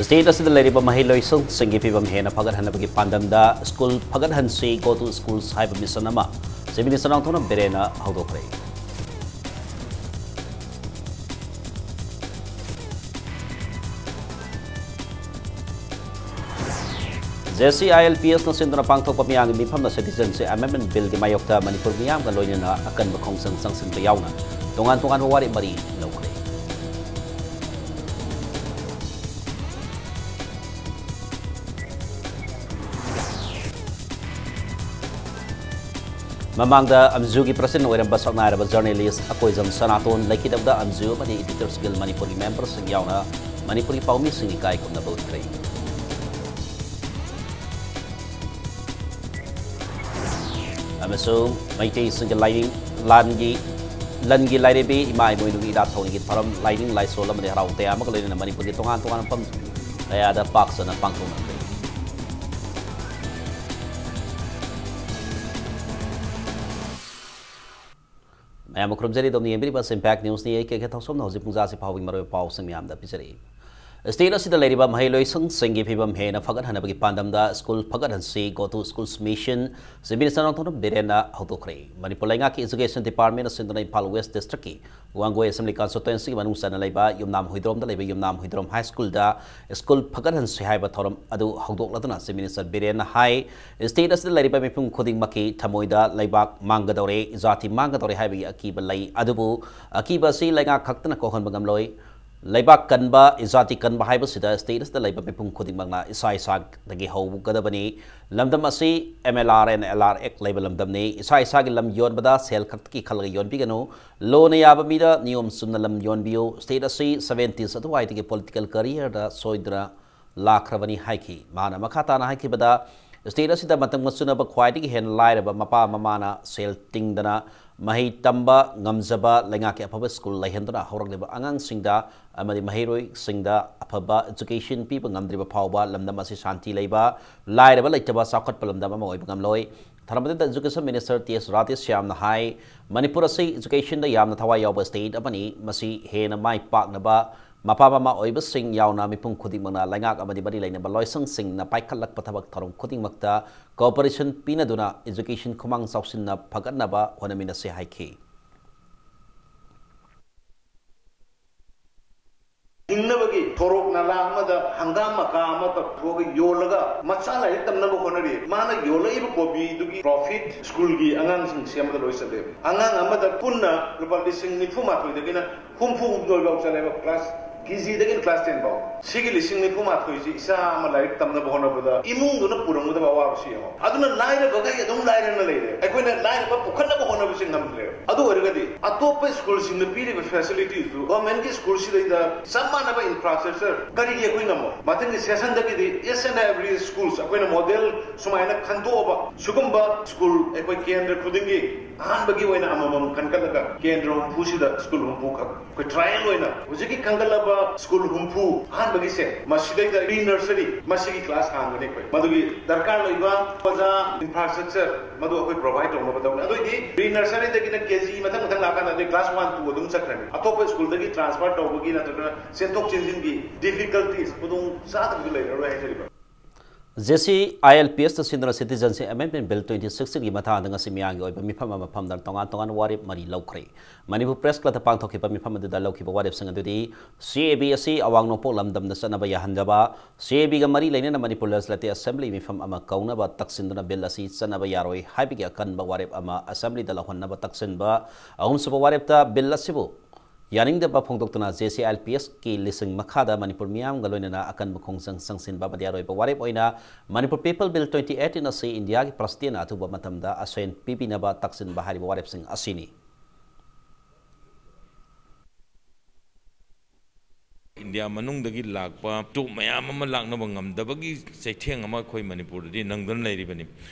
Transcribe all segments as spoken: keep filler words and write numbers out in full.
State ꯑꯁꯤꯗ ꯂꯩꯔꯤꯕ ꯃꯍꯩꯂꯣꯏꯁꯪꯁꯤꯡꯒꯤ ꯐꯤꯕꯝ ꯍꯦꯟꯅ ꯐꯒꯠꯍꯟꯅꯕꯒꯤ ꯄꯥꯟꯗꯝꯗ School ꯐꯒꯠꯍꯟꯁꯤ, Go to Schools ꯍꯥꯏꯕ mission ꯑꯃ Chief Minister ꯅꯥꯎꯊꯣꯛꯅ ꯕꯤꯔꯦꯟꯅ ꯍꯧꯗꯣꯛꯈ꯭ꯔꯦ꯫ JCILPS ꯅ ꯁꯤꯟꯗꯨꯅ ꯄꯥꯡꯊꯣꯛꯄ ꯃꯤꯌꯥꯝꯒꯤ ꯃꯤꯐꯝꯅ Citizenship Amendment Bill ꯒꯤ ꯃꯥꯌꯣꯛꯇ ꯃꯅꯤꯄꯨꯔ ꯃꯤꯌꯥꯝꯒ ꯂꯣꯏꯅꯅ ꯑꯀꯟꯕ ꯈꯣꯡꯖꯪ ꯆꯪꯁꯤꯟꯕ ꯌꯥꯎꯅ ꯇꯣꯉꯥꯟ ꯇꯣꯉꯥꯟꯕ ꯋꯥꯔꯦꯞ ꯃꯔꯤ ꯂꯧꯈ꯭ꯔꯦ꯫ ꯃꯃꯥꯡꯗ ꯑꯝꯖꯨꯒꯤ president ꯑꯣꯏꯔꯝꯕ ꯁꯛꯅꯥꯏꯔꯕ journalist ꯑꯀꯣꯏꯖꯝ ꯁꯅꯥꯇꯣꯟ ꯂꯩꯈꯤꯗꯕꯗ ꯑꯝꯖꯨ ꯑꯃꯗꯤ Editors Guild ꯃꯅꯤꯄꯨꯔꯒꯤ member ꯁꯤꯡ ꯌꯥꯎꯅ ꯃꯅꯤꯄꯨꯔꯒꯤ ꯄꯥꯎꯃꯤꯁꯤꯡ ꯏꯀꯥꯏ ꯈꯨꯝꯅꯕ ꯎꯠꯈ꯭ꯔꯦ꯫ ꯑꯃꯁꯨꯡ ꯃꯩꯇꯩꯁꯤꯡꯒꯤ ꯂꯥꯏꯅꯤꯡ ꯂꯥꯟꯒꯤ ꯂꯟꯒꯤ ꯂꯥꯏꯔꯦꯝꯕꯤ ꯏꯃꯥ ꯏꯃꯣꯏꯅꯨꯒꯤ ꯏꯔꯥꯠ ꯊꯧꯅꯤꯒꯤ ꯊꯧꯔꯝ, ꯂꯥꯏꯅꯤꯡ ꯂꯥꯏꯁꯣꯜ ꯑꯃꯗꯤ ꯍꯔꯥꯎ ꯇꯌꯥꯝꯕꯒ ꯂꯣꯏꯅꯅ ꯃꯅꯤꯄꯨꯔꯒꯤ ꯇꯣꯉꯥꯟ ꯇꯣꯉꯥꯟꯕ ꯃꯐꯝ ꯀꯌꯥꯗ ꯄꯥꯛ ꯆꯥꯎꯅ ꯄꯥꯡꯊꯣꯛꯅꯈ꯭ꯔꯦ꯫ ꯃꯌꯥꯝꯕꯨ ꯈꯨꯔꯨꯝꯖꯔꯤ꯫ ꯑꯗꯣꯝꯅ ꯌꯦꯡꯕꯤꯔꯤꯕ Impact News ꯅꯤ꯫ ꯑꯩ ꯀꯦ ꯀꯦ ꯊꯧꯁꯣꯝꯅ ꯍꯧꯖꯤꯛ ꯄꯨꯡꯖꯥꯁꯤ ꯐꯥꯎꯕꯒꯤ ꯃꯔꯨꯑꯣꯏꯕ ꯄꯥꯎꯁꯤꯡ ꯃꯌꯥꯝꯗ ꯄꯤꯖꯔꯛꯏ꯫ State ꯑꯁꯤꯗ ꯂꯩꯔꯤꯕ ꯃꯍꯩꯂꯣꯏꯁꯪꯁꯤꯡꯒꯤ ꯐꯤꯕꯝ ꯍꯦꯟꯅ ꯐꯒꯠꯍꯟꯅꯕꯒꯤ ꯄꯥꯟꯗꯝꯗ School ꯐꯒꯠꯍꯟꯁꯤ, Go to Schools mission Chief Minister ꯅꯥꯎꯊꯣꯛꯅ ꯕꯤꯔꯦꯟꯅ ꯍꯧꯗꯣꯛꯈ꯭ꯔꯦ꯫ Manipur ꯂꯩꯉꯥꯛꯀꯤ Education Department ꯅ ꯁꯤꯟꯗꯨꯅ ꯏꯝꯐꯥꯜ West District ꯀꯤ ꯋꯥꯡꯒꯣꯏ Assembly Constituency ꯒꯤ ꯃꯅꯨꯡ ꯆꯟꯅ ꯂꯩꯕ ꯌꯨꯝꯅꯥꯝ ꯍꯨꯏꯗ꯭ꯔꯣꯝꯗ ꯂꯩꯕ ꯌꯨꯝꯅꯥꯝ ꯍꯨꯏꯗ꯭ꯔꯣꯝ High School ꯗ school ꯐꯒꯠꯍꯟꯁꯤ ꯍꯥꯏꯕ ꯊꯧꯔꯝ ꯑꯗꯨ ꯍꯧꯗꯣꯛꯂꯗꯨꯅ Chief Minister ꯕꯤꯔꯦꯟꯅ ꯍꯥꯏ, State ꯑꯁꯤꯗ ꯂꯩꯔꯤꯕ ꯃꯤꯄꯨꯝ ꯈꯨꯗꯤꯡꯃꯛꯀꯤ ꯊꯃꯣꯏꯗ ꯂꯩꯕꯥꯛ ꯃꯥꯡꯒꯗꯧꯔꯦ, ꯏꯖꯥꯇꯤ ꯃꯥꯡꯒꯗꯧꯔꯦ ꯍꯥꯏꯕꯒꯤ ꯑꯀꯤꯕ ꯂꯩ꯫ ꯑꯗꯨꯕꯨ ꯑꯀꯤꯕ ꯑꯁꯤ ꯂꯩꯉꯥꯛ ꯈꯛꯇꯅ ꯀꯣꯛꯍꯟꯕ ꯉꯝꯂꯣꯏ꯫ ꯂꯩꯕꯥꯛ ꯀꯟꯕ, ꯏꯖꯥꯇꯤ ꯀꯟꯕ ꯍꯥꯏꯕꯁꯤꯗ State ꯑꯁꯤꯗ ꯂꯩꯕ ꯃꯤꯄꯨꯝ ꯈꯨꯗꯤꯡꯃꯛꯅ ꯏꯁꯥ ꯏꯁꯥꯗꯒꯤ ꯍꯧꯒꯗꯕꯅꯤ꯫ ꯂꯝꯗꯝ ꯑꯁꯤ M L R and L R Act ꯂꯩꯕ ꯂꯝꯗꯝꯅꯤ꯫ ꯏꯁꯥ ꯏꯁꯥꯒꯤ ꯂꯝ ꯌꯣꯟꯕꯗ ꯁꯦꯜ ꯈꯛꯇꯒꯤ ꯈꯜꯂꯒ ꯌꯣꯟꯕꯤꯒꯅꯨ꯫ ꯂꯣꯅ ꯌꯥꯕ ꯃꯤꯗ ꯅꯤꯌꯣꯝ ꯆꯨꯝꯅ ꯂꯝ ꯌꯣꯟꯕꯤꯌꯨ꯫ State ꯑꯁꯤ seventies ꯑꯗꯨꯋꯥꯏꯗꯒꯤ political career ꯗ ꯁꯣꯏꯗꯅ ꯂꯥꯛꯈ꯭ꯔꯕꯅꯤ ꯍꯥꯏꯈꯤ꯫ ꯃꯥꯅ ꯃꯈꯥ ꯇꯥꯅ ꯍꯥꯏꯈꯤꯕꯗ, State ꯑꯁꯤꯗ ꯃꯇꯝꯒ ꯆꯨꯅꯕ ꯈ꯭ꯋꯥꯏꯗꯒꯤ ꯍꯦꯟꯅ ꯂꯥꯏꯔꯕ ꯃꯄꯥ ꯃꯃꯥꯅ ꯁꯦꯜ ꯇꯤꯡꯗꯅ ꯃꯍꯩ ꯇꯝꯕ ꯉꯝꯖꯕ ꯂꯩꯉꯥꯛꯀꯤ ꯑꯐꯕ school ꯂꯩꯍꯟꯗꯨꯅ ꯍꯧꯔꯛꯂꯤꯕ ꯑꯉꯥꯡꯁꯤꯡꯗ ꯑꯃꯗꯤ ꯃꯍꯩꯔꯣꯏꯁꯤꯡꯗ ꯑꯐꯕ education ꯄꯤꯕ ꯉꯝꯗ꯭ꯔꯤꯕ ꯐꯥꯎꯕ ꯂꯝꯗꯝ ꯑꯁꯤ ꯁꯥꯟꯇꯤ ꯂꯩꯕ, ꯂꯥꯏꯔꯕ ꯂꯩꯇꯕ, ꯆꯥꯎꯈꯠꯄ ꯂꯝꯗꯝ ꯑꯃ ꯑꯣꯏꯕ ꯉꯝꯂꯣꯏ꯫ ꯊꯥꯔꯝꯕꯗ Education Minister ꯇꯤ ꯑꯦꯁ ꯔꯥꯙꯦꯁ꯭ꯌꯥꯝꯅ ꯍꯥꯏ, ꯃꯅꯤꯄꯨꯔ ꯑꯁꯤ education ꯗ ꯌꯥꯝꯅ ꯊꯋꯥꯏ ꯌꯥꯎꯕ state ꯑꯃꯅꯤ꯫ ꯃꯁꯤ ꯍꯦꯟꯅ ꯃꯥꯏ ꯄꯥꯛꯅꯕ ꯃꯄꯥ ꯃꯃꯥ ꯑꯣꯏꯕꯁꯤꯡ ꯌꯥꯎꯅ ꯃꯤꯄꯨꯝ ꯈꯨꯗꯤꯡꯃꯛꯅ ꯂꯩꯉꯥꯛ ꯑꯃꯗꯤ ꯃꯔꯤ ꯂꯩꯅꯕ ꯂꯣꯏꯁꯪꯁꯤꯡꯅ ꯄꯥꯏꯈꯠꯂꯛꯄ ꯊꯕꯛ ꯊꯧꯔꯝ ꯈꯨꯗꯤꯡꯃꯛꯇ cooperation ꯄꯤꯅꯗꯨꯅ education ꯈꯨꯃꯥꯡ ꯆꯥꯎꯁꯤꯟꯅ ꯐꯒꯠꯅꯕ ꯍꯣꯠꯅꯃꯤꯟꯅꯁꯤ ꯍꯥꯏꯈꯤ꯫ ꯍꯤꯡꯅꯕꯒꯤ ꯁꯣꯔꯣꯛ ꯅꯂꯥ ꯑꯃꯗ ꯍꯪꯒꯥꯝ ꯃꯀꯥ ꯑꯃ ꯇꯧꯊꯣꯛꯑꯒ ꯌꯣꯜꯂꯒ ꯃꯆꯥ ꯂꯥꯏꯔꯤꯛ ꯇꯝꯅꯕ ꯍꯣꯠꯅꯔꯤ꯫ ꯃꯥꯅ ꯌꯣꯜꯂꯛꯏꯕ ꯀꯣꯕꯤꯗꯨꯒꯤ profit ꯁ꯭ꯀꯨꯜꯒꯤ ꯑꯉꯥꯡꯁꯤꯡ ꯁꯦꯝꯕꯗ ꯂꯣꯏ ꯆꯠꯂꯦꯕ꯫ ꯑꯉꯥꯡ ꯑꯃꯗ ꯄꯨꯟꯅ ꯂꯨꯄꯥ ꯂꯤꯁꯤꯡ ꯅꯤꯐꯨ ꯃꯥꯊꯣꯏꯗꯒꯤꯅ ꯍꯨꯝꯐꯨ ꯍꯨꯝꯗꯣꯏ ꯐꯥꯎ ꯆꯠꯂꯦꯕ꯫ Class KG ꯗꯒꯤꯅ class ten ꯐꯥꯎ꯫ ꯁꯤꯒꯤ ꯂꯤꯁꯤꯡ ꯅꯤꯐꯨ ꯃꯥꯊꯣꯏꯁꯤ ꯏꯆꯥ ꯑꯃ ꯂꯥꯏꯔꯤꯛ ꯇꯝꯅꯕ ꯍꯣꯠꯅꯕꯗ ꯏꯃꯨꯡꯗꯨꯅ ꯄꯨꯔꯝꯒꯗꯕ ꯑꯋꯥꯕꯁꯤ ꯌꯦꯡꯉꯣ꯫ ꯑꯗꯨꯅ ꯂꯥꯏꯔꯕꯈꯩ ꯑꯗꯨꯝ ꯂꯥꯏꯔꯅ ꯂꯩꯔꯦ꯫ ꯑꯩꯈꯣꯏꯅ ꯂꯥꯏꯔꯕ ꯄꯨꯈꯠꯅꯕ ꯍꯣꯠꯅꯕꯁꯤ ꯉꯝꯗ꯭ꯔꯦꯕ꯫ ꯑꯗꯨ ꯑꯣꯏꯔꯒꯗꯤ ꯑꯇꯣꯞꯄ ꯁ꯭ꯀꯨꯜꯁꯤꯡꯗ ꯄꯤꯔꯤꯕ facility ꯗꯨ government ꯀꯤ ꯁ꯭ꯀꯨꯜꯁꯤꯗꯩꯗ ꯆꯞ ꯃꯥꯟꯅꯕ infrastructure ꯀꯔꯤꯒꯤ ꯑꯩꯈꯣꯏ ꯉꯝꯃꯣꯏ? ꯃꯊꯪꯒꯤ session ꯗꯒꯤꯗꯤ each and every schools ꯑꯩꯈꯣꯏꯅ model ꯁꯨꯃꯥꯏꯅ ꯈꯟꯗꯣꯛꯑꯕ, ꯁꯤꯒꯨꯝꯕ ꯁ꯭ꯀꯨꯜ ꯑꯩꯈꯣꯏ ꯀꯦꯟꯗ꯭ꯔ ꯈꯨꯗꯤꯡꯒꯤ ꯑꯍꯥꯟꯕꯒꯤ ꯑꯣꯏꯅ ꯑꯃꯃꯝ ꯈꯟꯒꯠꯂꯒ ꯀꯦꯟꯗ꯭ꯔ ꯍꯨꯝꯐꯨꯁꯤꯗ ꯁ꯭ꯀꯨꯜ ꯍꯨꯝꯐꯨ ꯈꯛ ꯑꯩꯈꯣꯏ trial ꯑꯣꯏꯅ ꯍꯧꯖꯤꯛꯀꯤ ꯈꯟꯒꯠꯂꯕ ꯁ꯭ꯀꯨꯜ ꯍꯨꯝꯐꯨ ꯑꯍꯥꯟꯕꯒꯤꯁꯦ, ꯃꯁꯤꯗꯩꯗ pre nursery, ꯃꯁꯤꯒꯤ class ꯍꯥꯡꯒꯅꯤ ꯑꯩꯈꯣꯏ꯫ ꯃꯗꯨꯒꯤ ꯗꯔꯀꯥꯔ ꯂꯩꯕ ꯑꯣꯖꯥ, infrastructure, ꯃꯗꯨ ꯑꯩꯈꯣꯏ provide ꯇꯧꯅꯕ ꯇꯧꯅꯤ꯫ ꯑꯗꯨ ꯑꯣꯏꯗꯤ pre nursery ꯗꯒꯤꯅ KG ꯃꯊꯪ ꯃꯊꯪ ꯂꯥꯛꯑꯀꯥꯟꯗ ꯑꯗꯩ class one, two ꯑꯗꯨꯝ ꯆꯠꯈ꯭ꯔꯅꯤ꯫ ꯑꯇꯣꯞꯄ ꯁ꯭ꯀꯨꯜꯗꯒꯤ transfer ꯇꯧꯕꯒꯤ ꯅꯠꯇ꯭ꯔꯒ ꯆꯦꯟꯊꯣꯛ ꯆꯦꯟꯁꯤꯟꯒꯤ difficulties, ꯈꯨꯗꯣꯡ ꯆꯥꯗꯕꯗꯨ ꯂꯩꯔꯔꯣꯏ ꯍꯥꯏꯖꯔꯤꯕ꯫ JCILPS ꯇ ꯁꯤꯟꯗꯨꯅ Citizenship Amendment Bill twenty sixteen ꯒꯤ ꯃꯇꯥꯡꯗ ꯉꯁꯤ ꯃꯤꯌꯥꯝꯒꯤ ꯑꯣꯏꯕ ꯃꯤꯐꯝ ꯑꯃ ꯐꯝꯗꯨꯅ ꯇꯣꯉꯥꯟ ꯇꯣꯉꯥꯟꯕ ꯋꯥꯔꯦꯞ ꯃꯔꯤ ꯂꯧꯈ꯭ꯔꯦ꯫ ꯃꯅꯤꯄꯨꯔ Press Club ꯇ ꯄꯥꯡꯊꯣꯛꯈꯤꯕ ꯃꯤꯐꯝ ꯑꯗꯨꯗ ꯂꯧꯈꯤꯕ ꯋꯥꯔꯦꯞꯁꯤꯡ ꯑꯗꯨꯗꯤ CAB ꯑꯁꯤ ꯑꯋꯥꯡ ꯅꯣꯡꯄꯣꯛ ꯂꯝꯗꯝꯗ ꯆꯠꯅꯕ ꯌꯥꯍꯟꯗꯕ, CAB ꯒ ꯃꯔꯤ ꯂꯩꯅꯅ ꯃꯅꯤꯄꯨꯔ Legislative Assembly ꯃꯤꯐꯝ ꯑꯃ ꯀꯧꯅꯕ ꯇꯛꯁꯤꯟꯗꯨꯅ bill ꯑꯁꯤ ꯆꯠꯅꯕ ꯌꯥꯔꯣꯏ ꯍꯥꯏꯕꯒꯤ ꯑꯀꯟꯕ ꯋꯥꯔꯦꯞ ꯑꯃ Assembly ꯗ ꯂꯧꯍꯟꯅꯕ ꯇꯛꯁꯤꯟꯕ꯫ ꯑꯍꯨꯝꯁꯨꯕ ꯋꯥꯔꯦꯞꯇ bill ꯑꯁꯤꯕꯨ ꯌꯥꯅꯤꯡꯗꯕ ꯐꯣꯡꯗꯣꯛꯇꯨꯅ JCILPS ꯀꯤ ꯂꯤꯁꯤꯡ ꯃꯈꯥꯗ ꯃꯅꯤꯄꯨꯔ ꯃꯤꯌꯥꯝꯒ ꯂꯣꯏꯅꯅ ꯑꯀꯟꯕ ꯈꯣꯡꯖꯪ ꯆꯪꯁꯤꯟꯕ ꯑꯃꯗꯤ ꯑꯔꯣꯏꯕ ꯋꯥꯔꯦꯞ ꯑꯣꯏꯅ Manipur Papal Bill twenty eighteen ꯑꯁꯤ ꯏꯟꯗꯤꯌꯥꯒꯤ President ꯅ ꯑꯊꯨꯕ ꯃꯇꯝꯗ ꯑꯁꯣꯏꯟ ꯄꯤꯕꯤꯅꯕ ꯇꯛꯁꯤꯟꯕ ꯍꯥꯏꯔꯤꯕ ꯋꯥꯔꯦꯞꯁꯤꯡ ꯑꯁꯤꯅꯤ꯫ ꯏꯟꯗꯤꯌꯥ ꯃꯅꯨꯡꯗꯒꯤ ꯂꯥꯛꯄ ꯇꯣꯞ ꯃꯌꯥꯝ ꯑꯃ ꯂꯥꯛꯅꯕ ꯉꯝꯗꯕꯒꯤ ꯆꯩꯊꯦꯡ ꯑꯃ ꯑꯩꯈꯣꯏ ꯃꯅꯤꯄꯨꯔꯗꯗꯤ ꯅꯪꯗꯨꯅ ꯂꯩꯔꯤꯕꯅꯤ꯫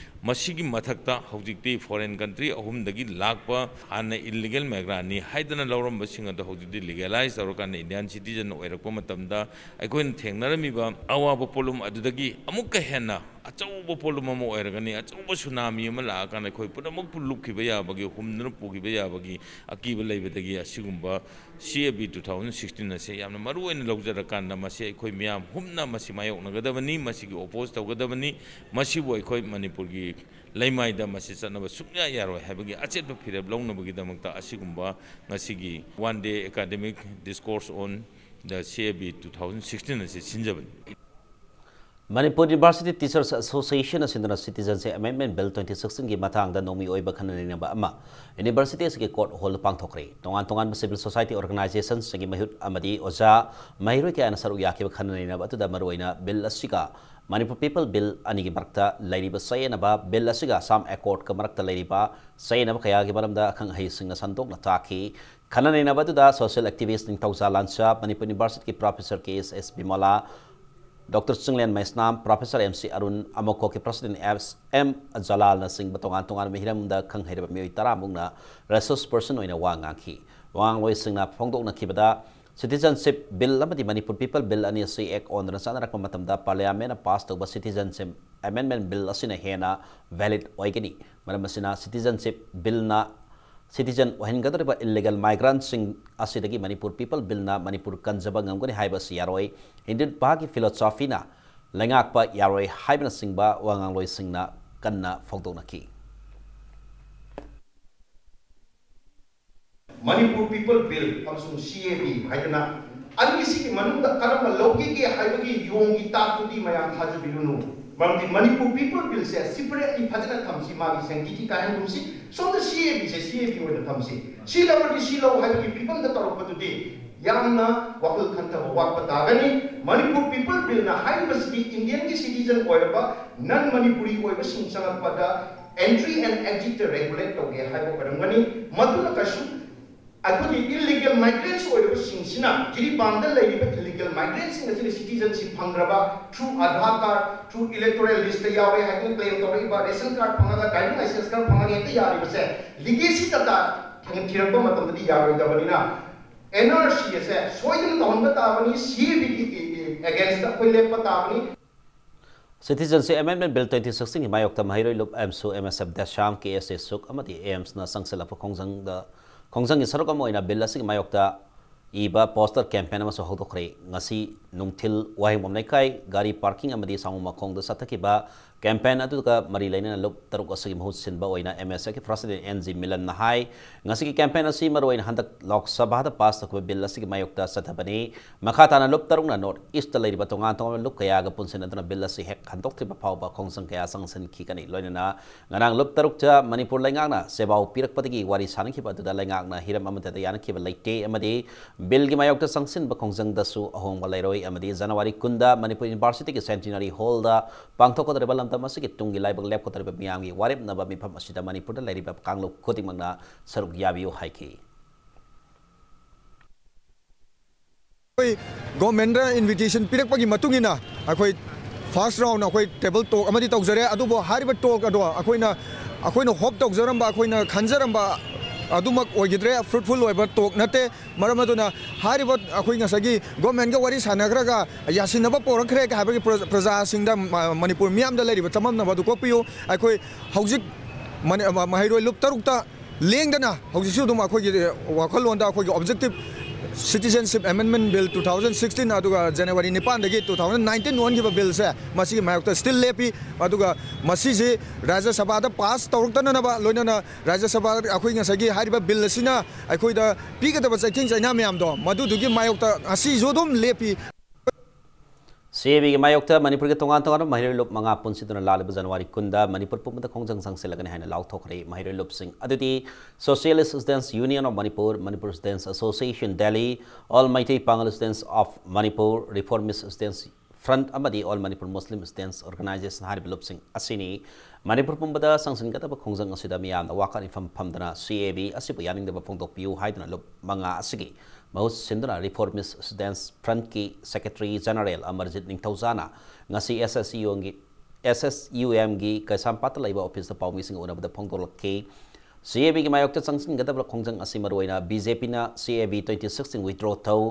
ꯃꯁꯤꯒꯤ ꯃꯊꯛꯇ ꯍꯧꯖꯤꯛꯇꯤ foreign country ꯑꯍꯨꯝꯗꯒꯤ ꯂꯥꯛꯄ, ꯍꯥꯟꯅ illegal migrant ꯅꯤ ꯍꯥꯏꯗꯅ ꯂꯧꯔꯝꯕꯁꯤꯡ ꯑꯗꯣ ꯍꯧꯖꯤꯛꯇꯤ legalize ꯇꯧꯔꯀꯥꯟꯗ Indian citizen ꯑꯣꯏꯔꯛꯄ ꯃꯇꯝꯗ ꯑꯩꯈꯣꯏꯅ ꯊꯦꯡꯅꯔꯝꯃꯤꯕ ꯑꯋꯥꯕ ꯄꯣꯠꯂꯨꯝ ꯑꯗꯨꯗꯒꯤ ꯑꯃꯨꯛꯀ ꯍꯦꯟꯅ ꯑꯆꯧꯕ ꯄꯣꯠꯂꯨꯝ ꯑꯃ ꯑꯣꯏꯔꯒꯅꯤ꯫ ꯑꯆꯧꯕ ꯁꯨꯅꯥꯃꯤ ꯑꯃ ꯂꯥꯛꯑꯀꯥꯟꯗ ꯑꯩꯈꯣꯏ ꯄꯨꯝꯅꯃꯛꯄꯨ ꯂꯨꯞꯈꯤꯕ ꯌꯥꯕꯒꯤ, ꯍꯨꯝꯗꯨꯅ ꯄꯨꯈꯤꯕ ꯌꯥꯕꯒꯤ ꯑꯀꯤꯕ ꯂꯩꯕꯗꯒꯤ ꯑꯁꯤꯒꯨꯝꯕ C A B two thousand sixteen ꯑꯁꯤ ꯌꯥꯝꯅ ꯃꯔꯨ ꯑꯣꯏꯅ ꯂꯧꯖꯔꯀꯥꯟꯗ, ꯃꯁꯤ ꯑꯩꯈꯣꯏ ꯃꯤꯌꯥꯝ ꯍꯨꯝꯅ ꯃꯁꯤ ꯃꯥꯌꯣꯛꯅꯒꯗꯕꯅꯤ, ꯃꯁꯤꯒꯤ oppose ꯇꯧꯒꯗꯕꯅꯤ, ꯃꯁꯤꯕꯨ ꯑꯩꯈꯣꯏ ꯃꯅꯤꯄꯨꯔꯒꯤ ꯂꯩꯃꯥꯏꯗ ꯃꯁꯤ ꯆꯠꯅꯕ ꯁꯨꯡꯌꯥ ꯌꯥꯔꯣꯏ ꯍꯥꯏꯕꯒꯤ ꯑꯆꯦꯠꯄ ꯐꯤꯔꯦꯞ ꯂꯧꯅꯕꯒꯤꯗꯃꯛꯇ ꯑꯁꯤꯒꯨꯝꯕ ꯉꯁꯤꯒꯤ one day academic discourse on the C A B two thousand sixteen ꯑꯁꯤ ꯁꯤꯟꯖꯕꯅꯤ꯫ Manipur University Teachers Association ꯑꯁꯤꯅ Citizenship Amendment Bill twenty sixteen ꯒꯤ ꯃꯇꯥꯡꯗ ꯅꯣꯡꯃꯩ ꯑꯣꯏꯕ ꯈꯟꯅ ꯅꯩꯅꯕ ꯑꯃ university ꯑꯁꯤꯒꯤ court hall ꯗ ꯄꯥꯡꯊꯣꯛꯈ꯭ꯔꯦ꯫ ꯇꯣꯉꯥꯟ ꯇꯣꯉꯥꯟꯕ civil society organization ꯁꯤꯡꯒꯤ ꯃꯤꯍꯨꯠ ꯑꯃꯗꯤ ꯑꯣꯖꯥ ꯃꯍꯩꯔꯣꯏ ꯀꯌꯥꯅ ꯁꯔꯨꯛ ꯌꯥꯈꯤꯕ ꯈꯟꯅ ꯅꯩꯅꯕ ꯑꯗꯨꯗ ꯃꯔꯨꯑꯣꯏꯅ bill ꯑꯁꯤꯒ Manipur People Bill ꯑꯅꯤꯒꯤ ꯃꯔꯛꯇ ꯂꯩꯔꯤꯕ ꯆꯌꯦꯠꯅꯕ, bill ꯑꯁꯤꯒ Assam Accord ꯀ ꯃꯔꯛꯇ ꯂꯩꯔꯤꯕ ꯆꯌꯦꯠꯅꯕ ꯀꯌꯥꯒꯤ ꯃꯔꯝꯗ ꯑꯈꯪ ꯑꯍꯩꯁꯤꯡꯅ ꯁꯟꯗꯣꯛꯅ ꯇꯥꯛꯈꯤ꯫ ꯈꯟꯅ ꯅꯩꯅꯕ ꯑꯗꯨꯗ social activist ꯅꯤꯡꯊꯧꯖꯥ ꯂꯥꯟꯁꯥ, Manipur University ꯒꯤ professor K S S Bimala, Doctor Chinglen ꯃꯩꯁꯅꯥꯝ, Professor M C Arun, ꯑꯃꯣꯀꯣꯒꯤ President S M ꯖꯂꯥꯜꯅꯆꯤꯡꯕ ꯇꯣꯉꯥꯟ ꯇꯣꯉꯥꯟꯕ ꯍꯤꯔꯝꯗ ꯈꯪ ꯍꯩꯔꯕ ꯃꯤꯑꯣꯏ ꯇꯔꯥꯃꯨꯛꯅ resource person ꯑꯣꯏꯅ ꯋꯥ ꯉꯥꯡꯈꯤ꯫ ꯋꯥ ꯉꯥꯡꯂꯣꯏꯁꯤꯡꯅ ꯐꯣꯡꯗꯣꯛꯅꯈꯤꯕꯗ, Citizenship Bill ꯑꯃꯗꯤ Manipur People Bill ꯑꯅꯤ ꯑꯁꯤ act ꯑꯣꯟꯗꯨꯅ ꯆꯠꯅꯔꯛꯄ ꯃꯇꯝꯗ Parliament ꯅ pass ꯇꯧꯕ Citizenship Amendment Bill ꯑꯁꯤꯅ ꯍꯦꯟꯅ valid ꯑꯣꯏꯒꯅꯤ꯫ ꯃꯔꯝ ꯑꯁꯤꯅ, Citizenship Bill ꯅ citizen ꯑꯣꯏꯍꯟꯒꯗꯧꯔꯤꯕ illegal migrant ꯁꯤꯡ ꯑꯁꯤꯗꯒꯤ Manipur People Bill ꯅ ꯃꯅꯤꯄꯨꯔ ꯀꯟꯖꯕ ꯉꯝꯒꯅꯤ ꯍꯥꯏꯕ ꯑꯁꯤ ꯌꯥꯔꯣꯏ꯫ ꯍꯤꯟꯗꯨꯠꯕꯥꯒꯤ philosophy ꯅ ꯂꯩꯉꯥꯛꯄ ꯌꯥꯔꯣꯏ ꯍꯥꯏꯕꯅꯆꯤꯡꯕ ꯋꯥ ꯉꯥꯡꯂꯣꯏꯁꯤꯡꯅ ꯀꯟꯅ ꯐꯣꯡꯗꯣꯛꯅꯈꯤ꯫ Manipur People Bill ꯑꯃꯁꯨꯡ C A B ꯍꯥꯏꯗꯅ ꯑꯅꯤꯁꯤꯒꯤ ꯃꯅꯨꯡꯗ ꯀꯔꯝꯕ ꯂꯧꯈꯤꯒꯦ ꯍꯥꯏꯕꯒꯤ ꯌꯣꯡꯒꯤ ꯇꯥꯛꯇꯨꯗꯤ ꯃꯌꯥꯝ ꯊꯥꯖꯕꯤꯔꯨꯅꯨ꯫ ꯃꯔꯝꯗꯤ Manipur People Bill ꯁꯦ separate ꯂꯤ ꯐꯖꯅ ꯊꯝꯁꯤ, ꯃꯥꯒꯤ sanctity ꯀꯥꯏꯍꯟꯒꯨꯝꯁꯤ꯫ ꯁꯣꯝꯗ C A B say C A B ꯑꯣꯏꯅ ꯊꯝꯁꯤ꯫ ꯁꯤ ꯂꯧꯔꯗꯤ ꯁꯤ ꯂꯧ ꯍꯥꯏꯕꯒꯤ ꯐꯤꯕꯝꯗ ꯇꯧꯔꯛꯄꯗꯨꯗꯤ ꯌꯥꯝꯅ ꯋꯥꯈꯜ ꯈꯟꯊꯕ ꯋꯥꯠꯄ ꯇꯥꯒꯅꯤ꯫ Manipur People Bill ꯅ ꯍꯥꯏꯔꯤꯕꯁꯤꯗꯤ Indian ꯒꯤ citizen ꯑꯣꯏꯔꯕ non Manipuri ꯑꯣꯏꯕꯁꯤꯡ ꯆꯪꯂꯛꯄꯗ entry and exit regulate ꯇꯧꯒꯦ ꯍꯥꯏꯕ ꯑꯣꯏꯔꯝꯒꯅꯤ꯫ ꯃꯗꯨꯅ ꯀꯩꯁꯨ ꯑꯩꯈꯣꯏꯒꯤ illegal migrants ꯑꯣꯏꯔꯤꯕꯁꯤꯡꯁꯤꯅ ꯖꯤꯔꯤꯕꯥꯝꯗ ꯂꯩꯔꯤꯕ illegal migrants ꯁꯤꯡ ꯑꯁꯤꯅ citizenship ꯐꯪꯗ꯭ꯔꯕ, through Aadhaar card, through electoral list ꯇ ꯌꯥꯎꯔꯦ ꯍꯥꯏꯗꯨꯅ claim ꯇꯧꯔꯛꯏꯕ, ration card ꯐꯪꯉꯒ driving license ꯈꯔ ꯐꯪꯉꯒ ꯍꯦꯛꯇ ꯌꯥꯔꯤꯕꯁꯦ, legacy ꯇꯇꯥ ꯊꯤꯔꯛꯄ ꯃꯇꯝꯗꯗꯤ ꯌꯥꯔꯣꯏꯗꯕꯅꯤꯅ N R C ꯑꯁꯦ ꯁꯣꯏꯗꯅ ꯇꯧꯍꯟꯕ ꯇꯥꯕꯅꯤ꯫ C A B ꯒꯤ against ꯇ ꯑꯩꯈꯣꯏ ꯂꯦꯞꯄ ꯇꯥꯕꯅꯤ꯫ Citizenship Amendment Bill twenty sixteen ꯒꯤ ꯃꯥꯌꯣꯛꯇ ꯃꯍꯩꯔꯣꯏ ꯂꯨꯞ ꯑꯦꯝꯁꯨ, ꯑꯦꯝ ꯑꯦꯁ ꯑꯦꯐ ꯗꯦꯁꯥꯝ, ꯀꯦ ꯑꯦꯁ ꯑꯦ ꯁꯨꯛ ꯑꯃꯗꯤ ꯑꯦꯝꯁꯅ ꯆꯪꯁꯤꯜꯂꯛꯄ ꯈꯣꯡꯖꯪꯗ, ꯈꯣꯡꯖꯪꯒꯤ ꯁꯔꯨꯛ ꯑꯃ ꯑꯣꯏꯅ ꯕꯤꯜ ꯑꯁꯤꯒꯤ ꯃꯥꯌꯣꯛꯇ ꯏꯕ ꯄꯣꯁꯇꯔ ꯀꯦꯝꯄꯦꯟ ꯑꯃꯁꯨ ꯍꯧꯗꯣꯛꯈ꯭ꯔꯦ꯫ ꯉꯁꯤ ꯅꯨꯡꯊꯤꯜ ꯋꯥꯍꯦꯡꯕꯝ ꯂꯩꯀꯥꯏ ꯒꯥꯔꯤ ꯄꯥꯔꯀꯤꯡ ꯑꯃꯗꯤ ꯁꯥꯃꯨ ꯃꯈꯣꯡꯗ ꯆꯠꯊꯈꯤꯕ ꯀꯦꯝꯄꯦꯟ ꯑꯗꯨꯒ ꯃꯔꯤ ꯂꯩꯅꯅ ꯂꯨꯞ ꯇꯔꯨꯛ ꯑꯁꯤꯒꯤ ꯃꯍꯨꯠ ꯁꯤꯟꯕ ꯑꯣꯏꯅ ꯑꯦꯝ ꯑꯦꯁ ꯑꯦꯐꯀꯤ ꯄ꯭ꯔꯁꯤꯗꯦꯟ ꯑꯦꯟ ꯖꯤ ꯃꯤꯂꯟꯅ ꯍꯥꯏ, ꯉꯁꯤꯒꯤ ꯀꯦꯝꯄꯦꯟ ꯑꯁꯤ ꯃꯔꯨꯑꯣꯏꯅ ꯍꯟꯗꯛ ꯂꯣꯛ ꯁꯚꯥꯗ ꯄꯥꯁ ꯇꯧꯈꯤꯕ ꯕꯤꯜ ꯑꯁꯤꯒꯤ ꯃꯥꯌꯣꯛꯇ ꯆꯠꯊꯕꯅꯤ꯫ ꯃꯈꯥ ꯇꯥꯅ ꯂꯨꯞ ꯇꯔꯨꯛꯅ ꯅꯣꯔꯠ ꯏꯁꯇ ꯂꯩꯔꯤꯕ ꯇꯣꯉꯥꯟ ꯇꯣꯉꯥꯟꯕ ꯂꯨꯞ ꯀꯌꯥꯒ ꯄꯨꯟꯁꯤꯟꯅꯗꯨꯅ ꯕꯤꯜ ꯑꯁꯤ ꯍꯦꯛ ꯍꯟꯗꯣꯛꯇ꯭ꯔꯤꯕ ꯐꯥꯎꯕ ꯈꯣꯡꯖꯪ ꯀꯌꯥ ꯆꯪꯁꯤꯟꯈꯤꯒꯅꯤ꯫ ꯂꯣꯏꯅꯅ ꯉꯔꯥꯡ ꯂꯨꯞ ꯇꯔꯨꯛꯇ ꯃꯅꯤꯄꯨꯔ ꯂꯩꯉꯥꯛꯅ ꯁꯦꯕꯥꯎ ꯄꯤꯔꯛꯄꯗꯒꯤ ꯋꯥꯔꯤ ꯁꯥꯅꯈꯤꯕ ꯑꯗꯨꯗ ꯂꯩꯉꯥꯛꯅ ꯍꯤꯔꯝ ꯑꯃꯠꯇꯗ ꯌꯥꯅꯈꯤꯕ ꯂꯩꯇꯦ ꯑꯃꯗꯤ ꯕꯤꯜꯒꯤ ꯃꯥꯌꯣꯛꯇ ꯆꯪꯁꯤꯟꯕ ꯈꯣꯡꯖꯪꯗꯁꯨ ꯑꯍꯣꯡꯕ ꯂꯩꯔꯣꯏ ꯑꯃꯗꯤ ꯖꯅꯋꯥꯔꯤ ꯀꯨꯟꯗ ꯃꯅꯤꯄꯨꯔ ꯌꯨꯅꯤꯚꯔꯁꯤꯇꯤꯒꯤ ꯁꯦꯟꯇꯤꯅꯔꯤ ꯍꯣꯜꯗ ꯄꯥꯡꯊꯣꯛꯀꯗꯧꯔꯤꯕ ꯂꯝꯗꯝ ꯑꯁꯤꯒꯤ ꯇꯨꯡꯒꯤ ꯂꯥꯏꯕꯛ ꯂꯦꯞꯀꯗꯧꯔꯤꯕ ꯃꯤꯌꯥꯝꯒꯤ ꯋꯥꯔꯦꯞꯅꯕ ꯃꯤꯐꯝ ꯑꯁꯤꯗ ꯃꯅꯤꯄꯨꯔꯗ ꯂꯩꯔꯤꯕ ꯀꯥꯡꯂꯨꯞ ꯈꯨꯗꯤꯡꯃꯛꯅ ꯁꯔꯨꯛ ꯌꯥꯕꯤꯌꯨ ꯍꯥꯏꯈꯤ꯫ ꯑꯩꯈꯣꯏ ꯒꯣꯔꯃꯦꯟꯗ ꯏꯟꯚꯤꯇꯦꯁꯟ ꯄꯤꯔꯛꯄꯒꯤ ꯃꯇꯨꯡ ꯏꯟꯅ ꯑꯩꯈꯣꯏ ꯐꯥꯔꯁ ꯔꯥꯎꯟ ꯑꯩꯈꯣꯏ ꯇꯦꯕꯜ ꯇꯣꯛ ꯑꯃꯗꯤ ꯇꯧꯖꯔꯦ꯫ ꯑꯗꯨꯕꯨ ꯍꯥꯏꯔꯤꯕ ꯇꯣꯛ ꯑꯗꯣ ꯑꯩꯈꯣꯏꯅ ꯑꯩꯈꯣꯏꯅ ꯍꯣꯞ ꯇꯧꯖꯔꯝꯕ, ꯑꯩꯈꯣꯏꯅ ꯈꯟꯖꯔꯝꯕ ꯑꯗꯨꯃꯛ ꯑꯣꯏꯈꯤꯗ꯭ꯔꯦ, ꯐ꯭ꯔꯨꯠꯐꯨꯜ ꯑꯣꯏꯕ ꯇꯣꯛ ꯅꯠꯇꯦ꯫ ꯃꯔꯝ ꯑꯗꯨꯅ ꯍꯥꯏꯔꯤꯕ ꯑꯩꯈꯣꯏ ꯉꯁꯥꯏꯒꯤ ꯒꯣꯔꯃꯦꯟꯒ ꯋꯥꯔꯤ ꯁꯥꯟꯅꯈ꯭ꯔꯒ ꯌꯥꯁꯤꯟꯅꯕ ꯄꯣꯔꯛꯈ꯭ꯔꯦ ꯍꯥꯏꯕꯒꯤ ꯄ꯭ꯔꯖꯥꯁꯤꯡꯗ ꯃꯅꯤꯄꯨꯔ ꯃꯤꯌꯥꯝꯗ ꯂꯩꯔꯤꯕ ꯆꯃꯝꯅꯕ ꯑꯗꯨ ꯀꯣꯛꯄꯤꯌꯨ꯫ ꯑꯩꯈꯣꯏ ꯍꯧꯖꯤꯛ ꯃꯍꯩꯔꯣꯏ ꯂꯨꯞ ꯇꯔꯨꯛꯇ ꯂꯦꯡꯗꯅ ꯍꯧꯖꯤꯛꯁꯨ ꯑꯗꯨꯝ ꯑꯩꯈꯣꯏꯒꯤ ꯋꯥꯈꯜꯂꯣꯟꯗ ꯑꯩꯈꯣꯏꯒꯤ objective Citizenship Amendment Bill two thousand sixteen, ꯑꯗꯨꯒ ꯖꯅꯋꯥꯔꯤ ꯅꯤꯄꯥꯟꯗꯒꯤ two thousand nineteen ꯑꯣꯟꯈꯤꯕ ꯕꯤꯜꯁꯦ, ꯃꯁꯤꯒꯤ ꯃꯥꯌꯣꯛꯇ ꯁ꯭ꯇꯤꯜ ꯂꯦꯞꯄꯤ꯫ ꯑꯗꯨꯒ ꯃꯁꯤꯁꯤ ꯔꯥꯖ꯭ꯌ ꯁꯚꯥꯗ ꯄꯥꯁ ꯇꯧꯔꯛꯇꯅꯅꯕ, ꯂꯣꯏꯅꯅ ꯔꯥꯖ꯭ꯌ ꯁꯚꯥ ꯑꯩꯈꯣꯏ ꯉꯁꯥꯏꯒꯤ ꯍꯥꯏꯔꯤꯕ ꯕꯤꯜ ꯑꯁꯤꯅ ꯑꯩꯈꯣꯏꯗ ꯄꯤꯒꯗꯕ ꯆꯩꯊꯦꯡ ꯆꯩꯅꯥ ꯃꯌꯥꯝꯗꯣ ꯃꯗꯨꯗꯨꯒꯤ ꯃꯥꯌꯣꯛꯇ ꯉꯁꯤꯁꯨ ꯑꯗꯨꯝ ꯂꯦꯞꯄꯤ꯫ ꯁꯤ ꯑꯦ ꯕꯤꯒꯤ ꯃꯥꯌꯣꯛꯇ ꯃꯅꯤꯄꯨꯔꯒꯤ ꯇꯣꯉꯥꯟ ꯇꯣꯉꯥꯟꯕ ꯃꯍꯩꯔꯣꯏ ꯂꯨꯞ ꯃꯉꯥ ꯄꯨꯟꯁꯤꯟꯗꯨꯅ ꯂꯥꯛꯂꯤꯕ ꯖꯅꯋꯥꯔꯤ ꯀꯨꯟꯗ ꯃꯅꯤꯄꯨꯔ ꯄꯨꯝꯕꯗ ꯈꯣꯡꯖꯪ ꯆꯪꯁꯤꯜꯂꯒꯅꯤ ꯍꯥꯏꯅ ꯂꯥꯎꯊꯣꯛꯈ꯭ꯔꯦ꯫ ꯃꯍꯩꯔꯣꯏ ꯂꯨꯞꯁꯤꯡ ꯑꯗꯨꯗꯤ Socialist Students Union of Manipur, Manipur Students Association Delhi, All Meitei Pangal Students of Manipur, Reformist Students Front ꯑꯃꯗꯤ All Manipur Muslim Students Organization ꯍꯥꯏꯔꯤꯕ ꯂꯨꯞꯁꯤꯡ ꯑꯁꯤꯅꯤ꯫ ꯃꯅꯤꯄꯨꯔ ꯄꯨꯝꯕꯗ ꯆꯪꯁꯤꯟꯒꯗꯕ ꯈꯣꯡꯖꯪ ꯑꯁꯤꯗ ꯃꯤꯌꯥꯝꯅ ꯋꯥꯀꯠ ꯃꯤꯐꯝ ꯐꯝꯗꯨꯅ ꯁꯤ ꯑꯦ ꯕꯤ ꯑꯁꯤꯕꯨ ꯌꯥꯅꯤꯡꯗꯕ ꯐꯣꯡꯗꯣꯛꯄꯤꯌꯨ ꯍꯥꯏꯗꯨꯅ ꯂꯨꯞ ꯃꯉꯥ ꯑꯁꯤꯒꯤ ꯃꯍꯨꯠ ꯁꯤꯟꯗꯨꯅ Reformist Students Frontꯀꯤ Secretary General Amarjeet ꯅꯤꯡꯊꯧꯖꯥꯅ ꯉꯁꯤ ꯑꯦꯁ ꯑꯦꯁ ꯌꯨ ꯑꯦꯝꯒꯤ, ꯑꯦꯁ ꯑꯦꯁ ꯌꯨ ꯑꯦꯝꯒꯤ ꯀꯩꯁꯥꯝꯄꯥꯠꯇ ꯂꯩꯕ ꯑꯣꯐꯤꯁꯇ ꯄꯥꯎꯃꯤꯁꯤꯡꯒ ꯎꯅꯕꯗ ꯐꯣꯡꯗꯣꯛꯂꯛꯈꯤ꯫ ꯁꯤ ꯑꯦ ꯕꯤꯒꯤ ꯃꯥꯌꯣꯛꯇ ꯆꯪꯁꯤꯟꯒꯗꯕ ꯈꯣꯡꯖꯪ ꯑꯁꯤ ꯃꯔꯨꯑꯣꯏꯅ ꯕꯤ ꯖꯦ ꯄꯤꯅ ꯁꯤ A B twenty sixteen withdraw ꯇꯧ,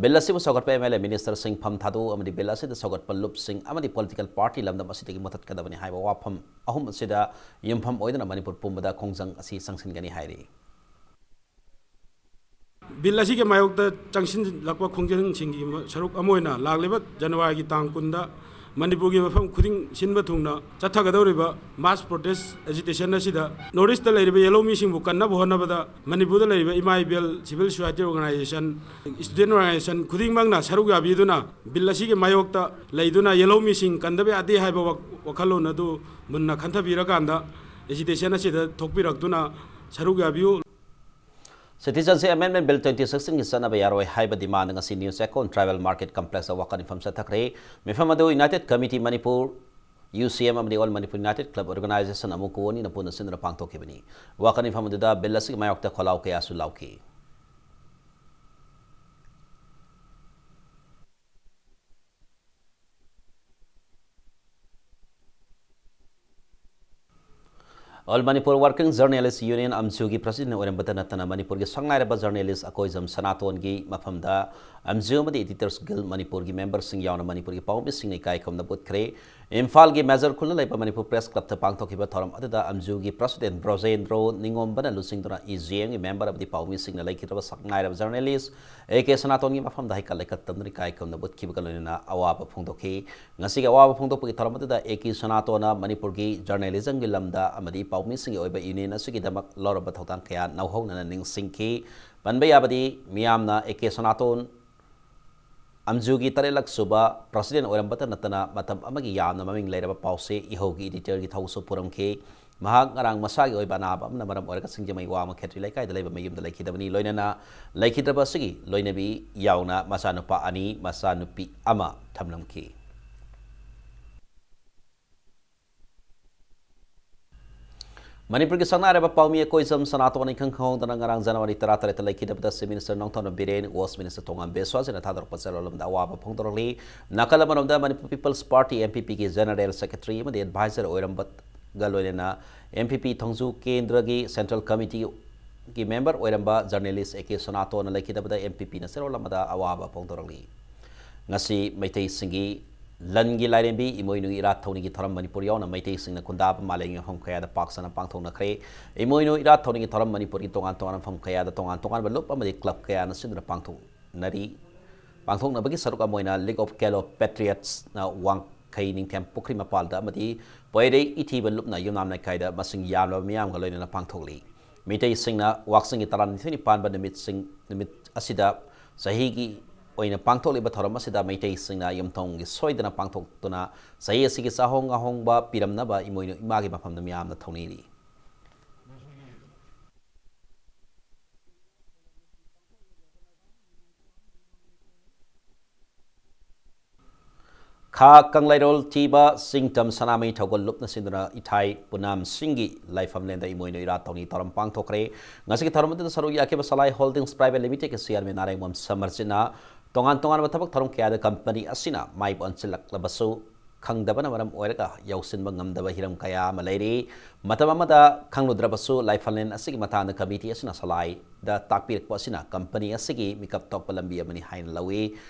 ꯕꯤꯜ ꯑꯁꯤꯕꯨ ꯁꯧꯒꯠꯄ ꯑꯦꯝ ꯑꯦꯜ ꯑꯦ ꯃꯤꯅꯤꯁꯇꯔꯁꯤꯡ ꯐꯝ ꯊꯥꯗꯣꯛꯎ ꯑꯃꯗꯤ ꯕꯤꯜ ꯑꯁꯤꯗ ꯁꯧꯒꯠꯄ ꯂꯨꯞꯁꯤꯡ ꯑꯃꯗꯤ ꯄꯣꯂꯤꯇꯤꯀꯦꯜ ꯄꯥꯔꯇꯤ ꯂꯝꯗꯝ ꯑꯁꯤꯗꯒꯤ ꯃꯨꯊꯠꯀꯗꯕꯅꯤ ꯍꯥꯏꯕ ꯋꯥꯐꯝ ꯑꯍꯨꯝ ꯑꯁꯤꯗ ꯌꯨꯝꯐꯝ ꯑꯣꯏꯗꯨꯅ ꯃꯅꯤꯄꯨꯔ ꯄꯨꯝꯕꯗ ꯈꯣꯡꯖꯪ ꯑꯁꯤ ꯆꯪꯁꯤꯟꯒꯅꯤ ꯍꯥꯏꯔꯤ꯫ ꯕꯤꯜ ꯑꯁꯤꯒꯤ ꯃꯥꯌꯣꯛꯇ ꯆꯪꯁꯤꯜꯂꯛꯄ ꯈꯣꯡꯖꯪꯁꯤꯡꯒꯤ ꯁꯔꯨꯛ ꯑꯃ ꯑꯣꯏꯅ ꯂꯥꯛꯂꯤꯕ ꯖꯅꯋꯥꯔꯤꯒꯤ ꯇꯥꯡ ꯀꯨꯟꯗ ꯃꯅꯤꯄꯨꯔꯒꯤ ꯃꯐꯝ ꯈꯨꯗꯤꯡ ꯁꯤꯟꯕ ꯊꯨꯡꯅ ꯆꯠꯊꯒꯗꯧꯔꯤꯕ mass protest agitation ꯑꯁꯤꯗ North East ꯂꯩꯔꯤꯕ ꯌꯦꯜꯍꯧꯃꯤꯁꯤꯡꯕꯨ ꯀꯟꯅꯕ ꯍꯣꯠꯅꯕꯗ ꯃꯅꯤꯄꯨꯔꯗ ꯂꯩꯔꯤꯕ ꯏꯃꯥ ꯏꯕꯦꯜ, civil society organization, student organization ꯈꯨꯗꯤꯡꯃꯛꯅ ꯁꯔꯨꯛ ꯌꯥꯕꯤꯗꯨꯅ ꯕꯤꯜ ꯑꯁꯤꯒꯤ ꯃꯥꯌꯣꯛꯇ ꯂꯩꯗꯨꯅ ꯌꯦꯜꯍꯧꯃꯤꯁꯤꯡ ꯀꯟꯗꯕ ꯌꯥꯗꯦ ꯍꯥꯏꯕ ꯋꯥ-, ꯋꯥꯈꯜꯂꯣꯟ ꯑꯗꯨ ꯃꯨꯟꯅ ꯈꯟꯊꯕꯤꯔꯀꯥꯟꯗ agitation ꯑꯁꯤꯗ ꯊꯣꯛꯄꯤꯔꯛꯇꯨꯅ ꯁꯔꯨꯛ ꯌꯥꯕꯤꯌꯨ꯫ Citizenship Amendment Bill twenty sixteen ꯒꯤ ꯆꯠꯅꯕ ꯌꯥꯔꯣꯏ ꯍꯥꯏꯕ demand ꯉꯁꯤ News Echo Tribal Market Complex ꯇ ꯋꯥꯀꯠ ꯃꯤꯐꯝ ꯆꯠꯊꯈ꯭ꯔꯦ꯫ ꯃꯤꯐꯝ ꯑꯗꯨ United Committee Manipur, U C M ꯑꯃꯗꯤ All Manipur United Club Organization ꯑꯃꯨꯛ ꯑꯅꯤꯅ ꯄꯨꯟꯅ ꯁꯤꯟꯗꯨꯅ ꯄꯥꯡꯊꯣꯛꯈꯤꯕꯅꯤ꯫ ꯋꯥꯀꯠ ꯃꯤꯐꯝ ꯑꯗꯨꯗ ꯕꯤꯜ ꯑꯁꯤꯒꯤ ꯃꯥꯌꯣꯛꯇ ꯈꯣꯜꯂꯥꯎ ꯀꯌꯥꯁꯨ ꯂꯥꯎꯈꯤ꯫ All Manipur Working Journalist Union, ꯑꯝꯖꯨꯒꯤ president ꯑꯣꯏꯔꯝꯕꯇ ꯅꯠꯇꯅ ꯃꯅꯤꯄꯨꯔꯒꯤ ꯁꯛꯅꯥꯏꯔꯕ journalist ꯑꯀꯣꯏꯖꯝ ꯁꯅꯥꯇꯣꯟꯒꯤ ꯃꯐꯝꯗ ꯑꯝꯖꯨ ꯑꯃꯗꯤ Editors Guild ꯃꯅꯤꯄꯨꯔꯒꯤ memberꯁꯤꯡ ꯌꯥꯎꯅ ꯃꯅꯤꯄꯨꯔꯒꯤ ꯄꯥꯎꯃꯤꯁꯤꯡꯅ ꯏꯀꯥꯏ ꯈꯨꯝꯅꯕ ꯎꯠꯈ꯭ꯔꯦ꯫ ꯏꯝꯐꯥꯜꯒꯤ ꯃꯦꯖꯔ ꯈꯨꯜꯗ ꯂꯩꯕ ꯃꯅꯤꯄꯨꯔ Press Club ꯇ ꯄꯥꯡꯊꯣꯛꯈꯤꯕ ꯊꯧꯔꯝ ꯑꯗꯨꯗ ꯑꯝꯖꯨꯒꯤ president ꯕ꯭ꯔꯣꯖꯦꯟꯗ꯭ꯔꯣ ꯅꯤꯉꯣꯝꯕꯅ ꯂꯨꯆꯤꯡꯗꯨꯅ E J M ꯒꯤ member ꯑꯃꯗꯤ ꯄꯥꯎꯃꯤꯁꯤꯡꯅ ꯂꯩꯈꯤꯗ꯭ꯔꯕ ꯁꯛꯅꯥꯏꯔꯕ journalist A K ꯁꯅꯥꯇꯣꯟꯒꯤ ꯃꯐꯝꯗ ꯍꯩꯀꯠ ꯂꯩꯀꯠ ꯇꯝꯗꯨꯅ ꯏꯀꯥꯏ ꯈꯨꯝꯅꯕ ꯎꯠꯈꯤꯕꯒ ꯂꯣꯏꯅꯅ ꯑꯋꯥꯕ ꯐꯣꯡꯗꯣꯛꯈꯤ꯫ ꯉꯁꯤꯒꯤ ꯑꯋꯥꯕ ꯐꯣꯡꯗꯣꯛꯄꯒꯤ ꯊꯧꯔꯝ ꯑꯗꯨꯗ A K ꯁꯅꯥꯇꯣꯟꯅ ꯃꯅꯤꯄꯨꯔꯒꯤ journalism ꯒꯤ ꯂꯝꯗ ꯑꯃꯗꯤ ꯄꯥꯎꯃꯤꯁꯤꯡꯒꯤ ꯑꯣꯏꯕ union ꯑꯁꯤꯒꯤꯗꯃꯛ ꯂꯧꯔꯝꯕ ꯊꯧꯗꯥꯡ ꯀꯌꯥ ꯅꯧꯍꯧꯅꯅ ꯅꯤꯡꯁꯤꯡꯈꯤ꯫ ꯄꯟꯕ ꯌꯥꯕꯗꯤ, ꯃꯤꯌꯥꯝꯅ A K ꯁꯅꯥꯇꯣꯟ ꯑꯝꯖꯨꯒꯤ ꯇꯔꯦꯠꯂꯛ ꯁꯨꯕ president ꯑꯣꯏꯔꯝꯕꯇ ꯅꯠꯇꯅ ꯃꯇꯝ ꯑꯃꯒꯤ ꯌꯥꯝꯅ ꯃꯃꯤꯡ ꯂꯩꯔꯕ ꯄꯥꯎꯆꯦ ꯏꯍꯧꯒꯤ editor ꯒꯤ ꯊꯧꯁꯨ ꯄꯨꯔꯝꯈꯤ꯫ ꯃꯍꯥꯛ ꯉꯔꯥꯡ ꯃꯁꯥꯒꯤ ꯑꯣꯏꯕ ꯑꯅꯥꯕ ꯑꯃꯅ ꯃꯔꯝ ꯑꯣꯏꯔꯒ ꯁꯤꯡꯖꯃꯩ ꯋꯥꯡꯃ ꯈꯦꯇ꯭ꯔꯤ ꯂꯩꯀꯥꯏꯗ ꯂꯩꯕ ꯃꯌꯨꯝꯗ ꯂꯩꯈꯤꯗꯕꯅꯤ꯫ ꯂꯣꯏꯅꯅ ꯂꯩꯈꯤꯗ꯭ꯔꯕ ꯑꯁꯤꯒꯤ ꯂꯣꯏꯅꯕꯤ ꯌꯥꯎꯅ ꯃꯆꯥꯅꯨꯄꯥ ꯑꯅꯤ, ꯃꯆꯥꯅꯨꯄꯤ ꯑꯃ ꯊꯝꯂꯝꯈꯤ꯫ ꯃꯅꯤꯄꯨꯔꯒꯤ ꯁꯛꯅꯥꯏꯔꯕ ꯄꯥꯎꯃꯤ ꯑꯀꯣꯏꯖꯝ ꯁꯅꯥꯇꯣꯟ ꯏꯈꯪ ꯈꯪꯍꯧꯗꯅ ꯉꯔꯥꯡ January ꯇꯔꯥꯇꯔꯦꯠꯇ ꯂꯩꯈꯤꯗꯕꯗ Chief Minister Nongthombam Biren, West Minister ꯊꯣꯉꯥꯝ ꯕꯤꯁ꯭ꯋꯥꯁ ꯏꯟꯅ ꯊꯥꯗꯣꯔꯛꯄ ꯆꯦꯔꯣꯜ ꯑꯃꯗ ꯑꯋꯥꯕ ꯐꯣꯡꯗꯣꯔꯛꯂꯤ꯫ ꯅꯥꯀꯜ ꯑꯃꯔꯣꯝꯗ Manipur People's Party, M P P ꯒꯤ general secretary ꯑꯃꯗꯤ advisor ꯑꯣꯏꯔꯝꯕ ꯒ ꯂꯣꯏꯅꯅ ꯑꯦꯝ ꯄꯤ ꯄꯤ ꯊꯣꯡꯖꯨ ꯀꯦꯟꯗ꯭ꯔꯒꯤ ꯁꯦꯟꯇ꯭ꯔꯦꯜ ꯀꯃꯤꯇꯤꯒꯤ ꯃꯦꯝꯕꯔ ꯑꯣꯏꯔꯝꯕ ꯖꯔꯅꯦꯂꯤꯁ ꯑꯦ ꯀꯦ ꯁꯅꯥꯇꯣꯟꯅ ꯂꯩꯈꯤꯗꯕꯗ ꯑꯦꯝ ꯄꯤ ꯄꯤꯅ ꯆꯦꯔꯣꯜ ꯑꯃꯗ ꯑꯋꯥꯕ ꯐꯣꯡꯗꯣꯔꯛꯂꯤ꯫ ꯉꯁꯤ ꯃꯩꯇꯩꯁꯤꯡꯒꯤ ꯂꯟꯒꯤ ꯂꯥꯏꯔꯦꯝꯕꯤ ꯏꯃꯣꯏꯅꯨ ꯏꯔꯥꯠ ꯊꯧꯅꯤꯒꯤ ꯊꯧꯔꯝ ꯃꯅꯤꯄꯨꯔ ꯌꯥꯎꯅ ꯃꯩꯇꯩꯁꯤꯡꯅ ꯈꯨꯟꯗꯥꯕ ꯃꯥꯂꯦꯝꯒꯤ ꯃꯐꯝ ꯀꯌꯥꯗ ꯄꯥꯛ ꯁꯟꯅ ꯄꯥꯡꯊꯣꯛꯅꯈ꯭ꯔꯦ꯫ ꯏꯃꯣꯏꯅꯨ ꯏꯔꯥꯠ ꯊꯧꯅꯤꯒꯤ ꯊꯧꯔꯝ ꯃꯅꯤꯄꯨꯔꯒꯤ ꯇꯣꯉꯥꯟ ꯇꯣꯉꯥꯟꯕ ꯃꯐꯝ ꯀꯌꯥꯗ ꯇꯣꯉꯥꯟ ꯇꯣꯉꯥꯟꯕ ꯂꯨꯞ ꯑꯃꯗꯤ ꯀ꯭ꯂꯕ ꯀꯌꯥꯅ ꯁꯤꯟꯗꯨꯅ ꯄꯥꯡꯊꯣꯛꯅꯔꯤ꯫ ꯄꯥꯡꯊꯣꯛꯅꯕꯒꯤ ꯁꯔꯨꯛ ꯑꯃ ꯑꯣꯏꯅ League of Kalo Patriotsꯅ ꯋꯥꯡꯈꯩ ꯅꯤꯡꯊꯦꯝ ꯄꯨꯈ꯭ꯔꯤ ꯃꯄꯥꯜꯗ ꯑꯃꯗꯤ ꯄꯣꯏꯔꯩ ꯏꯊꯤꯕ ꯂꯨꯞꯅ ꯌꯨꯝꯅꯥꯝ ꯂꯩꯀꯥꯏꯗ ꯃꯁꯤꯡ ꯌꯥꯝꯂꯕ ꯃꯤꯌꯥꯝꯒ ꯂꯣꯏꯅꯅ ꯄꯥꯡꯊꯣꯛꯂꯤ꯫ ꯃꯤꯇꯩꯁꯤꯡꯅ ꯋꯥꯛꯆꯤꯡꯒꯤ ꯇꯔꯥꯅꯤꯊꯣꯏꯅꯤ ꯄꯥꯟꯕ ꯅꯨꯃꯤꯠꯁꯤꯡ, ꯅꯨꯃꯤꯠ ꯑꯁꯤꯗ ꯆꯍꯤꯒꯤ ꯑꯣꯏꯅ ꯄꯥꯡꯊꯣꯛꯂꯤꯕ ꯊꯧꯔꯝ ꯑꯁꯤꯗ ꯃꯩꯇꯩꯁꯤꯡꯅ ꯌꯨꯝꯊꯣꯡꯒꯤ ꯁꯣꯏꯗꯅ ꯄꯥꯡꯊꯣꯛꯇꯨꯅ ꯆꯍꯤ ꯑꯁꯤꯒꯤ ꯆꯥꯍꯣꯡ ꯉꯥꯍꯣꯡꯕ ꯄꯤꯔꯝꯅꯕ ꯏꯃꯣꯏꯅꯨ ꯏꯃꯥꯒꯤ ꯃꯐꯝꯗ ꯃꯤꯌꯥꯝꯅ ꯊꯧꯅꯤꯔꯤ꯫ ꯈꯥ ꯀꯪꯂꯩꯔꯣꯜ ꯊꯤꯕ ꯆꯤꯡꯇꯝ ꯁꯅꯥꯃꯍꯤ ꯊꯧꯒꯜ ꯂꯨꯞꯅ ꯁꯤꯟꯗꯨꯅ ꯏꯊꯥꯏ ꯄꯨꯅꯥꯝꯁꯤꯡꯒꯤ ꯂꯥꯏꯐꯝꯂꯦꯟꯗ ꯏꯃꯣꯏꯅꯨ ꯏꯔꯥꯠ ꯊꯧꯅꯤ ꯊꯧꯔꯝ ꯄꯥꯡꯊꯣꯛꯈ꯭ꯔꯦ꯫ ꯉꯁꯤꯒꯤ ꯊꯧꯔꯝ ꯑꯗꯨꯗ ꯁꯔꯨꯛ ꯌꯥꯈꯤꯕ ꯁꯂꯥꯏ ꯍꯣꯜꯗꯤꯡꯁ ꯄ꯭ꯔꯥꯏꯚꯦꯠ ꯂꯤꯃꯤꯇꯦꯗꯀꯤ ꯆꯤꯌꯥꯔꯃꯦꯟ ꯅꯥꯔꯦꯡꯕꯝ ꯁꯃꯔꯖꯤꯠꯅ ꯇꯣꯉꯥꯟ ꯇꯣꯉꯥꯟꯕ ꯊꯕꯛ ꯊꯧꯔꯝ ꯀꯌꯥꯗ ꯀꯝꯄꯅꯤ ꯑꯁꯤꯅ ꯃꯥꯏ ꯑꯣꯟꯁꯤꯜꯂꯛꯂꯕꯁꯨ, ꯈꯪꯗꯕꯅ ꯃꯔꯝ ꯑꯣꯏꯔꯒ ꯌꯧꯁꯤꯟꯕ ꯉꯝꯗꯕ ꯍꯤꯔꯝ ꯀꯌꯥ ꯑꯃ ꯂꯩꯔꯤ꯫ ꯃꯇꯝ ꯑꯃꯗ ꯈꯪꯂꯨꯗ꯭ꯔꯕꯁꯨ, ꯂꯥꯏꯐꯝꯂꯦꯟ ꯑꯁꯤꯒꯤ ꯃꯇꯥꯡꯗ ꯀꯃꯤꯇꯤ ꯑꯁꯤꯅ ꯁꯂꯥꯏꯗ ꯇꯥꯛꯄꯤꯔꯛꯄ ꯑꯁꯤꯅ ꯀꯝꯄꯅꯤ ꯑꯁꯤꯒꯤ ꯃꯤꯀꯞ ꯊꯣꯛꯄ ꯂꯝꯕꯤ ꯑꯃꯅꯤ ꯍꯥꯏꯅ ꯂꯧꯏ꯫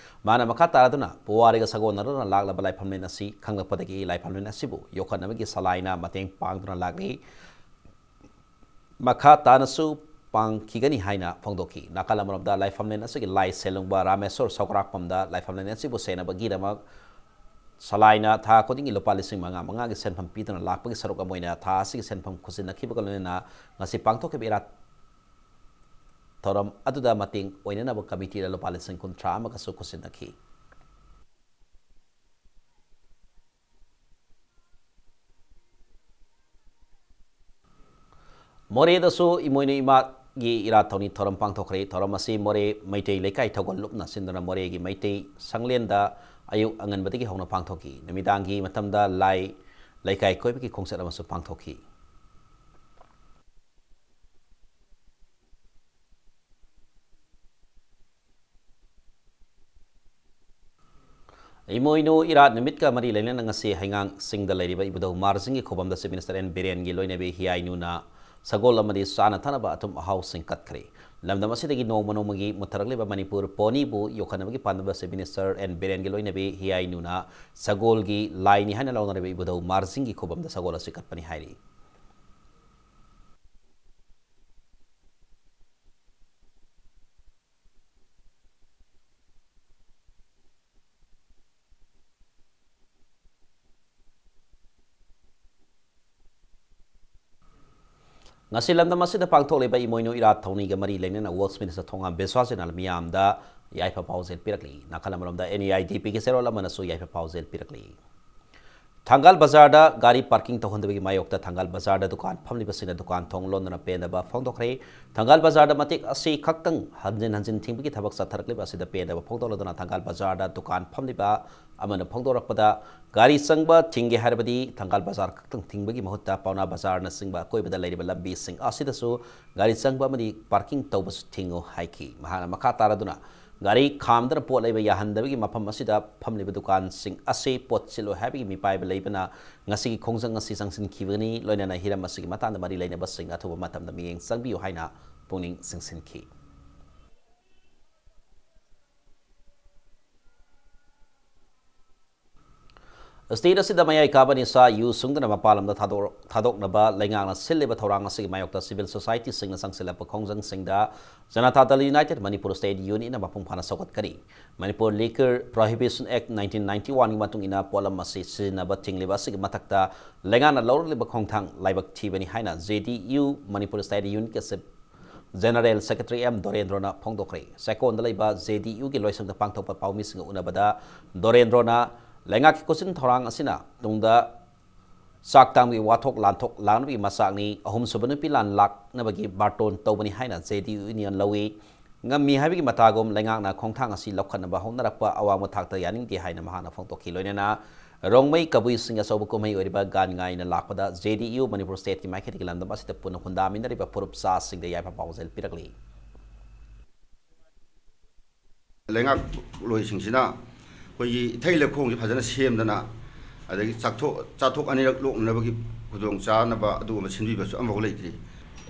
ꯃꯥꯅ ꯃꯈꯥ ꯇꯥꯔꯗꯨꯅ ꯄꯨꯋꯥꯔꯤꯒ ꯁꯥꯒꯣꯟꯅꯗꯨꯅ ꯂꯥꯛꯂꯕ ꯂꯥꯏꯐꯝꯂꯦꯟ ꯑꯁꯤ ꯈꯪꯂꯛꯄꯗꯒꯤ ꯂꯥꯏꯐꯝꯂꯦꯟ ꯑꯁꯤꯕꯨ ꯌꯣꯛꯈꯠꯅꯕꯒꯤ ꯁꯂꯥꯏꯅ ꯃꯇꯦꯡ ꯄꯥꯡꯗꯨꯅ ꯂꯥꯛꯂꯤ꯫ ꯃꯈꯥ ꯇꯥꯅꯁꯨ ꯄꯥꯡꯈꯤꯒꯅꯤ ꯍꯥꯏꯅ ꯐꯣꯡꯗꯣꯛꯈꯤ꯫ ꯅꯥꯀꯜ ꯑꯃꯔꯣꯝꯗ ꯂꯥꯏꯐꯝꯂꯦꯟ ꯑꯁꯤꯒꯤ ꯂꯥꯏ ꯁꯦꯜꯂꯨꯡꯕ ꯔꯥꯃꯦꯁꯣꯔ ꯁꯧꯒ꯭ꯔꯥꯛꯄꯝꯗ ꯂꯥꯏꯐꯝꯂꯦꯟ ꯑꯁꯤꯕꯨ ꯁꯦꯟꯅꯕꯒꯤꯗꯃꯛ ꯁꯂꯥꯏꯅ ꯊꯥ ꯈꯨꯗꯤꯡꯒꯤ ꯂꯨꯄꯥ ꯂꯤꯁꯤꯡ ꯃꯉꯥ ꯃꯉꯥꯒꯤ ꯁꯦꯟꯐꯝ ꯄꯤꯗꯨꯅ ꯂꯥꯛꯄꯒꯤ ꯁꯔꯨꯛ ꯑꯃ ꯑꯣꯏꯅ ꯊꯥ ꯑꯁꯤꯒꯤ ꯁꯦꯟꯐꯝ ꯈꯨꯠꯁꯤꯟꯅꯈꯤꯕꯒ ꯂꯣꯏꯅꯅ ꯉꯁꯤ ꯄꯥꯡꯊꯣꯛꯈꯤꯕ ꯏꯔꯥꯠ ꯊꯧꯔꯝ ꯑꯗꯨꯗ ꯃꯇꯦꯡ ꯑꯣꯏꯅꯅꯕ ꯀꯃꯤꯇꯤꯗ ꯂꯨꯄꯥ ꯂꯤꯁꯤꯡ ꯀꯨꯟꯊ꯭ꯔꯥ ꯑꯃꯒꯁꯨ ꯈꯨꯠꯁꯤꯟꯅꯈꯤ꯫ ꯃꯣꯔꯦꯗꯁꯨ ꯏꯃꯣꯏꯅꯨ ꯏꯃꯥꯒꯤ ꯏꯔꯥꯠ ꯊꯧꯅꯤ ꯊꯧꯔꯝ ꯄꯥꯡꯊꯣꯛꯈ꯭ꯔꯦ꯫ ꯊꯧꯔꯝ ꯑꯁꯤ ꯃꯣꯔꯦ ꯃꯩꯇꯩ ꯂꯩꯀꯥꯏ ꯊꯧꯒꯜ ꯂꯨꯞꯅ ꯁꯤꯟꯗꯨꯅ ꯃꯣꯔꯦꯒꯤ ꯃꯩꯇꯩ ꯁꯪꯂꯦꯟꯗ ꯑꯌꯨꯛ ꯑꯉꯟꯕꯗꯒꯤ ꯍꯧꯅ ꯄꯥꯡꯊꯣꯛꯈꯤ꯫ ꯅꯨꯃꯤꯗꯥꯡꯒꯤ ꯃꯇꯝꯗ ꯂꯥꯏ ꯂꯩꯀꯥꯏ ꯀꯣꯏꯕꯒꯤ ꯈꯣꯡꯆꯠ ꯑꯃꯁꯨ ꯄꯥꯡꯊꯣꯛꯈꯤ꯫ ꯏꯃꯣꯏꯅꯨ ꯏꯔꯥꯠ ꯅꯨꯃꯤꯠꯀ ꯃꯔꯤ ꯂꯩꯅꯅ ꯉꯁꯤ ꯍꯩꯉꯥꯡꯁꯤꯡꯗ ꯂꯩꯔꯤꯕ ꯏꯕꯨꯙꯧ ꯃꯥꯔꯖꯤꯡꯒꯤ ꯈꯨꯕꯝꯗ Chief Minister ꯑꯦꯟ ꯕꯤꯔꯦꯟꯒꯤ ꯂꯣꯏꯅꯕꯤ ꯍꯤꯌꯥꯏꯅꯨꯅ ꯁꯒꯣꯜ ꯑꯃꯗꯤ ꯆꯥꯅ ꯊꯛꯅꯕ ꯑꯊꯨꯝ ꯑꯍꯥꯎꯁꯤꯡ ꯀꯠꯈ꯭ꯔꯦ꯫ ꯂꯝꯗꯝ ꯑꯁꯤꯗꯒꯤ ꯅꯣꯡꯃ ꯅꯣꯡꯃꯒꯤ ꯃꯨꯠꯊꯔꯛꯂꯤꯕ ꯃꯅꯤꯄꯨꯔ ꯄꯣꯅꯤꯕꯨ ꯌꯣꯛꯈꯠꯅꯕꯒꯤ ꯄꯥꯟꯗꯝꯗ Chief Minister ꯑꯦꯟ ꯕꯤꯔꯦꯟꯒꯤ ꯂꯣꯏꯅꯕꯤ ꯍꯤꯌꯥꯏꯅꯨꯅ ꯁꯒꯣꯜꯒꯤ ꯂꯥꯏꯅꯤ ꯍꯥꯏꯅ ꯂꯧꯅꯔꯤꯕ ꯏꯕꯨꯙꯧ ꯃꯥꯔꯖꯤꯡꯒꯤ ꯈꯨꯕꯝꯗ ꯁꯒꯣꯜ ꯑꯁꯤ ꯀꯠꯄꯅꯤ ꯍꯥꯏꯔꯤ꯫ ꯉꯁꯤ ꯂꯝꯗꯝ ꯑꯁꯤꯗ ꯄꯥꯡꯊꯣꯛꯂꯤꯕ ꯏꯃꯣꯏꯅꯨ ꯏꯔꯥꯠ ꯊꯧꯅꯤꯒ ꯃꯔꯤ ꯂꯩꯅꯅ Works Minister ꯊꯣꯉꯥꯝ ꯕꯤꯁ꯭ꯋꯥꯁꯖꯤꯅ ꯃꯤꯌꯥꯝꯗ ꯌꯥꯏꯐ ꯄꯥꯎꯖꯦꯜ ꯄꯤꯔꯛꯂꯤ꯫ ꯅꯥꯀꯜ ꯑꯃꯔꯣꯝꯗ NUIDP ꯒꯤ ꯆꯦꯔꯣꯜ ꯑꯃꯅꯁꯨ ꯌꯥꯏꯐ ꯄꯥꯎꯖꯦꯜ ꯄꯤꯔꯛꯂꯤ꯫ ꯊꯪꯒꯥꯜ ꯕꯖꯥꯔꯗ ꯒꯥꯔꯤ parking ꯇꯧꯍꯟꯗꯕꯒꯤ ꯃꯥꯌꯣꯛꯇ ꯊꯪꯒꯥꯜ ꯕꯖꯥꯔꯗ ꯗꯨꯀꯥꯟ ꯐꯝꯂꯤꯕꯁꯤꯡꯅ ꯗꯨꯀꯥꯟ ꯊꯣꯡ ꯂꯣꯟꯗꯨꯅ ꯄꯦꯟꯗꯕ ꯐꯣꯡꯗꯣꯛꯈ꯭ꯔꯦ꯫ ꯊꯪꯒꯥꯜ ꯕꯖꯥꯔꯗ ꯃꯇꯦꯛ ꯑꯁꯤ ꯈꯛꯇꯪ ꯍꯟꯖꯤꯟ ꯍꯟꯖꯤꯟ ꯊꯤꯡꯕꯒꯤ ꯊꯕꯛ ꯆꯠꯊꯔꯛꯂꯤꯕ ꯑꯁꯤꯗ ꯄꯦꯟꯗꯕ ꯐꯣꯡꯗꯣꯛꯂꯗꯨꯅ ꯊꯪꯒꯥꯜ ꯕꯖꯥꯔꯗ ꯗꯨꯀꯥꯟ ꯐꯝꯂꯤꯕ ꯑꯃꯅ ꯐꯣꯡꯗꯣꯔꯛꯄꯗ, ꯒꯥꯔꯤ ꯆꯪꯕ ꯊꯤꯡꯒꯦ ꯍꯥꯏꯔꯕꯗꯤ ꯊꯪꯒꯥꯜ ꯕꯖꯥꯔ ꯈꯛꯇꯪ ꯊꯤꯡꯕꯒꯤ ꯃꯍꯨꯠꯇ ꯄꯥꯎꯅꯥ ꯕꯖꯥꯔꯅꯆꯤꯡꯕ ꯑꯀꯣꯏꯕꯗ ꯂꯩꯔꯤꯕ ꯂꯝꯕꯤꯁꯤꯡ ꯑꯁꯤꯗꯁꯨ ꯒꯥꯔꯤ ꯆꯪꯕ ꯑꯃꯗꯤ parking ꯇꯧꯕꯁꯨ ꯊꯤꯡꯉꯨ ꯍꯥꯏꯈꯤ꯫ ꯃꯍꯥꯛꯅ ꯃꯈꯥ ꯇꯥꯔꯗꯨꯅ, ꯒꯥꯔꯤ ꯈꯥꯝꯗꯨꯅ ꯄꯣꯠ ꯂꯩꯕ ꯌꯥꯍꯟꯗꯕꯒꯤ ꯃꯐꯝ ꯑꯁꯤꯗ ꯐꯝꯂꯤꯕ ꯗꯨꯀꯥꯟꯁꯤꯡ ꯑꯁꯤ ꯄꯣꯠ ꯁꯤꯠꯂꯣꯏ ꯍꯥꯏꯕꯒꯤ ꯃꯤꯄꯥꯏꯕ ꯂꯩꯕꯅ ꯉꯁꯤꯒꯤ ꯈꯣꯡꯖꯪ ꯑꯁꯤ ꯆꯪꯁꯤꯟꯈꯤꯕꯅꯤ꯫ ꯂꯣꯏꯅꯅ ꯍꯤꯔꯝ ꯑꯁꯤꯒꯤ ꯃꯇꯥꯡꯗ ꯃꯔꯤ ꯂꯩꯅꯕꯁꯤꯡ ꯑꯊꯨꯕ ꯃꯇꯝꯗ ꯃꯤꯠꯌꯦꯡ ꯆꯪꯕꯤꯌꯨ ꯍꯥꯏꯅ ꯄꯨꯛꯅꯤꯡ ꯆꯤꯡꯁꯤꯟꯈꯤ꯫ State ꯑꯁꯤꯗ ꯃꯌꯥꯏ ꯀꯥꯕ ꯅꯤꯁꯥ ꯌꯨ ꯁꯨꯡꯗꯨꯅ ꯃꯄꯥꯟ ꯂꯝꯗ ꯊꯥꯗꯣꯛ-, ꯊꯥꯗꯣꯛꯅꯕ ꯂꯩꯉꯥꯛꯅ ꯁꯤꯜꯂꯤꯕ ꯊꯧꯔꯥꯡ ꯑꯁꯤꯒꯤ ꯃꯥꯌꯣꯛꯇ civil society ꯁꯤꯡꯅ ꯆꯪꯁꯤꯜꯂꯛꯄ ꯈꯣꯡꯖꯪꯁꯤꯡꯗ Janata Dal United Manipur State Unit ꯅ ꯃꯄꯨꯡ ꯐꯥꯅ ꯁꯧꯒꯠꯀꯅꯤ꯫ Manipur Liquor Prohibition Act nineteen ninety one ꯒꯤ ꯃꯇꯨꯡ ꯏꯟꯅ ꯄꯣꯠꯂꯝ ꯑꯁꯤ ꯁꯤꯖꯤꯟꯅꯕ ꯊꯤꯡꯂꯤꯕ ꯑꯁꯤꯒꯤ ꯃꯊꯛꯇ ꯂꯩꯉꯥꯛꯅ ꯂꯧꯔꯛꯂꯤꯕ ꯈꯣꯡꯊꯥꯡ ꯂꯥꯏꯕꯛ ꯊꯤꯕꯅꯤ ꯍꯥꯏꯅ J D U Manipur State Unit ꯀꯤ General Secretary M ꯗꯣꯔꯦꯟꯗ꯭ꯔꯣꯅ ꯐꯣꯡꯗꯣꯛꯈ꯭ꯔꯦ꯫ ꯆꯦꯛꯀꯣꯟꯗ ꯂꯩꯕ J D U ꯒꯤ ꯂꯣꯏꯁꯪꯗ ꯄꯥꯡꯊꯣꯛꯄ ꯄꯥꯎꯃꯤꯁꯤꯡꯒ ꯎꯅꯕꯗ ꯗꯣꯔꯦꯟꯗ꯭ꯔꯣꯅ ꯂꯩꯉꯥꯛꯀꯤ ꯈꯨꯠꯁꯤꯟ ꯊꯧꯔꯥꯡ ꯑꯁꯤꯅ ꯇꯨꯡꯗ ꯆꯥꯛ ꯇꯥꯡꯕꯒꯤ ꯋꯥꯊꯣꯛ ꯂꯥꯟꯊꯣꯛ ꯂꯥꯡꯅꯕꯒꯤ ꯃꯆꯥꯛꯅꯤ, ꯑꯍꯨꯝꯁꯨꯕ ꯅꯨꯄꯤ ꯂꯥꯟ ꯂꯥꯛꯅꯕꯒꯤ ꯕꯥꯔꯇꯣꯟ ꯇꯧꯕꯅꯤ ꯍꯥꯏꯅ J D U ꯅ ꯂꯧꯏ꯫ ꯉꯝꯃꯤ ꯍꯥꯏꯕꯒꯤ ꯃꯇꯥꯒꯨꯝ ꯂꯩꯉꯥꯛꯅ ꯈꯣꯡꯊꯥꯡ ꯑꯁꯤ ꯂꯧꯈꯠꯅꯕ ꯍꯣꯠꯅꯔꯛꯄ ꯑꯋꯥꯡꯕ ꯊꯥꯛꯇ ꯌꯥꯅꯤꯡꯗꯦ ꯍꯥꯏꯅ ꯃꯍꯥꯛꯅ ꯐꯣꯡꯗꯣꯛꯈꯤ꯫ ꯂꯣꯏꯅꯅ ꯔꯣꯡꯃꯩ ꯀꯕꯨꯏꯁꯤꯡꯒꯤ ꯑꯆꯧꯕ ꯀꯨꯝꯍꯩ ꯑꯣꯏꯔꯤꯕ ꯒꯥꯟ ꯉꯥꯏꯅ ꯂꯥꯛꯄꯗ J D U Manipur State ꯀꯤ ꯃꯥꯏꯀꯩꯗꯒꯤ ꯂꯝꯗꯝ ꯑꯁꯤꯗ ꯄꯨꯟꯅ ꯈꯨꯟꯗꯥꯃꯤꯟꯅꯔꯤꯕ ꯐꯨꯔꯨꯞ ꯆꯥꯁꯤꯡꯗ ꯌꯥꯏꯐ ꯄꯥꯎꯖꯦꯜ ꯄꯤꯔꯛꯂꯤ꯫ ꯂꯩꯉꯥꯛꯂꯣꯏꯁꯤꯡꯁꯤꯅ ꯑꯩꯈꯣꯏꯒꯤ ꯏꯊꯩ ꯂꯧꯈꯣꯡꯁꯤ ꯐꯖꯅ ꯁꯦꯝꯗꯅ, ꯑꯗꯒꯤ ꯆꯥꯛꯊꯣꯛ ꯆꯥꯊꯣꯛ ꯑꯅꯤꯔꯛ ꯂꯣꯛꯅꯅꯕꯒꯤ ꯈꯨꯗꯣꯡꯆꯥꯅꯕ ꯑꯗꯨꯒꯨꯝꯕ ꯁꯤꯟꯕꯤꯕꯁꯨ ꯑꯃꯐꯥꯎ ꯂꯩꯇ꯭ꯔꯤ꯫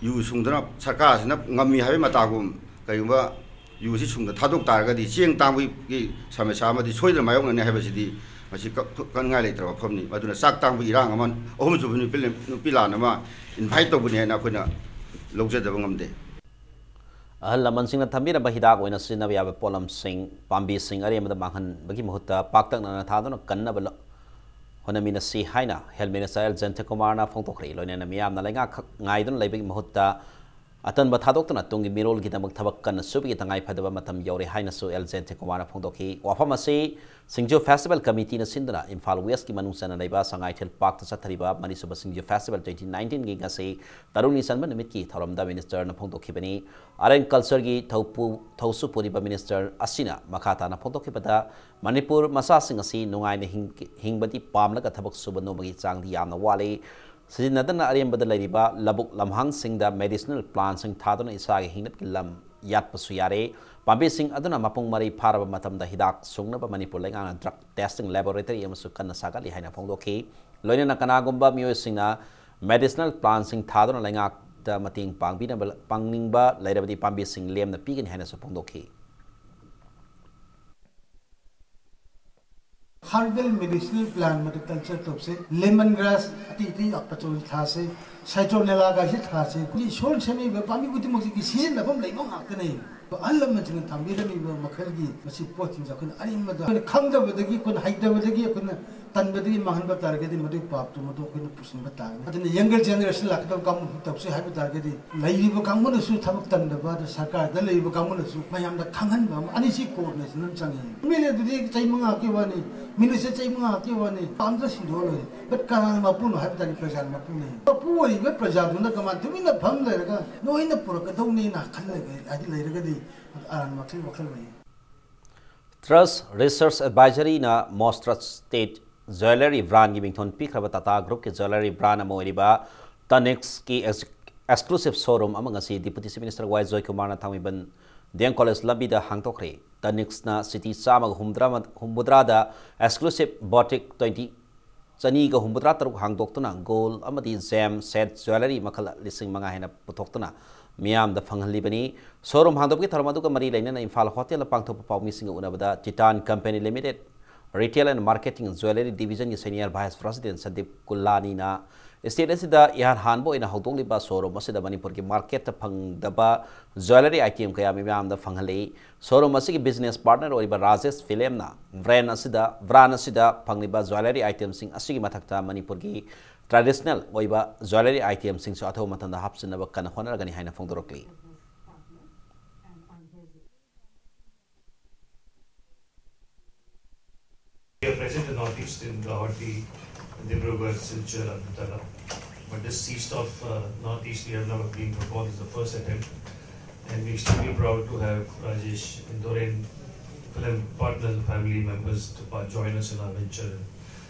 ꯌꯨ ꯁꯨꯡꯗꯅ ꯁꯔꯀꯥꯔꯁꯤꯅ ꯉꯝꯃꯤ ꯍꯥꯏꯕꯒꯤ ꯃꯇꯥꯒꯨꯝ, ꯀꯔꯤꯒꯨꯝꯕ ꯌꯨꯁꯤ ꯁꯨꯡꯗ ꯊꯥꯗꯣꯛ ꯇꯥꯔꯒꯗꯤ ꯆꯦꯡ ꯇꯥꯡꯕꯒꯤ ꯁꯃꯁ꯭ꯌꯥ ꯑꯃꯗꯤ ꯁꯣꯏꯗꯅ ꯃꯥꯌꯣꯛꯅꯅꯤ ꯍꯥꯏꯕꯁꯤꯗꯤ ꯃꯁꯤ ꯀꯛ-, ꯀꯛꯅꯤꯡꯉꯥꯏ ꯂꯩꯇ꯭ꯔꯕ ꯋꯥꯐꯝꯅꯤ꯫ ꯃꯗꯨꯅ ꯆꯥꯛ ꯇꯥꯡꯕꯒꯤ ꯏꯔꯥꯡ ꯑꯃ, ꯑꯍꯨꯝꯁꯨꯕ ꯅꯨꯄꯤ, ꯅꯨꯄꯤ ꯂꯥꯟ ꯑꯃ invite ꯇꯧꯕꯅꯤ ꯍꯥꯏꯅ ꯑꯩꯈꯣꯏꯅ ꯂꯧꯖꯗꯕ ꯉꯝꯗꯦ꯫ ꯑꯍꯜ ꯂꯃꯟꯁꯤꯡꯅ ꯊꯝꯕꯤꯔꯝꯕ ꯍꯤꯗꯥꯛ ꯑꯣꯏꯅ ꯁꯤꯖꯤꯟꯅꯕ ꯌꯥꯕ ꯄꯣꯠꯂꯝꯁꯤꯡ, ꯄꯥꯝꯕꯤꯁꯤꯡ ꯑꯔꯦꯝꯕꯗ ꯃꯥꯡꯍꯟꯕꯒꯤ ꯃꯍꯨꯠꯇ ꯄꯥꯛꯇꯛꯅꯅ ꯊꯥꯗꯨꯅ ꯀꯟꯅꯕ ꯂ-, ꯍꯣꯠꯅꯃꯤꯟꯅꯁꯤ ꯍꯥꯏꯅ Health Minister ꯑꯦꯜ ꯖꯌꯟꯇꯀꯨꯃꯥꯔꯅ ꯐꯣꯡꯗꯣꯛꯈ꯭ꯔꯦ꯫ ꯂꯣꯏꯅꯅ ꯃꯤꯌꯥꯝꯅ ꯂꯩꯉꯥꯛꯈꯛ ꯉꯥꯏꯗꯨꯅ ꯂꯩꯕꯒꯤ ꯃꯍꯨꯠꯇ ꯑꯇꯟꯕ ꯊꯥꯗꯣꯛꯇꯨꯅ ꯇꯨꯡꯒꯤ ꯃꯤꯔꯣꯜꯒꯤꯗꯃꯛ ꯊꯕꯛ ꯀꯟꯅ ꯁꯨꯕꯒꯤ ꯇꯉꯥꯏ ꯐꯗꯕ ꯃꯇꯝ ꯌꯧꯔꯦ ꯍꯥꯏꯅꯁꯨ ꯑꯦꯜ ꯖꯌꯟꯇꯀꯨꯃꯥꯔꯅ ꯐꯣꯡꯗꯣꯛꯈꯤ꯫ ꯋꯥꯐꯝ ꯑꯁꯤ ꯁꯤꯡꯖꯨ Festival Committeeꯅ ꯁꯤꯟꯗꯨꯅ ꯏꯝꯐꯥꯜ Westꯀꯤ ꯃꯅꯨꯡ ꯆꯟꯅ ꯂꯩꯕ ꯁꯉꯥꯏꯊꯦꯜ Parkꯇ ꯆꯠꯊꯔꯤꯕ ꯃꯔꯤꯁꯨꯕ ꯁꯤꯡꯖꯨ Festival twenty nineteenꯒꯤ ꯉꯁꯤ ꯇꯔꯨꯛꯅꯤ ꯆꯟꯕ ꯅꯨꯃꯤꯠꯀꯤ ꯊꯧꯔꯝꯗ Ministerꯅ ꯐꯣꯡꯗꯣꯛꯈꯤꯕꯅꯤ꯫ Art and Cultureꯒꯤ ꯊꯧꯄꯨ-, ꯊꯧꯁꯨ ꯄꯨꯔꯤꯕ Minister ꯑꯁꯤꯅ ꯃꯈꯥ ꯇꯥꯅ ꯐꯣꯡꯗꯣꯛꯈꯤꯕꯗ, ꯃꯅꯤꯄꯨꯔ ꯃꯆꯥꯁꯤꯡ ꯑꯁꯤ ꯅꯨꯡꯉꯥꯏꯅ ꯍꯤꯡ-, ꯍꯤꯡꯕꯗꯤ ꯄꯥꯝꯂꯒ ꯊꯕꯛ ꯁꯨꯕ ꯅꯣꯝꯕꯒꯤ ꯆꯥꯡꯗꯤ ꯌꯥꯝꯅ ꯋꯥꯠꯂꯤ꯫ ꯁꯤꯖꯤꯟꯅꯗꯅ ꯑꯔꯦꯝꯕꯗ ꯂꯩꯔꯤꯕ ꯂꯧꯕꯨꯛ ꯂꯝꯍꯥꯡꯁꯤꯡꯗ medicinal plantꯁꯤꯡ ꯊꯥꯗꯨꯅ ꯏꯁꯥꯒꯤ ꯍꯤꯡꯅꯕꯒꯤ ꯂꯝ ꯌꯥꯠꯄꯁꯨ ꯌꯥꯔꯦ꯫ ꯄꯥꯝꯕꯤꯁꯤꯡ ꯑꯗꯨꯅ ꯃꯄꯨꯡ ꯃꯔꯩ ꯐꯥꯔꯕ ꯃꯇꯝꯗ ꯍꯤꯗꯥꯛ ꯁꯨꯡꯅꯕ ꯃꯅꯤꯄꯨꯔ ꯂꯩꯉꯥꯛꯅ drug testing laboratory ꯑꯃꯁꯨ ꯀꯟꯅ ꯁꯥꯒꯠꯂꯤ ꯍꯥꯏꯅ ꯐꯣꯡꯗꯣꯛꯈꯤ꯫ ꯂꯣꯏꯅꯅ ꯀꯅꯥꯒꯨꯝꯕ ꯃꯤꯑꯣꯏꯁꯤꯡꯅ medicinal plantꯁꯤꯡ ꯊꯥꯗꯨꯅ ꯂꯩꯉꯥꯛꯇ ꯃꯇꯦꯡ ꯄꯥꯡꯕꯤꯅꯕ, ꯄꯥꯡꯅꯤꯡꯕ ꯂꯩꯔꯕꯗꯤ ꯄꯥꯝꯕꯤꯁꯤꯡ ꯂꯦꯝꯅ ꯄꯤꯒꯅꯤ ꯍꯥꯏꯅꯁꯨ ꯐꯣꯡꯗꯣꯛꯈꯤ꯫ Herbal medicinal plant ꯃꯗꯨ culture ꯇꯧꯁꯦ, lemon grass ꯑꯇꯩ ꯑꯇꯩ ꯑꯄꯆꯧ ꯊꯥꯁꯦ, citronellꯒꯁꯤ ꯊꯥꯁꯦ꯫ ꯑꯩꯈꯣꯏꯒꯤ ꯏꯁꯣꯔꯅ ꯁꯦꯝꯃꯛꯏꯕ ꯄꯥꯝꯕꯤ ꯈꯨꯗꯤꯡꯃꯛꯁꯤꯒꯤ ꯁꯤꯖꯤꯟꯅꯐꯝ ꯂꯩꯕ ꯉꯥꯛꯇꯅꯦ꯫ ꯑꯍꯜ ꯂꯃꯟꯁꯤꯡꯅ ꯊꯝꯕꯤꯔꯝꯃꯤꯕ ꯃꯈꯜꯒꯤ ꯃꯁꯤ ꯄꯣꯠꯁꯤꯡꯁꯦ ꯑꯩꯈꯣꯏꯅ ꯑꯔꯦꯝꯕꯗ, ꯑꯩꯈꯣꯏꯅ ꯈꯪꯗꯕꯗꯒꯤ, ꯑꯩꯈꯣꯏꯅ ꯍꯩꯇꯕꯗꯒꯤ, ꯑꯩꯈꯣꯏꯅ ꯇꯟꯕꯗꯒꯤ ꯃꯥꯡꯍꯟꯕ ꯇꯥꯔꯒꯗꯤ ꯃꯗꯨꯒꯤ ꯄꯥꯞꯇꯨ ꯃꯗꯨ ꯑꯩꯈꯣꯏꯅ ꯄꯨꯁꯤꯟꯕ ꯇꯥꯔꯒꯅꯤ꯫ ꯑꯗꯨꯅ younger generation ꯂꯥꯛꯀꯗꯕ ꯀꯥꯡꯕꯨ ꯇꯧꯁꯦ ꯍꯥꯏꯕ ꯇꯥꯔꯒꯗꯤ ꯂꯩꯔꯤꯕ ꯀꯥꯡꯕꯨꯅꯁꯨ ꯊꯕꯛ ꯇꯟꯗꯕ, ꯑꯗ ꯁꯔꯀꯥꯔꯗ ꯂꯩꯔꯤꯕ ꯀꯥꯡꯕꯨꯅꯁꯨ ꯃꯌꯥꯝꯗ ꯈꯪꯍꯟꯕ ꯑꯃ, ꯑꯅꯤꯁꯤ coordination ꯑꯃ ꯆꯪꯉꯤ꯫ MLAꯗꯨꯗꯤ ꯆꯍꯤ ꯃꯉꯥ ꯉꯥꯛꯀꯤ ꯋꯥꯅꯤ, minister ꯆꯍꯤ ꯃꯉꯥ ꯉꯥꯛꯀꯤ ꯋꯥꯅꯤ, ꯄꯥꯝꯗ ꯁꯤꯟꯗꯣꯛꯑ ꯂꯣꯏꯔꯦ꯫ But ꯀꯅꯥꯅ ꯃꯄꯨꯅꯣ ꯍꯥꯏꯕ ꯇꯥꯔꯗꯤ ꯄ꯭ꯔꯖꯥꯅ ꯃꯄꯨꯅꯦ꯫ ꯃꯄꯨ ꯑꯣꯏꯔꯤꯕ ꯄ꯭ꯔꯖꯥꯗꯨꯅ ꯀꯃꯥꯏꯅ ꯇꯨꯃꯤꯟꯅ ꯐꯝ ꯂꯩꯔꯒ ꯅꯣꯏꯅ ꯄꯨꯔꯛꯀꯗꯧꯅꯤꯅ ꯈꯜꯂꯒ ꯍꯥꯏꯗꯤ ꯂꯩꯔꯒꯗꯤ ꯑꯔꯥꯟꯕ ꯋꯥꯈꯜ, ꯋꯥꯈꯜ ꯂꯩ꯫ Trust Research Advisoryꯅ Most Trusted Jewellery Brandꯒꯤ ꯃꯤꯡꯊꯣꯟ ꯄꯤꯈ꯭ꯔꯕ Tata Groupꯀꯤ jewellery brand ꯑꯃ ꯑꯣꯏꯔꯤꯕ Tanishqꯀꯤ ex-, exclusive showroom ꯑꯃ ꯉꯁꯤ Deputy Chief Minister ꯋꯥꯏ ꯖꯣꯏꯀꯨꯃꯥꯔꯅ ꯊꯥꯡꯃꯩꯕꯟ ꯗꯤ ꯑꯦꯝ ꯀꯣꯂꯦꯖ ꯂꯝꯕꯤꯗ ꯍꯥꯡꯗꯣꯛꯈ꯭ꯔꯦ꯫ ꯇꯅꯤꯛꯁꯅ ꯁꯤꯇꯤ ꯆꯥꯝꯃꯒ ꯍꯨꯝꯗ꯭ꯔꯥ, ꯍꯨꯝꯐꯨꯇꯔꯥꯗ exclusive boutique twenty, ꯆꯅꯤꯒ ꯍꯨꯝꯐꯨꯇꯔꯥ ꯇꯔꯨꯛ ꯍꯥꯡꯗꯣꯛꯇꯨꯅ gold ꯑꯃꯗꯤ gem set jewellery ꯃꯈꯜ ꯂꯤꯁꯤꯡ ꯃꯉꯥ ꯍꯦꯟꯅ ꯄꯨꯊꯣꯛꯇꯨꯅ ꯃꯤꯌꯥꯝꯗ ꯐꯪꯍꯜꯂꯤꯕꯅꯤ꯫ Showroom ꯍꯥꯡꯗꯣꯛꯄꯒꯤ ꯊꯧꯔꯝ ꯑꯗꯨꯒ ꯃꯔꯤ ꯂꯩꯅꯅ ꯏꯝꯐꯥꯜ ꯍꯣꯇꯦꯜꯗ ꯄꯥꯡꯊꯣꯛꯄ ꯄꯥꯎꯃꯤꯁꯤꯡꯒ ꯎꯅꯕꯗ Titan Company Limited Retail and Marketing Jewellery Division ꯒꯤ Senior Vice President Sandeep ꯀꯨꯂꯥꯅꯤꯅ state ꯑꯁꯤꯗ ꯏꯍꯥꯟ ꯍꯥꯟꯕ ꯑꯣꯏꯅ ꯍꯧꯗꯣꯛꯂꯤꯕ showroom ꯑꯁꯤꯗ ꯃꯅꯤꯄꯨꯔꯒꯤ market ꯇ ꯐꯪꯗꯕ jewellery item ꯀꯌꯥ ꯃꯤꯌꯥꯝꯗ ꯐꯪꯍꯜꯂꯤ꯫ Showroom ꯑꯁꯤꯒꯤ business partner ꯑꯣꯏꯔꯤꯕ ꯔꯥꯖꯦꯁ ꯐꯤꯂꯦꯝꯅ brand ꯑꯁꯤꯗ, brand ꯑꯁꯤꯗ ꯐꯪꯂꯤꯕ jewellery item ꯁꯤꯡ ꯑꯁꯤꯒꯤ ꯃꯊꯛꯇ ꯃꯅꯤꯄꯨꯔꯒꯤ traditional ꯑꯣꯏꯕ jewellery item ꯁꯤꯡꯁꯨ ꯑꯊꯨꯕ ꯃꯇꯝꯗ ꯍꯥꯞꯆꯤꯟꯅꯕ ꯀꯟꯅ ꯍꯣꯠꯅꯔꯒꯅꯤ ꯍꯥꯏꯅ ꯐꯣꯡꯗꯣꯔꯛꯂꯤ꯫ We are present in Northeast in Guwahati, Dibrugarh, Silchar, Agartala. But this east of uh, Northeast, we have never been before. This is the first attempt. And we're extremely proud to have Rajesh Indore and film partners and family members to part- join us in our venture,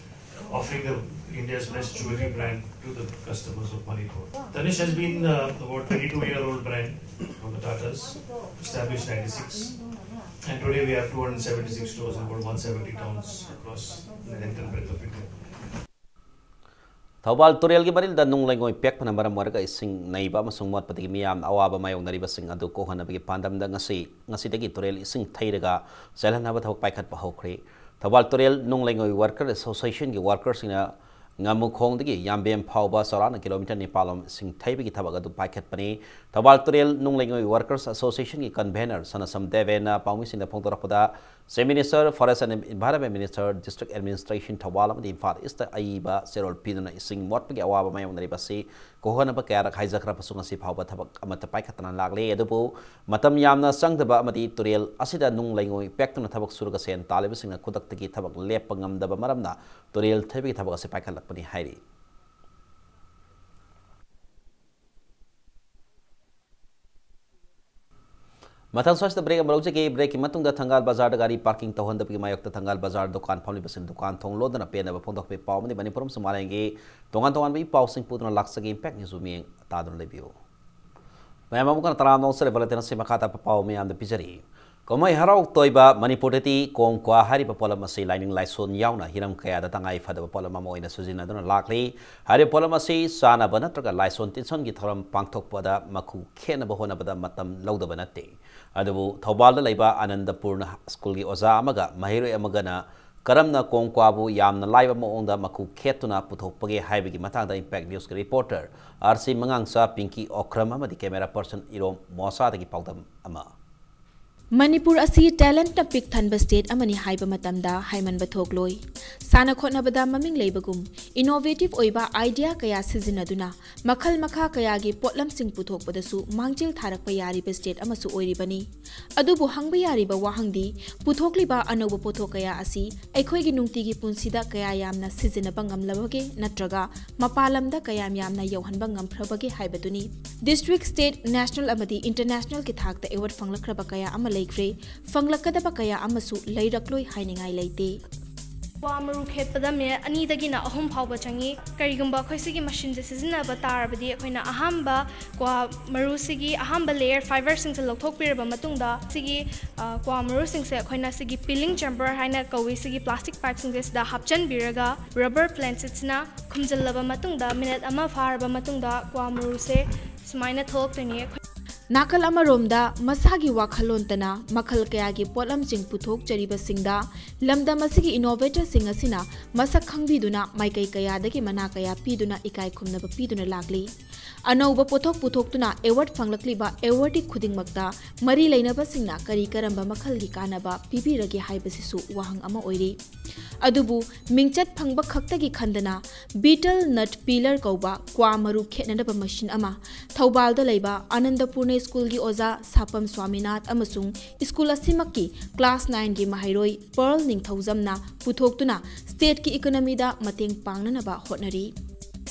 offering the India's best jewelry brand to the customers of Manipur. Tanishq has been uh, about twenty-two year old brand from the Tatas, established ninety-six. And today we have two hundred seventy-six stores in about one seventy towns across the length and breadth of India. Thoubal ꯇꯨꯔꯦꯜꯒꯤ ꯃꯔꯤꯜꯗ ꯅꯨꯡ ꯂꯩꯉꯣꯏ ꯄꯦꯛꯄꯅ ꯃꯔꯝ ꯑꯣꯏꯔꯒ ꯏꯁꯤꯡ ꯅꯩꯕ ꯑꯃꯁꯨꯡ ꯃꯣꯠꯄꯗꯒꯤ ꯃꯤꯌꯥꯝꯅ ꯑꯋꯥꯕ ꯃꯥꯌꯣꯛꯅꯔꯤꯕꯁꯤꯡ ꯑꯗꯨ ꯀꯣꯛꯍꯟꯅꯕꯒꯤ ꯄꯥꯟꯗꯝꯗ ꯉꯁꯤ, ꯉꯁꯤꯗꯒꯤ ꯇꯨꯔꯦꯜ ꯏꯁꯤꯡ ꯊꯩꯔꯒ ꯆꯦꯜꯍꯟꯅꯕ ꯊꯕꯛ ꯄꯥꯏꯈꯠꯄ ꯍꯧꯈ꯭ꯔꯦ꯫ ꯊꯧꯕꯥꯜ ꯇꯨꯔꯦꯜ ꯅꯨꯡ ꯂꯩꯉꯣꯏ Worker Association ꯒꯤ worker ꯁꯤꯡꯅ ꯉꯥꯃꯨꯈꯣꯡꯗꯒꯤ ꯌꯥꯝꯕꯦꯝ ꯐꯥꯎꯕ ꯆꯥꯎꯔꯥꯛꯅ kilometre ꯅꯤꯄꯥꯜ ꯂꯣꯝ ꯏꯁꯤꯡ ꯊꯩꯕꯒꯤ ꯊꯕꯛ ꯑꯗꯨ ꯄꯥꯏꯈꯠꯄꯅꯤ꯫ ꯊꯧꯕꯥꯜ ꯇꯨꯔꯦꯜ ꯅꯨꯡ ꯂꯩꯉꯣꯏ Workers Association ꯒꯤ convener ꯁꯅꯥꯁꯝ ꯗꯦꯕꯦꯟꯅ ꯄꯥꯎꯃꯤꯁꯤꯡꯗ ꯐꯣꯡꯗꯣꯔꯛꯄꯗ, Chief Minister, Forest and Environment Minister, District Administration Thoubal ꯑꯃꯗꯤ ꯏꯝꯐꯥꯜ ꯏꯁꯇ ꯑꯏꯕ ꯆꯦꯔꯣꯜ ꯄꯤꯗꯨꯅ ꯏꯁꯤꯡ ꯃꯣꯠꯄꯒꯤ ꯑꯋꯥꯕ ꯃꯥꯌꯣꯛꯅꯔꯤꯕ ꯑꯁꯤ ꯀꯣꯛꯍꯟꯅꯕ ꯀꯌꯥꯔꯛ ꯍꯥꯏꯖꯈ꯭ꯔꯕꯁꯨ ꯉꯁꯤ ꯐꯥꯎꯕ ꯊꯕꯛ ꯑꯃꯠꯇ ꯄꯥꯏꯈꯠꯇꯅ ꯂꯥꯛꯂꯦ꯫ ꯑꯗꯨꯕꯨ ꯃꯇꯝ ꯌꯥꯝꯅ ꯆꯪꯗꯕ ꯑꯃꯗꯤ ꯇꯨꯔꯦꯜ ꯑꯁꯤꯗ ꯅꯨꯡ ꯂꯩꯉꯣꯏ ꯄꯦꯛꯇꯨꯅ ꯊꯕꯛ ꯁꯨꯔꯒ ꯁꯦꯟ ꯇꯥꯜꯂꯤꯕꯁꯤꯡꯅ ꯈꯨꯗꯛꯇꯒꯤ ꯊꯕꯛ ꯂꯦꯞꯄ ꯉꯝꯗꯕ ꯃꯔꯝꯅ ꯇꯨꯔꯦꯜ ꯊꯩꯕꯒꯤ ꯊꯕꯛ ꯑꯁꯤ ꯄꯥꯏꯈꯠꯂꯛꯄꯅꯤ ꯍꯥꯏꯔꯤ꯫ ꯃꯊꯪ ꯁ꯭ꯋꯥꯏꯁꯤꯗ break ꯑꯃ ꯂꯧꯖꯒꯦ꯫ Break ꯀꯤ ꯃꯇꯨꯡꯗ ꯊꯪꯒꯥꯜ ꯕꯖꯥꯔꯗ ꯒꯥꯔꯤ parking ꯇꯧꯍꯟꯗꯕꯒꯤ ꯃꯥꯌꯣꯛꯇ ꯊꯪꯒꯥꯜ ꯕꯖꯥꯔ ꯗꯨꯀꯥꯟ ꯐꯝꯂꯤꯕꯁꯤꯡ ꯗꯨꯀꯥꯟ ꯊꯣꯡ ꯂꯣꯟꯗꯨꯅ ꯄꯦꯟꯗꯕ ꯐꯣꯡꯗꯣꯛꯄꯒꯤ ꯄꯥꯎ ꯑꯃꯗꯤ ꯃꯅꯤꯄꯨꯔ ꯑꯃꯁꯨꯡ ꯃꯥꯂꯦꯝꯒꯤ ꯇꯣꯉꯥꯟ ꯇꯣꯉꯥꯟꯕ ꯏ ꯄꯥꯎꯁꯤꯡ ꯄꯨꯗꯨꯅ ꯂꯥꯛꯆꯒꯦ꯫ Impact News ꯕꯨ ꯃꯤꯠꯌꯦꯡ ꯇꯥꯗꯨꯅ ꯂꯩꯕꯤꯌꯨ꯫ ꯃꯌꯥꯝ ꯑꯃꯨꯛ ꯍꯟꯅ ꯇꯔꯥꯝꯅ ꯑꯣꯛꯆꯔꯤ꯫ Bulletin ꯑꯁꯤ ꯃꯈꯥ ꯇꯥꯕ ꯄꯥꯎ ꯃꯌꯥꯝꯗ ꯄꯤꯖꯔꯤ꯫ ꯀꯨꯝꯍꯩ ꯍꯔꯥꯎ ꯇꯣꯏꯕ ꯃꯅꯤꯄꯨꯔꯗꯗꯤ ꯀꯣꯡ ꯀ꯭ꯋꯥ ꯍꯥꯏꯔꯤꯕ ꯄꯣꯠꯂꯝ ꯑꯁꯤ ꯂꯥꯏꯅꯤꯡ ꯂꯥꯏꯁꯣꯟ ꯌꯥꯎꯅ ꯍꯤꯔꯝ ꯀꯌꯥꯗ ꯇꯉꯥꯏ ꯐꯗꯕ ꯄꯣꯠꯂꯝ ꯑꯃ ꯑꯣꯏꯅ ꯁꯤꯖꯤꯟꯅꯗꯨꯅ ꯂꯥꯛꯂꯤ꯫ ꯍꯥꯏꯔꯤꯕ ꯄꯣꯠꯂꯝ ꯑꯁꯤ ꯆꯥꯅꯕ ꯅꯠꯇ꯭ꯔꯒ ꯂꯥꯏꯁꯣꯟ ꯇꯤꯟꯁꯣꯟꯒꯤ ꯊꯧꯔꯝ ꯄꯥꯡꯊꯣꯛꯄꯗ ꯃꯈꯨ ꯈꯦꯠꯅꯕ ꯍꯣꯠꯅꯕꯗ ꯃꯇꯝ ꯂꯧꯗꯕ ꯅꯠꯇꯦ꯫ ꯑꯗꯨꯕꯨ ꯊꯧꯕꯥꯜꯗ ꯂꯩꯕ ꯑꯅꯟꯗꯄꯨꯔꯅ ꯁ꯭ꯀꯨꯜꯒꯤ ꯑꯣꯖꯥ ꯑꯃꯒ ꯃꯍꯩꯔꯣꯏ ꯑꯃꯒꯅ ꯀꯔꯝꯅ ꯀꯣꯡ ꯀ꯭ꯋꯥꯕꯨ ꯌꯥꯝꯅ ꯂꯥꯏꯕ ꯃꯑꯣꯡꯗ ꯃꯈꯨ ꯈꯦꯠꯇꯨꯅ ꯄꯨꯊꯣꯛꯄꯒꯦ ꯍꯥꯏꯕꯒꯤ ꯃꯇꯥꯡꯗ Impact Newsꯀꯤ reporter ꯑꯥꯔ ꯁꯤ ꯃꯉꯥꯡꯆꯥ, ꯄꯤꯡꯀꯤ ꯑꯣꯈ꯭ꯔꯝ ꯑꯃꯗꯤ camera person ꯏꯔꯣꯝ ꯃꯣꯁꯥꯗꯒꯤ ꯄꯥꯎꯗꯝ ꯑꯃ꯫ ꯃꯅꯤꯄꯨꯔ ꯑꯁꯤ talentꯅ ꯄꯤꯛ ꯊꯟꯕ state ꯑꯃꯅꯤ ꯍꯥꯏꯕ ꯃꯇꯝꯗ ꯍꯥꯏꯃꯟꯕ ꯊꯣꯛꯂꯣꯏ꯫ ꯁꯥꯟꯅ ꯈꯣꯠꯅꯕꯗ ꯃꯃꯤꯡ ꯂꯩꯕꯒꯨꯝ, innovative ꯑꯣꯏꯕ idea ꯀꯌꯥ ꯁꯤꯖꯤꯟꯅꯗꯨꯅ ꯃꯈꯜ ꯃꯈꯥ ꯀꯌꯥꯒꯤ ꯄꯣꯠꯂꯝꯁꯤꯡ ꯄꯨꯊꯣꯛꯄꯗꯁꯨ ꯃꯥꯡꯖꯤꯜ ꯊꯥꯔꯛꯄ ꯌꯥꯔꯤꯕ state ꯑꯃꯁꯨ ꯑꯣꯏꯔꯤꯕꯅꯤ꯫ ꯑꯗꯨꯕꯨ ꯍꯪꯕ ꯌꯥꯔꯤꯕ ꯋꯥꯍꯪꯗꯤ, ꯄꯨꯊꯣꯛꯂꯤꯕ ꯑꯅꯧꯕ ꯄꯣꯠꯊꯣꯛ ꯀꯌꯥ ꯑꯁꯤ ꯑꯩꯈꯣꯏꯒꯤ ꯅꯨꯡꯇꯤꯒꯤ ꯄꯨꯟꯁꯤꯗ ꯀꯌꯥ ꯌꯥꯝꯅ ꯁꯤꯖꯤꯟꯅꯕ ꯉꯝꯂꯕꯒꯦ ꯅꯠꯇ꯭ꯔꯒ ꯃꯄꯥꯟ ꯂꯝꯗ ꯀꯌꯥꯝ ꯌꯥꯝꯅ ꯌꯧꯍꯟꯕ ꯉꯝꯈ꯭ꯔꯕꯒꯦ ꯍꯥꯏꯕꯗꯨꯅꯤ꯫ District, state, national ꯑꯃꯗꯤ internationalꯒꯤ ꯊꯥꯛꯇ award ꯐꯪꯂꯛꯈ꯭ꯔꯕ ꯀꯌꯥ ꯑꯃ ꯂꯩꯈ꯭ꯔꯦ, ꯐꯪꯂꯛꯀꯗꯕ ꯀꯌꯥ ꯑꯃꯁꯨ ꯂꯩꯔꯛꯂꯣꯏ ꯍꯥꯏꯅꯤꯡꯉꯥꯏ ꯂꯩꯇꯦ꯫ ꯀ꯭ꯋꯥ ꯃꯔꯨ ꯈꯦꯠꯄꯗ minute ꯑꯅꯤꯗꯒꯤꯅ ꯑꯍꯨꯝ ꯐꯥꯎꯕ ꯆꯪꯉꯤ꯫ ꯀꯔꯤꯒꯨꯝꯕ ꯑꯩꯈꯣꯏ ꯁꯤꯒꯤ machineꯁꯦ ꯁꯤꯖꯤꯟꯅꯕ ꯇꯥꯔꯕꯗꯤ, ꯑꯩꯈꯣꯏꯅ ꯑꯍꯥꯟꯕ ꯀ꯭ꯋꯥ ꯃꯔꯨꯁꯤꯒꯤ ꯑꯍꯥꯟꯕ layer fiberꯁꯤꯡꯁꯦ ꯂꯧꯊꯣꯛꯄꯤꯔꯕ ꯃꯇꯨꯡꯗ, ꯁꯤꯒꯤ, ꯑ, ꯀ꯭ꯋꯥ ꯃꯔꯨꯁꯤꯡꯁꯦ ꯑꯩꯈꯣꯏꯅ ꯁꯤꯒꯤ peeling chamber ꯍꯥꯏꯅ ꯀꯧꯏ, ꯁꯤꯒꯤ plastic pipeꯁꯤꯡꯁꯦ ꯁꯤꯗ ꯍꯥꯞꯆꯤꯟꯕꯤꯔꯒ rubber plancetꯁꯤꯅ ꯈꯨꯝꯖꯤꯜꯂꯕ ꯃꯇꯨꯡꯗ, minute ꯑꯃ ꯐꯥꯔꯕ ꯃꯇꯨꯡꯗ ꯀ꯭ꯋꯥ ꯃꯔꯨꯁꯦ ꯁꯨꯃꯥꯏꯅ ꯊꯣꯛꯂꯛꯇꯣꯏꯅꯤ꯫ ꯅꯥꯀꯜ ꯑꯃꯔꯣꯝꯗ ꯃꯁꯥꯒꯤ ꯋꯥꯈꯜꯂꯣꯟꯇꯅ ꯃꯈꯜ ꯀꯌꯥꯒꯤ ꯄꯣꯠꯂꯝꯁꯤꯡ ꯄꯨꯊꯣꯛꯆꯔꯤꯕꯁꯤꯡꯗ ꯂꯝꯗꯝ ꯑꯁꯤꯒꯤ innovatorꯁꯤꯡ ꯑꯁꯤꯅ ꯃꯁꯛ ꯈꯪꯕꯤꯗꯨꯅ ꯃꯥꯏꯀꯩ ꯀꯌꯥꯗꯒꯤ ꯃꯅꯥ ꯀꯌꯥ ꯄꯤꯗꯨꯅ ꯏꯀꯥꯏ ꯈꯨꯝꯅꯕ ꯄꯤꯗꯨꯅ ꯂꯥꯛꯂꯤ꯫ ꯑꯅꯧꯕ ꯄꯣꯠꯊꯣꯛ ꯄꯨꯊꯣꯛꯇꯨꯅ award ꯐꯪꯂꯛꯂꯤꯕ awardee ꯈꯨꯗꯤꯡꯃꯛꯇ ꯃꯔꯤ ꯂꯩꯅꯕꯁꯤꯡꯅ ꯀꯔꯤ ꯀꯔꯝꯕ ꯃꯈꯜꯒꯤ ꯀꯥꯟꯅꯕ ꯄꯤꯕꯤꯔꯒꯦ ꯍꯥꯏꯕꯁꯤꯁꯨ ꯋꯥꯍꯪ ꯑꯃ ꯑꯣꯏꯔꯤ꯫ ꯑꯗꯨꯕꯨ ꯃꯤꯡꯆꯠ ꯐꯪꯕ ꯈꯛꯇꯒꯤ ꯈꯟꯗꯅ betel nut peeler ꯀꯧꯕ ꯀ꯭ꯋꯥ ꯃꯔꯨ ꯈꯦꯠꯅꯅꯕ machine ꯑꯃ ꯊꯧꯕꯥꯜꯗ ꯂꯩꯕ ꯑꯅꯟꯗꯄꯨꯔꯅ ꯁ꯭ꯀꯨꯜꯒꯤ ꯑꯣꯖꯥ ꯁꯥꯄꯝ ꯁ꯭ꯋꯥꯃꯤꯅꯥꯊ ꯑꯃꯁꯨꯡ ꯁ꯭ꯀꯨꯜ ꯑꯁꯤꯃꯛꯀꯤ class nineꯒꯤ ꯃꯍꯩꯔꯣꯏ ꯄꯔꯜ ꯅꯤꯡꯊꯧꯖꯝꯅ ꯄꯨꯊꯣꯛꯇꯨꯅ stateꯀꯤ economyꯗ ꯃꯇꯦꯡ ꯄꯥꯡꯅꯅꯕ ꯍꯣꯠꯅꯔꯤ꯫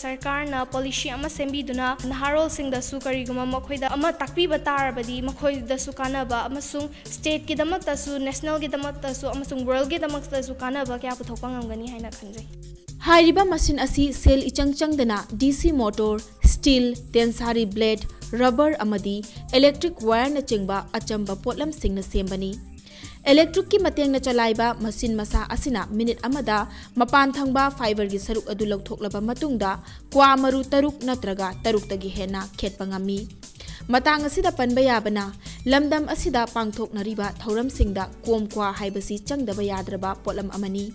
ꯁꯔꯀꯥꯔꯅ policy ꯑꯃ ꯁꯦꯝꯕꯤꯗꯨꯅ ꯅꯍꯥꯔꯣꯜꯁꯤꯡꯗꯁꯨ ꯀꯔꯤꯒꯨꯝꯕ ꯃꯈꯣꯏꯗ ꯑꯃ ꯇꯥꯛꯄꯤꯕ ꯇꯥꯔꯕꯗꯤ ꯃꯈꯣꯏꯗꯁꯨ ꯀꯥꯟꯅꯕ ꯑꯃꯁꯨꯡ stateꯀꯤꯗꯃꯛꯇꯁꯨ, nationalꯒꯤꯗꯃꯛꯇꯁꯨ ꯑꯃꯁꯨꯡ worldꯒꯤꯗꯃꯛꯇꯁꯨ ꯀꯥꯟꯅꯕ ꯀꯌꯥ ꯄꯨꯊꯣꯛꯄ ꯉꯝꯒꯅꯤ ꯍꯥꯏꯅ ꯈꯟꯖꯩ꯫ ꯍꯥꯏꯔꯤꯕ ꯃꯁꯤꯟ ꯑꯁꯤ ꯁꯦꯜ ꯏꯆꯪ ꯆꯪꯗꯅ D C motor, steel, ꯇꯦꯟꯁꯥꯔꯤ blade, rubber ꯑꯃꯗꯤ electric wireꯅꯆꯤꯡꯕ ꯑꯆꯝꯕ ꯄꯣꯠꯂꯝꯁꯤꯡꯅ ꯁꯦꯝꯕꯅꯤ꯫ Electricꯀꯤ ꯃꯇꯦꯡꯅ ꯆꯂꯥꯏꯕ ꯃꯁꯤꯟ ꯃꯁꯥ ꯑꯁꯤꯅ ꯃꯤꯅꯤꯠ ꯑꯃꯗ ꯃꯄꯥꯟ ꯊꯪꯕ fiberꯒꯤ ꯁꯔꯨꯛ ꯑꯗꯨ ꯂꯧꯊꯣꯛꯂꯕ ꯃꯇꯨꯡꯗ ꯀ꯭ꯋꯥ ꯃꯔꯨ ꯇꯔꯨꯛ ꯅꯠꯇ꯭ꯔꯒ ꯇꯔꯨꯛꯇꯒꯤ ꯍꯦꯟꯅ ꯈꯦꯠꯄ ꯉꯝꯃꯤ꯫ ꯃꯇꯥꯡ ꯑꯁꯤꯗ ꯄꯟꯕ ꯌꯥꯕꯅ, ꯂꯝꯗꯝ ꯑꯁꯤꯗ ꯄꯥꯡꯊꯣꯛꯅꯔꯤꯕ ꯊꯧꯔꯝꯁꯤꯡꯗ ꯀꯣꯝ ꯀ꯭ꯋꯥ ꯍꯥꯏꯕꯁꯤ ꯆꯪꯗꯕ ꯌꯥꯗ꯭ꯔꯕ ꯄꯣꯠꯂꯝ ꯑꯃꯅꯤ꯫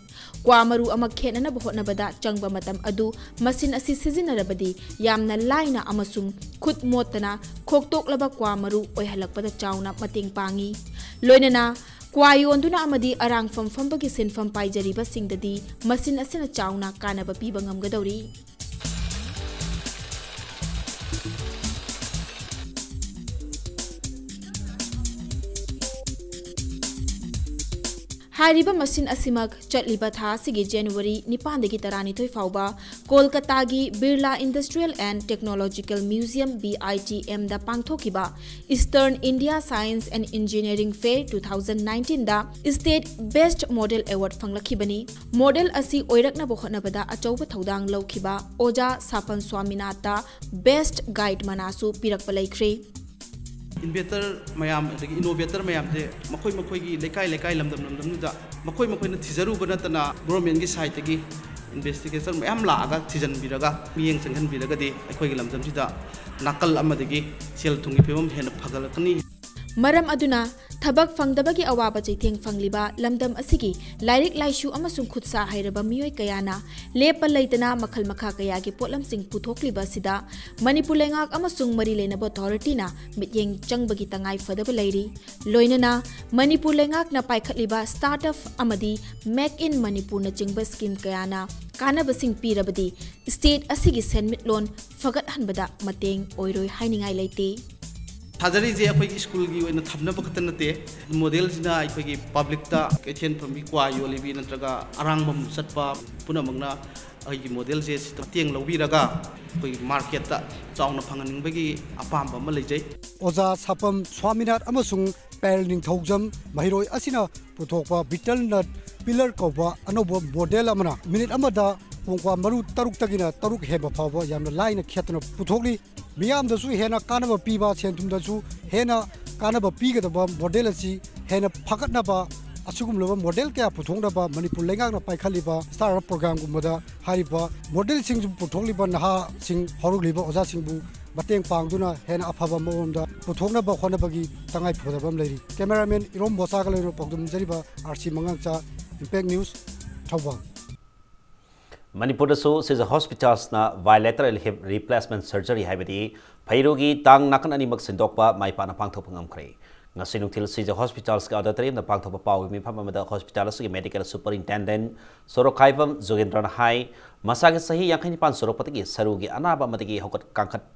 ꯀ꯭ꯋꯥ ꯃꯔꯨ ꯑꯃ ꯈꯦꯠꯅꯅꯕ ꯍꯣꯠꯅꯕꯗ ꯆꯪꯕ ꯃꯇꯝ ꯑꯗꯨ ꯃꯁꯤꯟ ꯑꯁꯤ ꯁꯤꯖꯤꯟꯅꯔꯕꯗꯤ ꯌꯥꯝꯅ ꯂꯥꯏꯅ ꯑꯃꯁꯨꯡ ꯈꯨꯠ ꯃꯣꯠꯇꯅ ꯈꯣꯛꯇꯣꯛꯂꯕ ꯀ꯭ꯋꯥ ꯃꯔꯨ ꯑꯣꯏꯍꯜꯂꯛꯄꯗ ꯆꯥꯎꯅ ꯃꯇꯦꯡ ꯄꯥꯡꯏ꯫ ꯂꯣꯏꯅꯅ ꯀ꯭ꯋꯥ ꯌꯣꯟꯗꯨꯅ ꯑꯃꯗꯤ ꯑꯔꯥꯡꯐꯝ ꯐꯝꯕꯒꯤ ꯁꯤꯟꯐꯝ ꯄꯥꯏꯖꯔꯤꯕꯁꯤꯡꯗꯗꯤ ꯃꯁꯤꯟ ꯑꯁꯤꯅ ꯆꯥꯎꯅ ꯀꯥꯟꯅꯕ ꯄꯤꯕ ꯉꯝꯒꯗꯧꯔꯤ꯫ ꯍꯥꯏꯔꯤꯕ ꯃꯁꯤꯟ ꯑꯁꯤꯃꯛ ꯆꯠꯂꯤꯕ ꯊꯥ ꯑꯁꯤꯒꯤ January ꯅꯤꯄꯥꯟꯗꯒꯤ ꯇꯔꯥꯅꯤꯊꯣꯏ ꯐꯥꯎꯕ ꯀꯣꯜꯀꯇꯥꯒꯤ Birla Industrial and Technological Museum, B I T M ꯗ ꯄꯥꯡꯊꯣꯛꯈꯤꯕ Eastern India Science and Engineering Fair two thousand nineteenꯗ State Best Model Award ꯐꯪꯂꯛꯈꯤꯕꯅꯤ꯫ Model ꯑꯁꯤ ꯑꯣꯏꯔꯛꯅꯕ ꯍꯣꯠꯅꯕꯗ ꯑꯆꯧꯕ ꯊꯧꯗꯥꯡ ꯂꯧꯈꯤꯕ ꯑꯣꯖꯥ ꯁꯥꯄꯝ ꯁ꯭ꯋꯥꯃꯤꯅꯥꯊꯇ Best Guide ꯃꯅꯥꯁꯨ ꯄꯤꯔꯛꯄ ꯂꯩꯈ꯭ꯔꯦ꯫ Inventor ꯃꯌꯥꯝ ꯑꯗꯒꯤ innovator ꯃꯌꯥꯝꯁꯦ ꯃꯈꯣꯏ ꯃꯈꯣꯏꯒꯤ ꯂꯩꯀꯥꯏ ꯂꯩꯀꯥꯏ, ꯂꯝꯗꯝ ꯂꯝꯗꯝꯗꯨꯗ ꯃꯈꯣꯏ ꯃꯈꯣꯏꯅ ꯊꯤꯖꯔꯨꯕ ꯅꯠꯇꯅ governmentꯀꯤ sideꯇꯒꯤ investigator ꯃꯌꯥꯝ ꯂꯥꯛꯑꯒ ꯊꯤꯖꯤꯟꯕꯤꯔꯒ ꯃꯤꯠꯌꯦꯡ ꯆꯪꯍꯟꯕꯤꯔꯒꯗꯤ ꯑꯩꯈꯣꯏꯒꯤ ꯂꯝꯗꯝꯁꯤꯗ ꯅꯥꯀꯜ ꯑꯃꯗꯒꯤ ꯁꯦꯜ ꯊꯨꯝꯒꯤ ꯐꯤꯕꯝ ꯍꯦꯟꯅ ꯐꯒꯠꯂꯛꯀꯅꯤ꯫ ꯃꯔꯝ ꯑꯗꯨꯅ ꯊꯕꯛ ꯐꯪꯗꯕꯒꯤ ꯑꯋꯥꯕ ꯆꯩꯊꯦꯡ ꯐꯪꯂꯤꯕ ꯂꯝꯗꯝ ꯑꯁꯤꯒꯤ ꯂꯥꯏꯔꯤꯛ ꯂꯥꯏꯁꯨ ꯑꯃꯁꯨꯡ ꯈꯨꯠꯁꯥ ꯍꯩꯔꯕ ꯃꯤꯑꯣꯏ ꯀꯌꯥꯅ ꯂꯦꯞꯄ ꯂꯩꯇꯅ ꯃꯈꯜ ꯃꯈꯥ ꯀꯌꯥꯒꯤ ꯄꯣꯠꯂꯝꯁꯤꯡ ꯄꯨꯊꯣꯛꯂꯤꯕ ꯑꯁꯤꯗ ꯃꯅꯤꯄꯨꯔ ꯂꯩꯉꯥꯛ ꯑꯃꯁꯨꯡ ꯃꯔꯤ ꯂꯩꯅꯕ authorityꯅ ꯃꯤꯠꯌꯦꯡ ꯆꯪꯕꯒꯤ ꯇꯉꯥꯏ ꯐꯗꯕ ꯂꯩꯔꯤ꯫ ꯂꯣꯏꯅꯅ ꯃꯅꯤꯄꯨꯔ ꯂꯩꯉꯥꯛꯅ ꯄꯥꯏꯈꯠꯂꯤꯕ startup ꯑꯃꯗꯤ Make in Manipurꯅꯆꯤꯡꯕ scheme ꯀꯌꯥꯅ ꯀꯥꯟꯅꯕꯁꯤꯡ ꯄꯤꯔꯕꯗꯤ state ꯑꯁꯤꯒꯤ ꯁꯦꯟꯃꯤꯠꯂꯣꯟ ꯐꯒꯠꯍꯟꯕꯗ ꯃꯇꯦꯡ ꯑꯣꯏꯔꯣꯏ ꯍꯥꯏꯅꯤꯡꯉꯥꯏ ꯂꯩꯇꯦ꯫ ꯊꯥꯖꯔꯤꯁꯦ ꯑꯩꯈꯣꯏꯒꯤ schoolꯒꯤ ꯑꯣꯏꯅ ꯊꯝꯅꯕ ꯈꯛꯇ ꯅꯠꯇꯦ, modelꯁꯤꯅ ꯑꯩꯈꯣꯏꯒꯤ publicꯇ ꯀꯩꯊꯦꯜ ꯐꯝꯕꯤ, ꯀ꯭ꯋꯥ ꯌꯣꯜꯂꯤꯕꯤ ꯅꯠꯇ꯭ꯔꯒ ꯑꯔꯥꯡꯕꯝ ꯆꯠꯄ ꯄꯨꯝꯅꯃꯛꯅ ꯑꯩꯒꯤ modelꯁꯦ ꯁꯤꯗ ꯃꯇꯦꯡ ꯂꯧꯕꯤꯔꯒ ꯑꯩꯈꯣꯏꯒꯤ marketꯇ ꯆꯥꯎꯅ ꯐꯪꯍꯟꯅꯤꯡꯕꯒꯤ ꯑꯄꯥꯝꯕ ꯑꯃ ꯂꯩꯖꯩ꯫ ꯑꯣꯖꯥ ꯁꯥꯄꯝ ꯁ꯭ꯋꯥꯃꯤꯅꯥꯊ ꯑꯃꯁꯨꯡ ꯄꯥꯌꯦꯜ ꯅꯤꯡꯊꯧꯖꯝ ꯃꯍꯩꯔꯣꯏ ꯑꯁꯤꯅ ꯄꯨꯊꯣꯛꯄ betel nut pillar ꯀꯧꯕ ꯑꯅꯧꯕ model ꯑꯃꯅ ꯃꯤꯅꯤꯠ ꯑꯃꯗ ꯀꯣꯡꯀ꯭ꯋꯥ ꯃꯔꯨ ꯇꯔꯨꯛꯇꯒꯤꯅ ꯇꯔꯨꯛ ꯍꯦꯟꯕ ꯐꯥꯎꯕ ꯌꯥꯝꯅ ꯂꯥꯏꯅ ꯈꯦꯠꯇꯅ ꯄꯨꯊꯣꯛꯂꯤ꯫ ꯃꯤꯌꯥꯝꯗꯁꯨ ꯍꯦꯟꯅ ꯀꯥꯟꯅꯕ ꯄꯤꯕ, ꯁꯦꯟ ꯊꯨꯝꯗꯁꯨ ꯍꯦꯟꯅ ꯀꯥꯟꯅꯕ ꯄꯤꯒꯗꯕ ꯃꯣꯗꯦꯜ ꯑꯁꯤ ꯍꯦꯟꯅ ꯐꯒꯠꯅꯕ, ꯑꯁꯤꯒꯨꯝꯂꯕ ꯃꯣꯗꯦꯜ ꯀꯌꯥ ꯄꯨꯊꯣꯛꯅꯕ ꯃꯅꯤꯄꯨꯔ ꯂꯩꯉꯥꯛꯅ ꯄꯥꯏꯈꯠꯂꯤꯕ ꯁ꯭ꯇꯥꯔꯠ ꯑꯞ ꯄ꯭ꯔꯣꯒ꯭ꯔꯥꯝꯒꯨꯝꯕꯗ ꯍꯥꯏꯔꯤꯕ ꯃꯣꯗꯦꯜꯁꯤꯡꯁꯤ ꯄꯨꯊꯣꯛꯂꯤꯕ ꯅꯍꯥꯁꯤꯡ, ꯍꯧꯔꯛꯂꯤꯕ ꯑꯣꯖꯥꯁꯤꯡꯕꯨ ꯃꯇꯦꯡ ꯄꯥꯡꯗꯨꯅ ꯍꯦꯟꯅ ꯑꯐꯕ ꯃꯑꯣꯡꯗ ꯄꯨꯊꯣꯛꯅꯕ ꯍꯣꯠꯅꯕꯒꯤ ꯇꯉꯥꯏ ꯐꯗꯕ ꯑꯃ ꯂꯩꯔꯤ꯫ ꯀꯦꯃꯦꯔꯥꯃꯦꯟ ꯏꯔꯣꯝ ꯕꯣꯁꯥꯒ ꯂꯣꯏꯅꯅ ꯄꯥꯎꯗꯝꯖꯔꯤꯕ R C ꯃꯉꯥꯡꯆꯥ, impact news, Thoubal. ꯃꯅꯤꯄꯨꯔꯗꯁꯨ ꯁꯤꯖ ꯍꯣꯁꯄꯤꯇꯥꯜꯁꯅ bilateral hip replacement surgery, ꯍꯥꯏꯕꯗꯤ ꯐꯩꯔꯨꯒꯤ ꯇꯥꯡ ꯅꯥꯀꯟ ꯑꯅꯤꯃꯛ ꯁꯤꯟꯗꯣꯛꯄ, ꯃꯥꯏ ꯄꯥꯛꯅ ꯄꯥꯡꯊꯣꯛꯄ ꯉꯝꯈ꯭ꯔꯦ꯫ ꯉꯁꯤ ꯅꯨꯡꯊꯤꯜ ꯁꯤꯖ ꯍꯣꯁꯄꯤꯇꯥꯜꯁꯀꯤ ꯑꯣꯗꯤꯇꯣꯔꯤꯌꯝꯗ ꯄꯥꯡꯊꯣꯛꯄ ꯄꯥꯎꯒꯤ ꯃꯤꯐꯝ ꯑꯃꯗ ꯍꯣꯁꯄꯤꯇꯥꯜ ꯑꯁꯤꯒꯤ ꯃꯦꯗꯤꯀꯦꯜ ꯁꯨꯄꯔꯤꯟꯇꯦꯟꯗꯦꯟꯠ ꯁꯣꯔꯣꯛꯈꯥꯏꯕꯝ ꯖꯣꯒꯦꯟꯗ꯭ꯔꯅ ꯍꯥꯏ, ꯃꯁꯥꯒꯤ ꯆꯍꯤ ꯌꯥꯡꯈꯩ ꯅꯤꯄꯥꯟ ꯁꯨꯔꯛꯄꯗꯒꯤ ꯁꯔꯨꯒꯤ ꯑꯅꯥꯕ ꯑꯃꯗꯒꯤ ꯍꯧꯒꯠ ꯀꯥꯡꯈꯠ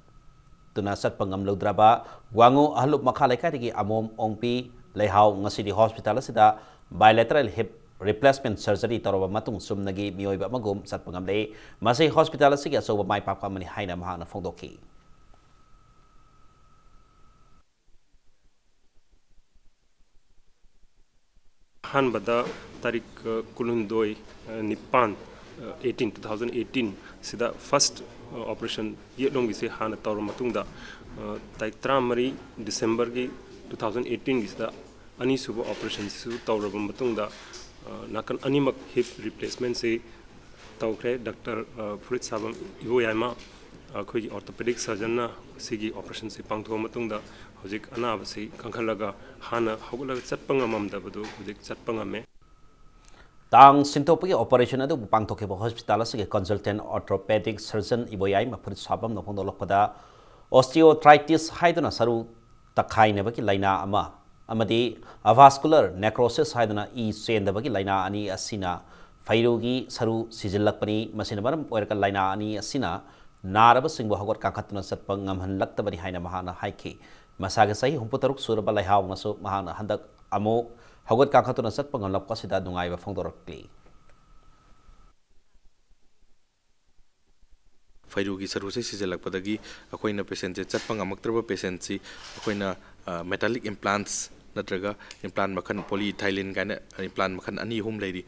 ꯇꯨꯅ ꯆꯠꯄ ꯉꯝꯂꯨꯗ꯭ꯔꯕ ꯋꯥꯉꯨ ꯑꯍꯜꯂꯨꯞ ꯃꯈꯥ ꯂꯩꯀꯥꯏꯗꯒꯤ ꯑꯃꯣꯝ ꯑꯣꯡꯄꯤ ꯂꯩꯍꯥꯎ ꯉꯁꯤꯗꯤ ꯍꯣꯁꯄꯤꯇꯥꯜ ꯑꯁꯤꯗ bilateral hip replacement surgery ꯇꯧꯔꯕ ꯃꯇꯨꯡ ꯆꯨꯝꯅꯒꯤ ꯃꯤꯑꯣꯏꯕ ꯑꯃꯒꯨꯝ ꯆꯠꯄ ꯉꯝꯂꯦ꯫ ꯃꯁꯤ ꯍꯣꯁꯄꯤꯇꯥꯜ ꯑꯁꯤꯒꯤ ꯑꯆꯧꯕ ꯃꯥꯏ ꯄꯥꯛꯄ ꯑꯃꯅꯤ ꯍꯥꯏꯅ ꯃꯍꯥꯛꯅ ꯐꯣꯡꯗꯣꯛꯈꯤ꯫ ꯑꯍꯥꯟꯕꯗ ꯇꯥꯔꯤꯛ, ꯑ, ꯀꯨꯟꯍꯨꯝꯗꯣꯏ, ꯑ, ꯅꯤꯄꯥꯟ, ꯑ, eighteen, two thousand eighteen ꯁꯤꯗ first, ꯑ, operation ꯌꯦꯠꯂꯣꯝꯒꯤꯁꯦ ꯍꯥꯟꯅ ꯇꯧꯔ ꯃꯇꯨꯡꯗ, ꯑ, ꯇꯥꯔꯤꯛ ꯇꯔꯥꯃꯔꯤ December ꯒꯤ two thousand eighteen ꯒꯤꯁꯤꯗ ꯑꯅꯤꯁꯨꯕ operation ꯁꯤꯁꯨ ꯇꯧꯔꯕ ꯃꯇꯨꯡꯗ, ꯑ, ꯅꯥꯀꯟ ꯑꯅꯤꯃꯛ hip replacement ꯁꯤ ꯇꯧꯈ꯭ꯔꯦ꯫ ꯗꯥꯛꯇꯔ, ꯑ, ꯐꯨꯔꯤꯠ ꯁꯥꯕꯝ ꯏꯕꯣꯌꯥꯏꯃ, ꯑꯩꯈꯣꯏꯒꯤ orthopedic surgeon ꯅ ꯁꯤꯒꯤ operation ꯁꯤ ꯄꯥꯡꯊꯣꯛꯑ ꯃꯇꯨꯡꯗ ꯍꯧꯖꯤꯛ ꯑꯅꯥꯕꯁꯤ ꯀꯟꯈꯠꯂꯒ ꯍꯥꯟꯅ ꯍꯧꯒꯠꯂꯒ ꯆꯠꯄ ꯉꯝꯃꯝꯗꯕꯗꯨ ꯍꯧꯖꯤꯛ ꯆꯠꯄ ꯉꯝꯃꯦ꯫ ꯇꯥꯡ ꯁꯤꯟꯗꯣꯛꯄꯒꯤ operation ꯑꯗꯨꯕꯨ ꯄꯥꯡꯊꯣꯛꯈꯤꯕ ꯍꯣꯁꯄꯤꯇꯥꯜ ꯑꯁꯤꯒꯤ consultant orthopedic surgeon ꯏꯕꯣꯌꯥꯏꯃ ꯐꯨꯔꯤꯠ ꯁꯥꯕꯝꯅ ꯐꯣꯡꯗꯣꯛꯂꯛꯄꯗ, osteoarthritis ꯍꯥꯏꯗꯨꯅ ꯁꯔꯨ ꯇꯛꯈꯥꯏꯅꯕꯒꯤ ꯂꯥꯏꯅꯥ ꯑꯃ ꯑꯃꯗꯤ avascular necrosis ꯍꯥꯏꯗꯨꯅ ꯏ ꯆꯦꯟꯗꯕꯒꯤ ꯂꯥꯏꯅꯥ ꯑꯅꯤ ꯑꯁꯤꯅ ꯐꯩꯔꯨꯒꯤ ꯁꯔꯨ ꯁꯤꯖꯤꯜꯂꯛꯄꯅꯤ꯫ ꯃꯁꯤꯅ ꯃꯔꯝ ꯑꯣꯏꯔꯒ ꯂꯥꯏꯅꯥ ꯑꯅꯤ ꯑꯁꯤꯅ ꯅꯥꯔꯕꯁꯤꯡꯕꯨ ꯍꯧꯒꯠ ꯀꯥꯡꯈꯠꯇꯨꯅ ꯆꯠꯄ ꯉꯝꯍꯜꯂꯛꯇꯕꯅꯤ ꯍꯥꯏꯅ ꯃꯍꯥꯛꯅ ꯍꯥꯏꯈꯤ꯫ ꯃꯁꯥꯒꯤ ꯆꯍꯤ ꯍꯨꯝꯐꯨꯇꯔꯨꯛ ꯁꯨꯔꯕ ꯂꯩꯍꯥꯎꯅꯁꯨ ꯃꯍꯥꯛꯅ ꯍꯟꯗꯛ ꯑꯃꯨꯛ ꯍꯧꯒꯠ ꯀꯥꯡꯈꯠꯇꯨꯅ ꯆꯠꯄ ꯉꯝꯂꯛꯄ ꯑꯁꯤꯗ ꯅꯨꯡꯉꯥꯏꯕ ꯐꯣꯡꯗꯣꯔꯛꯂꯤ꯫ ꯐꯩꯔꯨꯒꯤ ꯁꯔꯨꯁꯦ ꯁꯤꯖꯤꯜꯂꯛꯄꯗꯒꯤ ꯑꯩꯈꯣꯏꯅ patient ꯁꯦ ꯆꯠꯄ ꯉꯝꯃꯛꯇ꯭ꯔꯕ patient ꯁꯤ ꯑꯩꯈꯣꯏꯅ, ꯑ, metallic implants ꯅꯠꯇ꯭ꯔꯒ implant ꯃꯈꯜ polyethylene ꯀꯥꯏꯅ implant ꯃꯈꯜ ꯑꯅꯤ ꯑꯍꯨꯝ ꯂꯩꯔꯤ꯫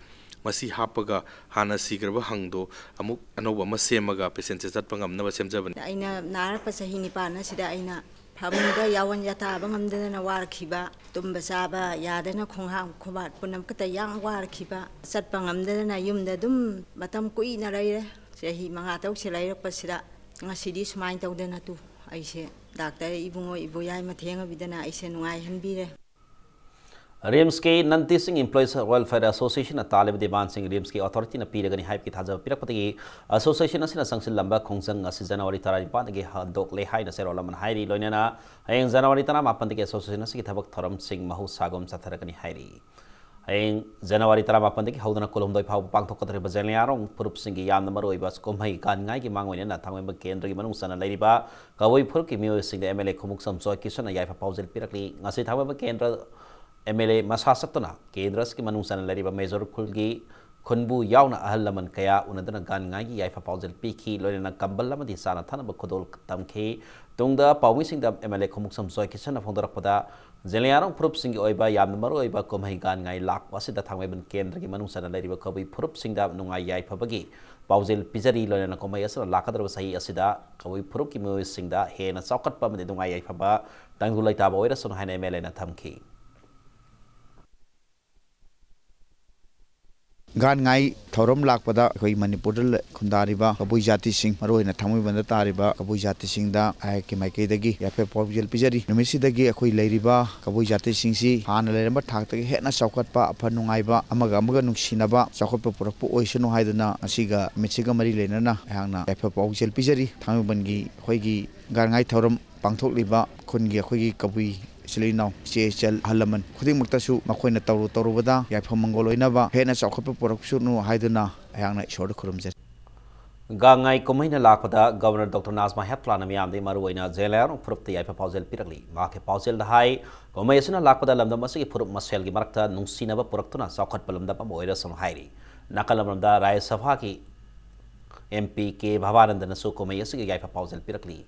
ꯃꯁꯤ ꯍꯥꯞꯄꯒ ꯍꯥꯟꯅ ꯁꯤꯈ꯭ꯔꯕ ꯍꯪꯗꯣ ꯑꯃꯨꯛ ꯑꯅꯧꯕ ꯑꯃ ꯁꯦꯝꯃꯒ ꯄꯦꯁꯦꯟꯁꯦ ꯆꯠꯄ ꯉꯝꯅꯕ ꯁꯦꯝꯖꯕꯅꯤ꯫ ꯑꯩꯅ ꯅꯥꯔꯛꯄ ꯆꯍꯤ ꯅꯤꯄꯥꯟ ꯑꯁꯤꯗ ꯑꯩꯅ ꯐꯃꯨꯡꯗ ꯌꯥꯑꯣꯟ ꯌꯥꯇꯥꯕ ꯉꯝꯗꯗꯅ ꯋꯥꯔꯛꯈꯤꯕ, ꯇꯨꯝꯕ ꯆꯥꯕ ꯌꯥꯗꯅ ꯈꯣꯡꯍꯥꯝ ꯈꯣꯡꯕꯥꯠ ꯄꯨꯝꯅꯃꯛꯇ ꯌꯥꯝ ꯋꯥꯔꯛꯈꯤꯕ, ꯆꯠꯄ ꯉꯝꯗꯗꯅ ꯌꯨꯝꯗ ꯑꯗꯨꯝ ꯃꯇꯝ ꯀꯨꯏꯅ ꯂꯩꯔꯦ꯫ ꯆꯍꯤ ꯃꯉꯥ ꯇꯔꯨꯛꯁꯦ ꯂꯩꯔꯛꯄꯁꯤꯗ ꯉꯁꯤꯗꯤ ꯁꯨꯃꯥꯏꯅ ꯇꯧꯗꯅ ꯇꯨ ꯑꯩꯁꯦ ꯗꯥꯛꯇꯔ ꯏꯕꯨꯡꯉꯣ ꯏꯕꯣꯌꯥꯏ ꯃꯊꯦꯡꯅꯕꯤꯗꯅ ꯑꯩꯁꯦ ꯅꯨꯡꯉꯥꯏꯍꯟꯕꯤꯔꯦ꯫ ꯔꯤꯝꯁꯀꯤ Non Teaching Employees Welfare Association ꯅ ꯇꯥꯜꯂꯤꯕ demand ꯁꯤꯡ ꯔꯤꯝꯁꯀꯤ authority ꯅ ꯄꯤꯔꯒꯅꯤ ꯍꯥꯏꯕꯒꯤ ꯊꯥꯖꯕ ꯄꯤꯔꯛꯄꯗꯒꯤ association ꯑꯁꯤꯅ ꯆꯪꯁꯤꯜꯂꯝꯕ ꯈꯣꯡꯖꯪ ꯑꯁꯤ ꯖꯅꯋꯥꯔꯤ ꯇꯔꯥꯅꯤꯄꯥꯟꯗꯒꯤ ꯍꯟꯗꯣꯛꯂꯦ ꯍꯥꯏꯅ ꯆꯦꯔꯣꯜ ꯑꯃꯅ ꯍꯥꯏꯔꯤ꯫ ꯂꯣꯏꯅꯅ ꯍꯌꯦꯡ ꯖꯅꯋꯥꯔꯤ ꯇꯔꯥꯃꯥꯄꯟꯗꯒꯤ association ꯑꯁꯤꯒꯤ ꯊꯕꯛ ꯊꯧꯔꯝꯁꯤꯡ ꯃꯍꯧꯁꯥꯒꯨꯝ ꯆꯠꯊꯔꯒꯅꯤ ꯍꯥꯏꯔꯤ꯫ ꯍꯌꯦꯡ ꯖꯅꯋꯥꯔꯤ ꯇꯔꯥꯃꯥꯄꯟꯗꯒꯤ ꯍꯧꯗꯨꯅ ꯀꯨꯟꯍꯨꯝꯗꯣꯏ ꯐꯥꯎꯕ ꯄꯥꯡꯊꯣꯛꯀꯗꯧꯔꯤꯕ ꯖꯦꯂꯤꯌꯥꯡꯔꯣꯡ ꯐꯨꯔꯨꯞꯁꯤꯡꯒꯤ ꯌꯥꯝꯅ ꯃꯔꯨꯑꯣꯏꯕ ꯀꯨꯝꯍꯩ ꯒꯥꯟ ꯉꯥꯏꯒꯤ ꯃꯥꯡꯑꯣꯏꯅꯅ ꯊꯥꯡꯃꯩꯕꯟ ꯀꯦꯟꯗ꯭ꯔꯒꯤ ꯃꯅꯨꯡ ꯆꯟꯅ ꯂꯩꯔꯤꯕ ꯀꯕꯨꯏ ꯐꯨꯔꯨꯞꯀꯤ ꯃꯤꯑꯣꯏꯁꯤꯡꯗ MLA ꯈꯨꯃꯨꯛꯁꯝ ꯖꯣꯏꯀꯤꯁꯟꯅ ꯌꯥꯏꯐ ꯄꯥꯎꯖꯦꯜ ꯄꯤꯔꯛꯂꯤ꯫ ꯉꯁꯤ ꯊꯥꯡꯃꯩꯕꯟ ꯀꯦꯟꯗ꯭ꯔ MLA ꯃꯁꯥ ꯆꯠꯇꯨꯅ ꯀꯦꯟꯗ꯭ꯔ ꯑꯁꯤꯒꯤ ꯃꯅꯨꯡ ꯆꯟꯅ ꯂꯩꯔꯤꯕ ꯃꯦꯖꯣꯔ ꯈꯨꯜꯒꯤ ꯈꯨꯟꯕꯨ ꯌꯥꯎꯅ ꯑꯍꯜ ꯂꯃꯟ ꯀꯌꯥ ꯎꯅꯗꯨꯅ ꯒꯥꯟ ꯉꯥꯏꯒꯤ ꯌꯥꯏꯐ ꯄꯥꯎꯖꯦꯜ ꯄꯤꯈꯤ꯫ ꯂꯣꯏꯅꯅ ꯀꯝꯕꯜ ꯑꯃꯗꯤ ꯆꯥꯅ ꯊꯛꯅꯕ ꯈꯨꯗꯣꯜ ꯇꯝꯈꯤ꯫ ꯇꯨꯡꯗ ꯄꯥꯎꯃꯤꯁꯤꯡꯗ MLA ꯈꯨꯃꯨꯛꯁꯝ ꯖꯣꯏꯀꯤꯁꯟꯅ ꯐꯣꯡꯗꯣꯔꯛꯄꯗ, ꯖꯦꯂꯤꯌꯥꯡꯔꯣꯡ ꯐꯨꯔꯨꯞꯁꯤꯡꯒꯤ ꯑꯣꯏꯕ ꯌꯥꯝꯅ ꯃꯔꯨꯑꯣꯏꯕ ꯀꯨꯝꯍꯩ ꯒꯥꯟ ꯉꯥꯏ ꯂꯥꯛꯄ ꯑꯁꯤꯗ ꯊꯥꯡꯃꯩꯕꯟ ꯀꯦꯟꯗ꯭ꯔꯒꯤ ꯃꯅꯨꯡ ꯆꯟꯅ ꯂꯩꯔꯤꯕ ꯀꯕꯨꯏ ꯐꯨꯔꯨꯞꯁꯤꯡꯗ ꯅꯨꯡꯉꯥꯏ ꯌꯥꯏꯐꯕꯒꯤ ꯄꯥꯎꯖꯦꯜ ꯄꯤꯖꯔꯤ꯫ ꯂꯣꯏꯅꯅ ꯀꯨꯝꯍꯩ ꯑꯁꯤꯅ ꯂꯥꯛꯀꯗꯧꯔꯤꯕ ꯆꯍꯤ ꯑꯁꯤꯗ ꯀꯕꯨꯏ ꯐꯨꯔꯨꯞꯀꯤ ꯃꯤꯑꯣꯏꯁꯤꯡꯗ ꯍꯦꯟꯅ ꯆꯥꯎꯈꯠꯄ ꯑꯃꯗꯤ ꯅꯨꯡꯉꯥꯏ ꯌꯥꯏꯐꯕ ꯇꯪꯗꯨ ꯂꯩꯇꯥꯕ ꯑꯣꯏꯔꯁꯅꯨ ꯍꯥꯏꯅ MLA ꯅ ꯊꯝꯈꯤ꯫ ꯒꯥꯟ ꯉꯥꯏ ꯊꯧꯔꯝ ꯂꯥꯛꯄꯗ ꯑꯩꯈꯣꯏ ꯃꯅꯤꯄꯨꯔꯗ ꯂ-, ꯈꯨꯟꯗꯥꯔꯤꯕ ꯀꯕꯨꯏ ꯖꯥꯇꯤꯁꯤꯡ, ꯃꯔꯨꯑꯣꯏꯅ ꯊꯥꯡꯃꯩꯕꯟꯗ ꯇꯥꯔꯤꯕ ꯀꯕꯨꯏ ꯖꯥꯇꯤꯁꯤꯡꯗ ꯑꯩꯍꯥꯛꯀꯤ ꯃꯥꯏꯀꯩꯗꯒꯤ ꯌꯥꯏꯐ ꯄꯥꯎꯖꯦꯜ ꯄꯤꯖꯔꯤ꯫ ꯅꯨꯃꯤꯠꯁꯤꯗꯒꯤ ꯑꯩꯈꯣꯏ ꯂꯩꯔꯤꯕ ꯀꯕꯨꯏ ꯖꯥꯇꯤꯁꯤꯡꯁꯤ ꯍꯥꯟꯅ ꯂꯩꯔꯝꯕ ꯊꯥꯛꯇꯒꯤ ꯍꯦꯟꯅ ꯆꯥꯎꯈꯠꯄ, ꯑꯐ ꯅꯨꯡꯉꯥꯏꯕ, ꯑꯃꯒ ꯑꯃꯒ ꯅꯨꯡꯁꯤꯅꯕ, ꯆꯥꯎꯈꯠꯄ ꯄꯨꯔꯛꯄ ꯑꯣꯏꯁꯅꯨ ꯍꯥꯏꯗꯨꯅ ꯉꯁꯤꯒ ꯅꯨꯃꯤꯠꯁꯤꯒ ꯃꯔꯤ ꯂꯩꯅꯅ ꯑꯩꯍꯥꯛꯅ ꯌꯥꯏꯐ ꯄꯥꯎꯖꯦꯜ ꯄꯤꯖꯔꯤ꯫ ꯊꯥꯡꯃꯩꯕꯟꯒꯤ ꯑꯩꯈꯣꯏꯒꯤ ꯒꯥꯟ ꯉꯥꯏ ꯊꯧꯔꯝ ꯄꯥꯡꯊꯣꯛꯂꯤꯕ ꯈꯨꯟꯒꯤ ꯑꯩꯈꯣꯏꯒꯤ ꯀꯕꯨꯏ ꯏꯆꯤꯜ ꯏꯅꯥꯎ, ꯏꯆꯦ ꯏꯆꯜ, ꯑꯍꯜ ꯂꯃꯟ ꯈꯨꯗꯤꯡꯃꯛꯇꯁꯨ ꯃꯈꯣꯏꯅ ꯇꯧꯔꯨ ꯇꯧꯔꯨꯕꯗ ꯌꯥꯏꯐ ꯃꯪꯒꯣꯜ ꯑꯣꯏꯅꯕ, ꯍꯦꯟꯅ ꯆꯥꯎꯈꯠꯄ ꯄꯨꯔꯛꯁꯅꯨ ꯍꯥꯏꯗꯨꯅ ꯑꯩꯍꯥꯛꯅ ꯏꯁꯣꯔꯗ ꯈꯨꯔꯨꯝꯖꯔꯤ꯫ ꯒꯥꯡꯉꯥꯏ ꯀꯨꯝꯍꯩꯅ ꯂꯥꯛꯄꯗ Governor Doctor ꯅꯥꯖꯃꯥ ꯍꯦꯞꯇꯨꯂꯥꯅ ꯃꯤꯌꯥꯝꯗꯒꯤ ꯃꯔꯨꯑꯣꯏꯅ ꯖꯦꯂꯤꯌꯥꯡꯔꯣꯡ ꯐꯨꯔꯨꯞꯇ ꯌꯥꯏꯐ ꯄꯥꯎꯖꯦꯜ ꯄꯤꯔꯛꯂꯤ꯫ ꯃꯍꯥꯛꯀꯤ ꯄꯥꯎꯖꯦꯜꯗ ꯍꯥꯏ, ꯀꯨꯝꯍꯩ ꯑꯁꯤꯅ ꯂꯥꯛꯄꯗ ꯂꯝꯗꯝ ꯑꯁꯤꯒꯤ ꯐꯨꯔꯨꯞ ꯃꯁꯦꯜꯒꯤ ꯃꯔꯛꯇ ꯅꯨꯡꯁꯤꯅꯕ ꯄꯨꯔꯛꯇꯨꯅ ꯆꯥꯎꯈꯠꯄ ꯂꯝꯗꯝ ꯑꯃ ꯑꯣꯏꯔꯁꯅꯨ ꯍꯥꯏꯔꯤ꯫ ꯅꯥꯀꯜ ꯑꯃꯔꯣꯝꯗ ꯔꯥꯖ꯭ꯌ ꯁꯚꯥꯒꯤ MP ꯀꯦ ꯚꯕꯥꯅꯟꯗꯅꯁꯨ ꯀꯨꯝꯍꯩ ꯑꯁꯤꯒꯤ ꯌꯥꯏꯐ ꯄꯥꯎꯖꯦꯜ ꯄꯤꯔꯛꯂꯤ꯫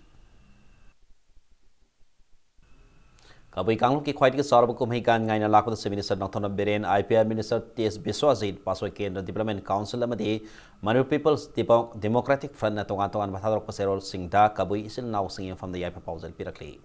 ꯀꯕꯨꯏ ꯀꯥꯡꯂꯨꯞꯀꯤ ꯈ꯭ꯋꯥꯏꯗꯒꯤ ꯆꯥꯎꯔꯕ ꯀꯨꯝꯍꯩ ꯒꯥꯟ ꯉꯥꯏꯅ ꯂꯥꯛꯄꯗ Chief Minister Nongthombam Biren, I P R Minister T S Biswajit, ꯄꯥꯠꯁꯣꯏ ꯀꯦꯟꯗ꯭ꯔ Development Council ꯑꯃꯗꯤ Manipur People's Demo-, Democratic Front ꯅ ꯇꯣꯉꯥꯟ ꯇꯣꯉꯥꯟꯕ ꯊꯥꯗꯣꯔꯛꯄ ꯆꯦꯔꯣꯜꯁꯤꯡꯗ ꯀꯕꯨꯏ ꯏꯆꯤꯜ ꯏꯅꯥꯎꯁꯤꯡꯒꯤ ꯃꯐꯝꯗ ꯌꯥꯏꯐ ꯄꯥꯎꯖꯦꯜ ꯄꯤꯔꯛꯂꯤ꯫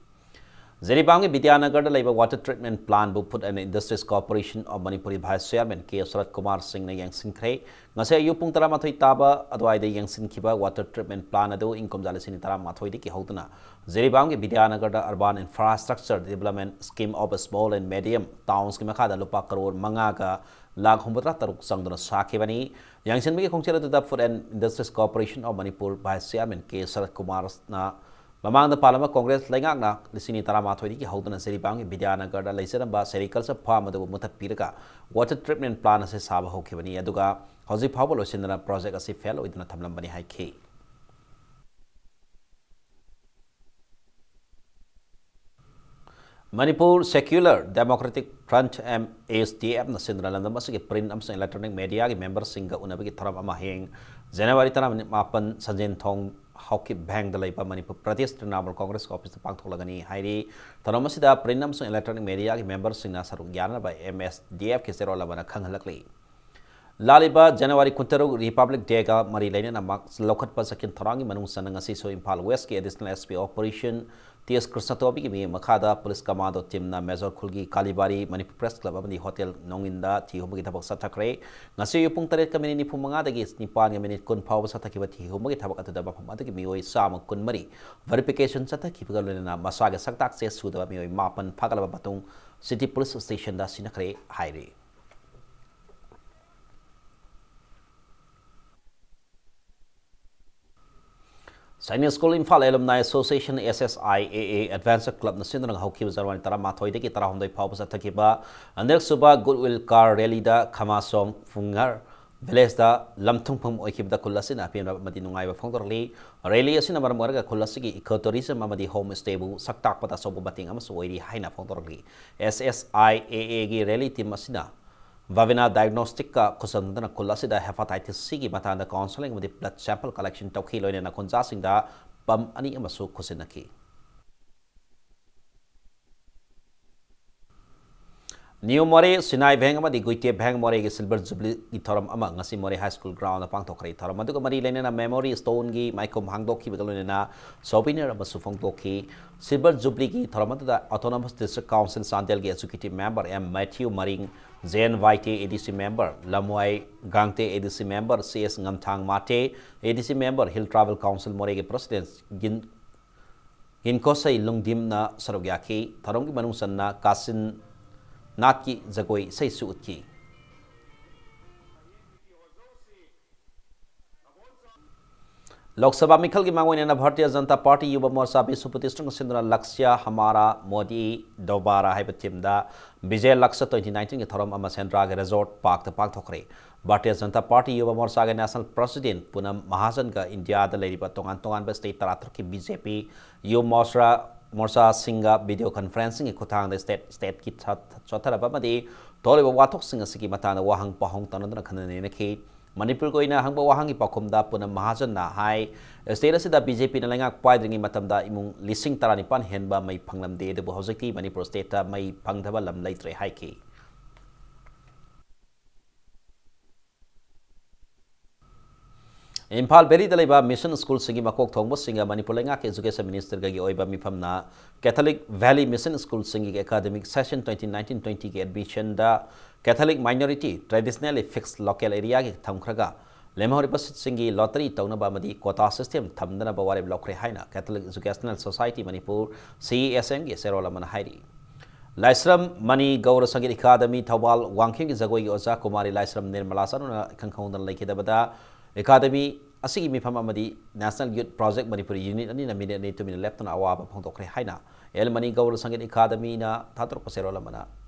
ꯖꯤꯔꯤꯕꯥꯝꯒꯤ ꯕꯤꯗ꯭ꯌꯥꯅꯒꯔꯗ ꯂꯩꯕ Water Treatment Plant ꯕꯨ Food and Industries Corporation of Manipur vice chairman K Sarat Kumar ꯁꯤꯡꯅ ꯌꯦꯡꯁꯤꯟꯈ꯭ꯔꯦ꯫ ꯉꯁꯤ ꯑꯌꯨꯛ ꯄꯨꯡ ꯇꯔꯥꯃꯥꯊꯣꯏ ꯇꯥꯕ ꯑꯗꯨꯋꯥꯏꯗ ꯌꯦꯡꯁꯤꯟꯈꯤꯕ Water Treatment Plant ꯑꯗꯨ ꯏꯪ ꯀꯨꯝꯖꯥ ꯂꯤꯁꯤꯡ ꯇꯔꯥꯃꯥꯊꯣꯏꯗꯒꯤ ꯍꯧꯗꯨꯅ ꯖꯤꯔꯤꯕꯥꯝꯒꯤ ꯕꯤꯗ꯭ꯌꯥꯅꯒꯔꯗ Urban Infrastructure Development Scheme of Small and Medium Towns ꯀꯤ ꯃꯈꯥꯗ ꯂꯨꯄꯥ ꯀꯔꯣꯔ ꯃꯉꯥꯒ ꯂꯥꯈ ꯍꯨꯝꯐꯨꯇꯔꯥ ꯇꯔꯨꯛ ꯆꯪꯗꯨꯅ ꯁꯥꯈꯤꯕꯅꯤ꯫ ꯌꯦꯡꯁꯤꯟꯕꯒꯤ ꯈꯣꯡꯆꯠ ꯑꯗꯨꯗ Food and Industries Corporation of Manipur vice chairman K Sarat ꯀꯨꯃꯥꯔꯅ ꯃꯃꯥꯡꯗ ꯄꯥꯜꯂꯝꯕ ꯀꯣꯡꯒ꯭ꯔꯦꯁ ꯂꯩꯉꯥꯛꯅ ꯂꯤꯁꯤꯡ ꯇꯔꯥꯃꯥꯊꯣꯏꯗꯒꯤ ꯍꯧꯗꯨꯅ ꯖꯤꯔꯤꯕꯥꯝꯒꯤ ꯕꯤꯗ꯭ꯌꯥꯅꯒꯔꯗ ꯂꯩꯖꯔꯝꯕ sericulture farm ꯑꯗꯨꯕꯨ ꯃꯨꯊꯠꯄꯤꯔꯒ Water Treatment Plant ꯑꯁꯤ ꯁꯥꯕ ꯍꯧꯈꯤꯕꯅꯤ꯫ ꯑꯗꯨꯒ ꯍꯧꯖꯤꯛ ꯐꯥꯎꯕ ꯂꯣꯏꯁꯤꯟꯗꯅ project ꯑꯁꯤ fail ꯑꯣꯏꯗꯨꯅ ꯊꯝꯂꯝꯕꯅꯤ ꯍꯥꯏꯈꯤ꯫ Manipur Secular Democratic Front, M S D F ꯅ ꯁꯤꯟꯗꯨꯅ ꯂꯝꯗꯝ ꯑꯁꯤꯒꯤ print ꯑꯃꯁꯨꯡ electronic media ꯒꯤ member ꯁꯤꯡꯒ ꯎꯅꯕꯒꯤ ꯊꯧꯔꯝ ꯑꯃ ꯍꯌꯦꯡ January ꯇꯔꯥꯃꯥꯄꯟ ꯁꯟꯖꯦꯟꯊꯣꯡ ꯍꯥꯎꯀꯤꯞ ꯚꯦꯡꯗ ꯂꯩꯕ Manipur Pradesh Trinamool Congress office ꯇ ꯄꯥꯡꯊꯣꯛꯂꯒꯅꯤ ꯍꯥꯏꯔꯤ꯫ ꯊꯧꯔꯝ ꯑꯁꯤꯗ print ꯑꯃꯁꯨꯡ electronic media ꯒꯤ member ꯁꯤꯡꯅ ꯁꯔꯨꯛ ꯌꯥꯅꯅꯕ M S D F ꯀꯤ ꯆꯦꯔꯣꯜ ꯑꯃꯅ ꯈꯪꯍꯜꯂꯛꯂꯤ꯫ ꯂꯥꯛꯂꯤꯕ January ꯀꯨꯟꯇꯔꯨꯛ Republic Day ꯒ ꯃꯔꯤ ꯂꯩꯅꯅ ꯃꯥꯛꯁ ꯂꯧꯈꯠꯄ ꯆꯦꯛꯁꯤꯟ ꯊꯧꯔꯥꯡꯒꯤ ꯃꯅꯨꯡ ꯆꯟꯅ ꯉꯁꯤꯁꯨ ꯏꯝꯐꯥꯜ West ꯀꯤ Additional S P Operation T S ꯀ꯭ꯔꯤꯁꯅꯇꯣꯝꯕꯤꯒꯤ ꯃꯤꯠꯌꯦꯡ ꯃꯈꯥꯗ police commando team ꯅ ꯃꯦꯖꯣꯔ ꯈꯨꯜꯒꯤ ꯀꯥꯂꯤꯕꯥꯔꯤ ꯃꯅꯤꯄꯨꯔ Press Club ꯑꯃꯗꯤ Hotel ꯅꯣꯡꯏꯟꯗ ꯊꯤ ꯍꯨꯝꯕꯒꯤ ꯊꯕꯛ ꯆꯠꯊꯈ꯭ꯔꯦ꯫ ꯉꯁꯤ ꯑꯌꯨꯛ ꯄꯨꯡ ꯇꯔꯦꯠꯀ ꯃꯤꯅꯤꯠ ꯅꯤꯐꯨ ꯃꯉꯥꯗꯒꯤ ꯅꯤꯄꯥꯟꯒ ꯃꯤꯅꯤꯠ ꯀꯨꯟ ꯐꯥꯎꯕ ꯆꯠꯊꯈꯤꯕ ꯊꯤ ꯍꯨꯝꯕꯒꯤ ꯊꯕꯛ ꯑꯗꯨꯗ ꯃꯐꯝ ꯑꯗꯨꯒꯤ ꯃꯤꯑꯣꯏ ꯆꯥꯝꯃ ꯀꯨꯟꯃꯔꯤ verification ꯆꯠꯊꯈꯤꯕꯒ ꯂꯣꯏꯅꯅ ꯃꯁꯥꯒꯤ ꯁꯛꯇꯥꯛ ꯆꯦ ꯁꯨꯗꯕ ꯃꯤꯑꯣꯏ ꯃꯥꯄꯟ ꯐꯥꯒꯠꯂꯕ ꯃꯇꯨꯡ City Police Station ꯗ ꯁꯤꯟꯅꯈ꯭ꯔꯦ ꯍꯥꯏꯔꯤ꯫ Sainik School Imphal Alumni Association, S S I A A, Adventure Club ꯅ ꯁꯤꯟꯗꯨꯅ ꯍꯧꯈꯤꯕ January ꯇꯔꯥꯃꯥꯊꯣꯏꯗꯒꯤ ꯇꯔꯥꯍꯨꯝꯗꯣꯏ ꯐꯥꯎꯕ ꯆꯠꯊꯈꯤꯕ ꯑꯅꯤꯔꯛꯁꯨꯕ Goodwill Car Rally ꯗ ꯈꯃꯥꯁꯣꯡ ꯐꯨꯡꯉꯔ village ꯗ ꯂꯝ ꯊꯨꯡꯐꯝ ꯑꯣꯏꯈꯤꯕꯗ ꯈꯨꯜ ꯑꯁꯤꯅ ꯑꯄꯦꯟꯕ ꯑꯃꯗꯤ ꯅꯨꯡꯉꯥꯏꯕ ꯐꯣꯡꯗꯣꯔꯛꯂꯤ꯫ Rally ꯑꯁꯤꯅ ꯃꯔꯝ ꯑꯣꯏꯔꯒ ꯈꯨꯜ ꯑꯁꯤꯒꯤ eco tourism ꯑꯃꯗꯤ home stay ꯕꯨ ꯁꯛ ꯇꯥꯛꯄꯗ ꯑꯆꯧꯕ ꯃꯇꯦꯡ ꯑꯃꯁꯨ ꯑꯣꯏꯔꯤ ꯍꯥꯏꯅ ꯐꯣꯡꯗꯣꯔꯛꯂꯤ꯫ S S I A A ꯒꯤ rally team ꯑꯁꯤꯅ Vavina Diagnostic ꯀ ꯈꯨꯠꯁꯝꯅꯗꯨꯅ ꯈꯨꯜ ꯑꯁꯤꯗ Hepatitis C ꯒꯤ ꯃꯇꯥꯡꯗ counselling ꯑꯃꯗꯤ blood sample collection ꯇꯧꯈꯤ, ꯂꯣꯏꯅꯅ ꯈꯨꯟꯖꯥꯁꯤꯡꯗ pump ꯑꯅꯤ ꯑꯃꯁꯨ ꯈꯨꯠꯁꯤꯟꯅꯈꯤ꯫ New Moreh, Sinai Veng ꯑꯃꯗꯤ ꯒꯨꯏꯇꯦ ꯚꯦꯡ ꯃꯣꯔꯦꯒꯤ Silver Jubilee ꯒꯤ ꯊꯧꯔꯝ ꯑꯃ ꯉꯁꯤ ꯃꯣꯔꯦ High School ground ꯗ ꯄꯥꯡꯊꯣꯛꯈ꯭ꯔꯦ꯫ ꯊꯧꯔꯝ ꯑꯗꯨꯒ ꯃꯔꯤ ꯂꯩꯅꯅ memory stone ꯒꯤ ꯃꯥꯏꯈꯨꯝ ꯍꯥꯡꯗꯣꯛꯈꯤꯕꯒ ꯂꯣꯏꯅꯅ souvenir ꯑꯃꯁꯨ ꯐꯣꯡꯗꯣꯛꯈꯤ꯫ Silver Jubilee ꯒꯤ ꯊꯧꯔꯝ ꯑꯗꯨꯗ Autonomous District Council ꯆꯥꯟꯗꯦꯜꯒꯤ Executive Member M Matthew ꯃꯔꯤꯡ, J N ꯋꯥꯏꯇꯦ A D C member, ꯂꯝꯋꯥꯏ ꯒꯥꯡꯇꯦ A D C member, C S ꯉꯝꯊꯥꯡ Mate, A D C member, Hill Tribal Council ꯃꯣꯔꯦꯒꯤ President ꯒꯤꯟ ꯏꯟꯀꯣꯁꯩ ꯂꯨꯡꯗꯤꯝꯅ ꯁꯔꯨꯛ ꯌꯥꯈꯤ꯫ ꯊꯧꯔꯝꯒꯤ ꯃꯅꯨꯡ ꯆꯟꯅ ꯀꯥꯁꯤꯟ ꯅꯥꯠꯀꯤ ꯖꯒꯣꯏ ꯏꯁꯩꯁꯨ ꯎꯠꯈꯤ꯫ ꯂꯣꯛ ꯁꯚꯥ ꯃꯤꯈꯜꯒꯤ ꯃꯥꯡꯑꯣꯏꯅꯅ ꯚꯥꯔꯇꯤꯌ ꯖꯅꯇꯥ ꯄꯥꯔꯇꯤ ꯌꯨꯕ ꯃꯣꯔꯆꯥ ꯕꯤꯁꯅꯨꯄꯨꯔ district ꯁꯤꯟꯗꯨꯅ ꯂꯛꯁ꯭ꯌ ꯍꯃꯥꯔꯥ ꯃꯣꯗꯤ ꯗꯣꯕꯥꯔꯥ ꯍꯥꯏꯕ theme ꯗ ꯕꯤꯖꯌ ꯂꯛꯁ꯭ꯌ twenty nineteen ꯒꯤ ꯊꯧꯔꯝ ꯑꯃ ꯁꯦꯟꯗ꯭ꯔꯥꯒꯤ Resort Park ꯇ ꯄꯥꯡꯊꯣꯛꯈ꯭ꯔꯦ꯫ Bharatiya Janata party ꯌꯨꯕ ꯃꯣꯔꯆꯥꯒꯤ National President ꯄꯨꯅꯝ ꯃꯍꯥꯖꯟꯒ ꯏꯟꯗꯤꯌꯥꯗ ꯂꯩꯔꯤꯕ ꯇꯣꯉꯥꯟ ꯇꯣꯉꯥꯟꯕ state ꯇꯔꯥꯇꯔꯨꯛꯀꯤ B J P ꯌꯨꯕ ꯃꯣꯔꯆꯥ, ꯃꯣꯔꯆꯥꯁꯤꯡꯒ video conferencing ꯒꯤ ꯈꯨꯠꯊꯥꯡꯗ state, state ꯀꯤ ꯁꯥ-, ꯆꯣꯠꯊꯔꯕ ꯑꯃꯗꯤ ꯊꯣꯛꯂꯤꯕ ꯋꯥꯊꯣꯛꯁꯤꯡ ꯑꯁꯤꯒꯤ ꯃꯇꯥꯡꯗ ꯋꯥꯍꯪ ꯄꯥꯎꯍꯪ ꯇꯧꯅꯗꯨꯅ ꯈꯟꯅ ꯅꯩꯅꯈꯤ꯫ ꯃꯅꯤꯄꯨꯔꯒꯤ ꯑꯣꯏꯅ ꯍꯪꯕ ꯋꯥꯍꯪꯒꯤ ꯄꯥꯎꯈꯨꯝꯗ ꯄꯨꯅꯝ ꯃꯍꯥꯖꯟꯅ ꯍꯥꯏ, state ꯑꯁꯤꯗ B J P ꯅ ꯂꯩꯉꯥꯛ ꯄꯥꯏꯗ꯭ꯔꯤꯉꯩ ꯃꯇꯝꯗ ꯏꯃꯨꯡ ꯂꯤꯁꯤꯡ ꯇꯔꯥꯅꯤꯄꯥꯟ ꯍꯦꯟꯕ ꯃꯩ ꯐꯪꯂꯝꯗꯦ, ꯑꯗꯨꯕꯨ ꯍꯧꯖꯤꯛꯇꯤ ꯃꯅꯤꯄꯨꯔ state ꯇ ꯃꯩ ꯐꯪꯗꯕ ꯂꯝ ꯂꯩꯇ꯭ꯔꯦ ꯍꯥꯏꯈꯤ꯫ ꯏꯝꯐꯥꯜ ꯚꯦꯂꯤꯗ ꯂꯩꯕ mission school ꯁꯤꯡꯒꯤ ꯃꯀꯣꯛ ꯊꯣꯡꯕꯁꯤꯡꯒ ꯃꯅꯤꯄꯨꯔ ꯂꯩꯉꯥꯛꯀꯤ education minister ꯒꯤ ꯑꯣꯏꯕ ꯃꯤꯐꯝꯅ Catholic Valley mission school ꯁꯤꯡꯒꯤ academic session twenty nineteen twenty ꯒꯤ admission ꯗ Catholic minority traditionally fixed local area ꯒꯤ ꯊꯝꯈ꯭ꯔꯒ ꯂꯦꯝꯍꯧꯔꯤꯕ seat ꯁꯤꯡꯒꯤ lottery ꯇꯧꯅꯕ ꯑꯃꯗꯤ quota system ꯊꯝꯗꯅꯕ ꯋꯥꯔꯦꯞ ꯂꯧꯈ꯭ꯔꯦ ꯍꯥꯏꯅ Catholic Educational Society Manipur, C E S M ꯒꯤ ꯆꯦꯔꯣꯜ ꯑꯃꯅ ꯍꯥꯏꯔꯤ꯫ ꯂꯥꯏꯁ꯭ꯔꯝ ꯃꯅꯤ ꯒꯧꯔ ꯁꯪꯒꯤꯠ ꯑꯦꯀꯥꯗꯃꯤ ꯊꯧꯕꯥꯜ ꯋꯥꯡꯈꯦꯝꯒꯤ ꯖꯒꯣꯏꯒꯤ ꯑꯣꯖꯥ ꯀꯨꯃꯥꯔꯤ ꯂꯥꯏꯁ꯭ꯔꯝ ꯅꯤꯔꯃꯂꯥ ꯆꯅꯨꯅ ꯏꯈꯪ ꯈꯪꯍꯧꯗꯅ ꯂꯩꯈꯤꯗꯕꯗ ꯑꯦꯀꯥꯗꯃꯤ ꯑꯁꯤꯒꯤ ꯃꯤꯐꯝ ꯑꯃꯗꯤ National Youth Project Manipuri unit ꯑꯅꯤꯅ ꯃꯤꯅꯤꯠ ꯑꯅꯤ ꯇꯨꯃꯤꯟꯅ ꯂꯦꯞꯇꯨꯅ ꯑꯋꯥꯕ ꯐꯣꯡꯗꯣꯛꯈ꯭ꯔꯦ ꯍꯥꯏꯅ ꯑꯦꯜ ꯃꯅꯤ ꯒꯧꯔ ꯁꯪꯒꯤꯠ ꯑꯦꯀꯥꯗꯃꯤꯅ ꯊꯥꯗꯣꯔꯛꯄ ꯆꯦꯔꯣꯜ ꯑꯃꯅ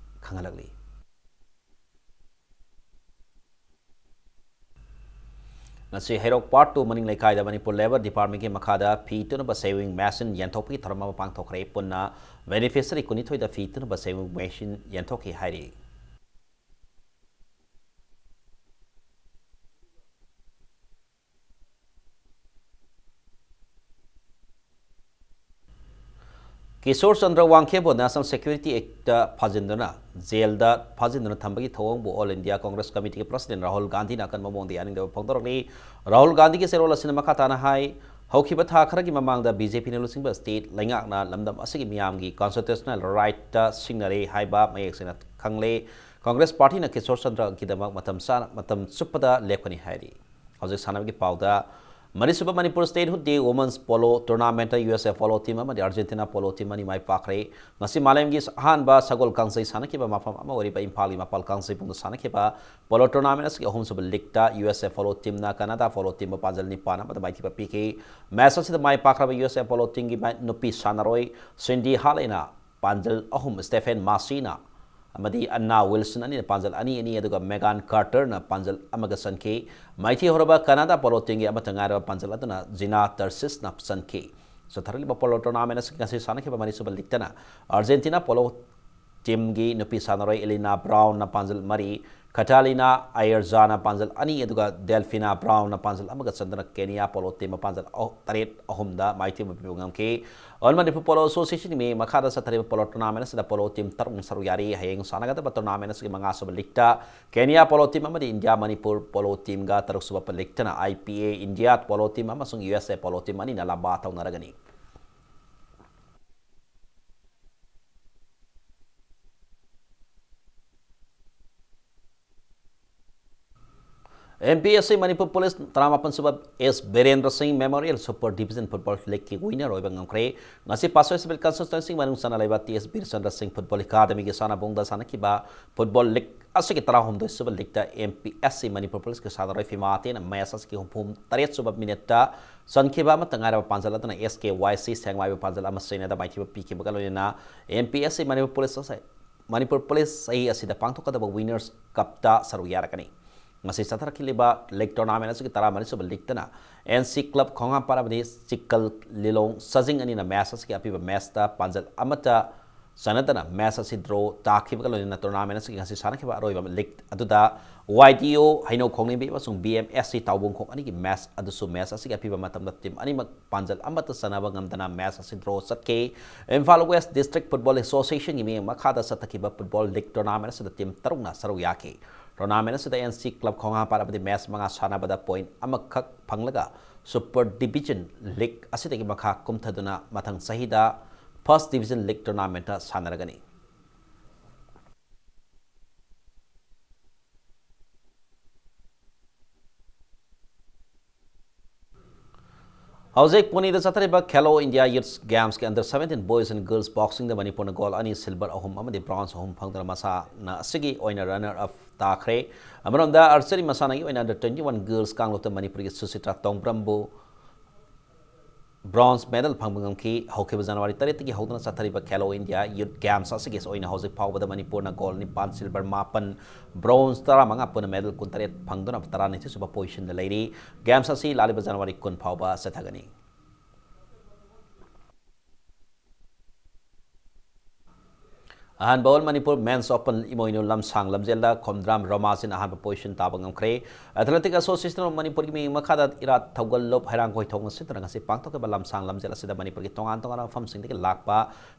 ꯈꯪꯍꯜꯂꯛꯂꯤ꯫ ꯉꯁꯤ ꯍꯩꯔꯣꯛ Part two ꯃꯅꯤꯡ ꯂꯩꯀꯥꯏꯗ ꯃꯅꯤꯄꯨꯔ Labour Department ꯀꯤ ꯃꯈꯥꯗ ꯐꯤ ꯇꯨꯅꯕ sewing machine ꯌꯦꯟꯊꯣꯛꯄꯒꯤ ꯊꯧꯔꯝ ꯑꯃ ꯄꯥꯡꯊꯣꯛꯈ꯭ꯔꯦ꯫ ꯄꯨꯟꯅ beneficiary ꯀꯨꯟꯅꯤꯊꯣꯏꯗ ꯐꯤ ꯇꯨꯅꯕ sewing machine ꯌꯦꯟꯊꯣꯛꯈꯤ ꯍꯥꯏꯔꯤ꯫ ꯀꯤꯁꯣꯔ ꯆꯟꯗ꯭ꯔ ꯋꯥꯡꯈꯦꯝꯕꯨ National Security Actꯇ ꯐꯥꯖꯤꯟꯗꯨꯅ ꯖꯦꯜꯗ ꯐꯥꯖꯤꯟꯗꯨꯅ ꯊꯝꯕꯒꯤ ꯊꯧꯑꯣꯡꯕꯨ All India Congress Committeeꯒꯤ President Rahul ꯒꯥꯟꯙꯤꯅ ꯑꯀꯟꯕ ꯃꯑꯣꯡꯗ ꯌꯥꯅꯤꯡꯗꯕ ꯐꯣꯡꯗꯣꯔꯛꯂꯤ꯫ ꯔꯥꯍꯨꯜ ꯒꯥꯟꯙꯤꯒꯤ ꯆꯦꯔꯣꯜ ꯑꯁꯤꯅ ꯃꯈꯥ ꯇꯥꯅ ꯍꯥꯏ, ꯍꯧꯈꯤꯕ ꯊꯥ ꯈꯔꯒꯤ ꯃꯃꯥꯡꯗ BJPꯅ ꯂꯨꯆꯤꯡꯕ state ꯂꯩꯉꯥꯛꯅ ꯂꯝꯗꯝ ꯑꯁꯤꯒꯤ ꯃꯤꯌꯥꯝꯒꯤ constitutional rightꯇ ꯁꯤꯡꯅꯔꯦ ꯍꯥꯏꯕ ꯃꯌꯦꯛ ꯁꯦꯡꯅ ꯈꯪꯂꯦ꯫ Congress Partyꯅ ꯀꯤꯁꯣꯔ ꯆꯟꯗ꯭ꯔꯒꯤꯗꯃꯛ ꯃꯇꯝ ꯆꯥꯅ, ꯃꯇꯝ ꯆꯨꯞꯄꯗ ꯂꯦꯞꯀꯅꯤ ꯍꯥꯏꯔꯤ꯫ ꯍꯧꯖꯤꯛ ꯁꯥꯟꯅꯕꯒꯤ ꯄꯥꯎꯗ, ꯃꯔꯤꯁꯨꯕ Manipur Statehood Day Women's Polo Tournamentꯇ USA Polo Team ꯑꯃꯗꯤ Argentina Polo Team ꯑꯅꯤ ꯃꯥꯏ ꯄꯥꯛꯈ꯭ꯔꯦ꯫ ꯉꯁꯤ ꯃꯥꯂꯦꯝꯒꯤ ꯑꯍꯥꯟꯕ ꯁꯒꯣꯜ ꯀꯥꯡꯖꯩ ꯁꯥꯟꯅꯈꯤꯕ ꯃꯐꯝ ꯑꯃ ꯑꯣꯏꯔꯤꯕ ꯏꯝꯐꯥꯜꯒꯤ ꯃꯄꯥꯜ ꯀꯥꯡꯖꯩꯕꯨꯡꯗ ꯁꯥꯟꯅꯈꯤꯕ Polo Tournament ꯑꯁꯤꯒꯤ ꯑꯍꯨꯝꯁꯨꯕ leagueꯇ USA Polo Teamꯅ Canada Polo Teamꯕꯨ ꯄꯥꯟꯖꯜ ꯅꯤꯄꯥꯟ ꯑꯃꯗ ꯃꯥꯏꯊꯤꯕ ꯄꯤꯈꯤ꯫ Match ꯑꯁꯤꯗ ꯃꯥꯏ ꯄꯥꯛꯈ꯭ꯔꯕ USA Polo Teamꯒꯤ ꯃꯥꯏ-, ꯅꯨꯄꯤ ꯁꯥꯟꯅꯔꯣꯏ ꯁꯤꯟꯗꯤ ꯍꯥꯂꯦꯅ ꯄꯥꯟꯖꯜ ꯑꯍꯨꯝ, ꯁ꯭ꯇꯦꯐꯦꯟ ꯃꯥꯁꯤꯅ ꯑꯃꯗꯤ ꯑꯟꯅꯥ ꯋꯤꯜꯁꯟ ꯑꯅꯤꯅ ꯄꯥꯟꯖꯜ ꯑꯅꯤ ꯑꯅꯤ, ꯑꯗꯨꯒ ꯃꯦꯒꯥꯟ ꯀꯥꯔꯇꯔꯅ ꯄꯥꯟꯖꯜ ꯑꯃꯒ ꯆꯟꯈꯤ꯫ ꯃꯥꯏꯊꯤ ꯍꯧꯔꯕ ꯀꯅꯥꯗꯥ ꯄꯣꯂꯣ ꯇꯤꯝꯒꯤ ꯑꯃꯠꯇ ꯉꯥꯏꯔꯕ ꯄꯥꯟꯖꯜ ꯑꯗꯨꯅ ꯖꯤꯅꯥ ꯇꯔꯁꯤꯁꯅ ꯆꯟꯈꯤ꯫ ꯆꯠꯊꯔꯛꯂꯤꯕ ꯄꯣꯂꯣ ꯇꯣꯔꯅꯥꯃꯦꯟ ꯑꯁꯤ ꯉꯁꯤ ꯁꯥꯟꯅꯈꯤꯕ ꯃꯔꯤꯁꯨꯕ ꯂꯤꯛꯇꯅ ꯑꯥꯔꯖꯦꯟꯇꯤꯅꯥ ꯄꯣꯂꯣ ꯇꯤꯝꯒꯤ ꯅꯨꯄꯤ ꯁꯥꯟꯅꯔꯣꯏ ꯏꯂꯤꯅꯥ ꯕ꯭ꯔꯥꯎꯟꯅ ꯄꯥꯟꯖꯜ ꯃꯔꯤ, ꯀꯇꯥꯂꯤꯅꯥ ꯑꯌꯔꯖꯥꯅ ꯄꯥꯟꯖꯜ ꯑꯅꯤ, ꯑꯗꯨꯒ ꯗꯦꯜꯐꯤꯅꯥ ꯕ꯭ꯔꯥꯎꯟꯅ ꯄꯥꯟꯖꯜ ꯑꯃꯒ ꯆꯟꯗꯨꯅ ꯀꯦꯅꯤꯌꯥ ꯄꯣꯂꯣ ꯇꯤꯝ ꯄꯥꯟꯖꯜ ꯑꯍꯨ-, ꯇꯔꯦꯠ ꯑꯍꯨꯝꯗ ꯃꯥꯏꯊꯤꯕ ꯄꯤꯕ ꯉꯝꯈꯤ꯫ All Manipur Polo Associationꯒꯤ ꯃꯈꯥꯗ ꯆꯠꯊꯔꯤꯕ ꯄꯣꯂꯣ ꯇꯣꯔꯅꯥꯃꯦꯟ ꯑꯁꯤꯗ ꯄꯣꯂꯣ ꯇꯤꯝ ꯇꯔꯨꯛꯅ ꯁꯔꯨꯛ ꯌꯥꯔꯤ꯫ ꯍꯌꯦꯡ ꯁꯥꯟꯅꯒꯗꯕ ꯇꯣꯔꯅꯥꯃꯦꯟ ꯑꯁꯤꯒꯤ ꯃꯉꯥꯁꯨꯕ ꯂꯤꯛꯇ ꯀꯦꯅꯤꯌꯥ ꯄꯣꯂꯣ ꯇꯤꯝ ꯑꯃꯗꯤ ꯏꯟꯗꯤꯌꯥ ꯃꯅꯤꯄꯨꯔ ꯄꯣꯂꯣ ꯇꯤꯝꯒ, ꯇꯔꯨꯛꯁꯨꯕ ꯂꯤꯛꯇꯅ IPA ꯏꯟꯗꯤꯌꯥ ꯄꯣꯂꯣ ꯇꯤꯝ ꯑꯃꯁꯨꯡ USA ꯄꯣꯂꯣ ꯇꯤꯝ ꯑꯅꯤꯅ ꯂꯝꯕꯥ ꯇꯧꯅꯔꯒꯅꯤ꯫ MPSC Manipur Police ꯇꯔꯥꯃꯥꯄꯟ ꯁꯨꯕ S ꯕꯤꯔꯦꯟꯗ꯭ꯔ ꯁꯤꯡ Memorial Super Division Football Leagueꯀꯤ winner ꯑꯣꯏꯕ ꯉꯝꯈ꯭ꯔꯦ꯫ ꯉꯁꯤ Pasoy Civil Constituency ꯃꯅꯨꯡ ꯆꯟꯅ ꯂꯩꯕ T S ꯕꯤꯔꯆꯟꯗ꯭ꯔ ꯁꯤꯡ Football Academyꯒꯤ ꯁꯥꯟꯅꯕꯨꯡꯗ ꯁꯥꯟꯅꯈꯤꯕ football league ꯑꯁꯤꯒꯤ ꯇꯔꯥꯍꯨꯝꯗꯣꯏ ꯁꯨꯕ leagueꯇ MPSC Manipur Policeꯀꯤ ꯁꯥꯟꯅꯔꯣꯏ ꯐꯤꯃꯥꯇꯦꯅ match ꯑꯁꯤꯒꯤ ꯍꯨꯝꯐꯨ ꯇꯔꯦꯠ ꯁꯨꯕ minuteꯇ ꯆꯟꯈꯤꯕ ꯑꯃꯠꯇ ꯉꯥꯏꯔꯕ ꯄꯥꯟꯖꯜ ꯑꯗꯨꯅ SKYC ꯁꯦꯡꯃꯥꯏꯕꯨ ꯄꯥꯟꯖꯜ ꯑꯃ ꯁꯤꯅꯣꯗ ꯃꯥꯏꯊꯤꯕ ꯄꯤꯈꯤꯕꯒ ꯂꯣꯏꯅꯅ MPSC Manipur Police ꯑꯁꯤ ꯃꯅꯤꯄꯨꯔ ꯄꯨꯂꯤꯁ ꯆꯍꯤ ꯑꯁꯤꯗ ꯄꯥꯡꯊꯣꯛꯀꯗꯕ Winners Cupꯇ ꯁꯔꯨꯛ ꯌꯥꯔꯛꯀꯅꯤ꯫ ꯉꯁꯤ ꯆꯠꯊꯔꯛꯈꯤꯕ league tournament ꯑꯁꯤꯒꯤ ꯇꯔꯥꯃꯔꯤꯁꯨꯕ leagueꯇꯅ NC Club ꯈꯣꯡꯍꯥꯝꯄꯥꯠ ꯑꯃꯗꯤ ꯆꯤꯛꯀꯜ ꯂꯤꯂꯣꯡ ꯁꯖꯤꯡ ꯑꯅꯤꯅ match ꯑꯁꯤꯒꯤ ꯑꯄꯤꯕ matchꯇ ꯄꯥꯟꯖꯜ ꯑꯃꯠꯇ ꯆꯟꯅꯗꯅ ꯃꯦꯆ ꯑꯁꯤ ꯗ꯭ꯔꯣ ꯇꯥꯈꯤꯕꯒ ꯂꯣꯏꯅꯅ ꯇꯣꯔꯅꯥꯃꯦꯟ ꯑꯁꯤꯒꯤ ꯉꯁꯤ ꯁꯥꯟꯅꯈꯤꯕ ꯑꯔꯣꯏꯕ ꯂꯤꯒ ꯑꯗꯨꯗ ꯋꯥꯏ ꯗꯤ ꯑꯣ ꯍꯩꯅꯧ ꯈꯣꯡꯅꯤꯡꯕꯤ ꯑꯃꯁꯨꯡ ꯕꯤ ꯑꯦꯝ ꯑꯦꯁ ꯁꯤ ꯇꯥꯎꯕꯨꯡꯈꯣꯡ ꯑꯅꯤꯒꯤ ꯃꯦꯆ ꯑꯗꯨꯁꯨ ꯃꯦꯆ ꯑꯁꯤꯒꯤ ꯑꯄꯤꯕ ꯃꯇꯝꯗ ꯇꯤꯝ ꯑꯅꯤꯃꯛ ꯄꯥꯟꯖꯜ ꯑꯃꯠꯇ ꯆꯟꯅꯕ ꯉꯝꯗꯅ ꯃꯦꯆ ꯑꯁꯤ ꯗ꯭ꯔꯣ ꯆꯠꯈꯤ꯫ ꯏꯝꯐꯥꯜ ꯋꯦꯁ ꯗꯤꯁꯇ꯭ꯔꯤꯛ ꯐꯨꯠꯕꯣꯜ ꯑꯦꯁꯣꯁꯤꯌꯦꯁꯟꯒꯤ ꯃꯤꯠꯌꯦꯡ ꯃꯈꯥꯗ ꯆꯠꯊꯈꯤꯕ ꯐꯨꯠꯕꯣꯜ ꯂꯤꯒ ꯇꯣꯔꯅꯥꯃꯦꯟ ꯑꯁꯤꯗ ꯇꯤꯝ ꯇꯔꯨꯛꯅ ꯁꯔꯨꯛ ꯌꯥꯈꯤ꯫ ꯇꯣꯔꯅꯥꯃꯦꯟ ꯑꯁꯤꯗ ꯑꯦꯟ ꯁꯤ ꯀ꯭ꯂꯕ ꯈꯣꯡꯍꯥꯝꯄꯥꯠ ꯑꯃꯗꯤ ꯃꯦꯆ ꯃꯉꯥ ꯁꯥꯟꯅꯕꯗ ꯄꯣꯏꯟ ꯑꯃꯈꯛ ꯐꯪꯂꯒ ꯁꯨꯄꯔ ꯗꯤꯕꯤꯖꯟ ꯂꯤꯒ ꯑꯁꯤꯗꯒꯤ ꯃꯈꯥ ꯀꯨꯝꯊꯗꯨꯅ ꯃꯊꯪ ꯆꯍꯤꯗ ꯐꯥꯔꯁ ꯗꯤꯕꯤꯖꯟ ꯂꯤꯒ ꯇꯣꯔꯅꯥꯃꯦꯟꯇ ꯁꯥꯟꯅꯔꯒꯅꯤ꯫ ꯍꯧꯖꯤꯛ ꯄꯨꯅꯦꯗ ꯆꯠꯊꯔꯤꯕ ꯈꯦꯂꯣ ꯏꯟꯗꯤꯌꯥ ꯌꯨꯠꯁ ꯒꯦꯝꯁꯀꯤ under seventeen boys and girls boxingꯗ ꯃꯅꯤꯄꯨꯔꯅ gold ꯑꯅꯤ, silver ꯑꯍꯨꯝ ꯑꯃꯗꯤ bronze ꯑꯍꯨꯝ ꯐꯪꯗꯨꯅ ꯃꯁꯥꯟꯅ ꯑꯁꯤꯒꯤ ꯑꯣꯏꯅ runner up ꯇꯥꯈ꯭ꯔꯦ꯫ ꯑꯃꯔꯣꯝꯗ archery ꯃꯁꯥꯟꯅꯒꯤ ꯑꯣꯏꯅ under twenty one girls ꯀꯥꯡꯂꯨꯞꯇ ꯃꯅꯤꯄꯨꯔꯒꯤ ꯁꯨꯁꯤꯇ꯭ꯔꯥ ꯇꯣꯡꯕ꯭ꯔꯝꯕꯨ bronze medal ꯐꯪꯕ ꯉꯝꯈꯤ꯫ ꯍꯧꯈꯤꯕ ꯖꯅꯋꯥꯔꯤ ꯇꯔꯦꯠꯇꯒꯤ ꯍꯧꯗꯨꯅ ꯆꯠꯊꯔꯤꯕ ꯈꯦꯂꯣ ꯏꯟꯗꯤꯌꯥ ꯌꯨꯠ ꯒꯦꯝꯁ ꯑꯁꯤꯒꯤ ꯑꯣꯏꯅ ꯍꯧꯖꯤꯛ ꯐꯥꯎꯕꯗ ꯃꯅꯤꯄꯨꯔꯅ gold ꯅꯤꯄꯥꯟ, silver ꯃꯥꯄꯟ, bronze ꯇꯔꯥꯃꯉꯥ, ꯄꯨꯟꯅ medal ꯀꯨꯟꯇꯔꯦꯠ ꯐꯪꯗꯨꯅ ꯇꯔꯥꯅꯤꯊꯣꯏ ꯁꯨꯕ positionꯗ ꯂꯩꯔꯤ꯫ ꯒꯦꯝꯁ ꯑꯁꯤ ꯂꯥꯛꯂꯤꯕ ꯖꯅꯋꯥꯔꯤ ꯀꯨꯟ ꯐꯥꯎꯕ ꯆꯠꯊꯒꯅꯤ꯫ ꯑꯍꯥꯟꯕ All Manipur Men's Open ꯏꯃꯣꯏꯅꯨ ꯂꯝꯁꯥꯡ ꯂꯝꯖꯦꯜꯗ ꯈꯣꯝꯗ꯭ꯔꯥꯝ ꯔꯣꯃꯥꯖꯤꯅ ꯑꯍꯥꯟꯕ position ꯇꯥꯕ ꯉꯝꯈ꯭ꯔꯦ꯫ Athletic Association of ꯃꯅꯤꯄꯨꯔꯒꯤ ꯃꯤꯠꯌꯦꯡ ꯃꯈꯥꯗ ꯏꯔꯥꯠ ꯊꯧꯒꯜ ꯂꯣꯞ ꯍꯩꯔꯥꯡꯒꯣꯏ ꯊꯣꯡ ꯑꯁꯤꯗꯅ ꯉꯁꯤ ꯄꯥꯡꯊꯣꯛꯈꯤꯕ ꯂꯝꯁꯥꯡ ꯂꯝꯖꯦꯜ ꯑꯁꯤꯗ ꯃꯅꯤꯄꯨꯔꯒꯤ ꯇꯣꯉꯥꯟ ꯇꯣꯉꯥꯟꯕ ꯃꯐꯝꯁꯤꯡꯗꯒꯤ ꯂꯥꯛꯄ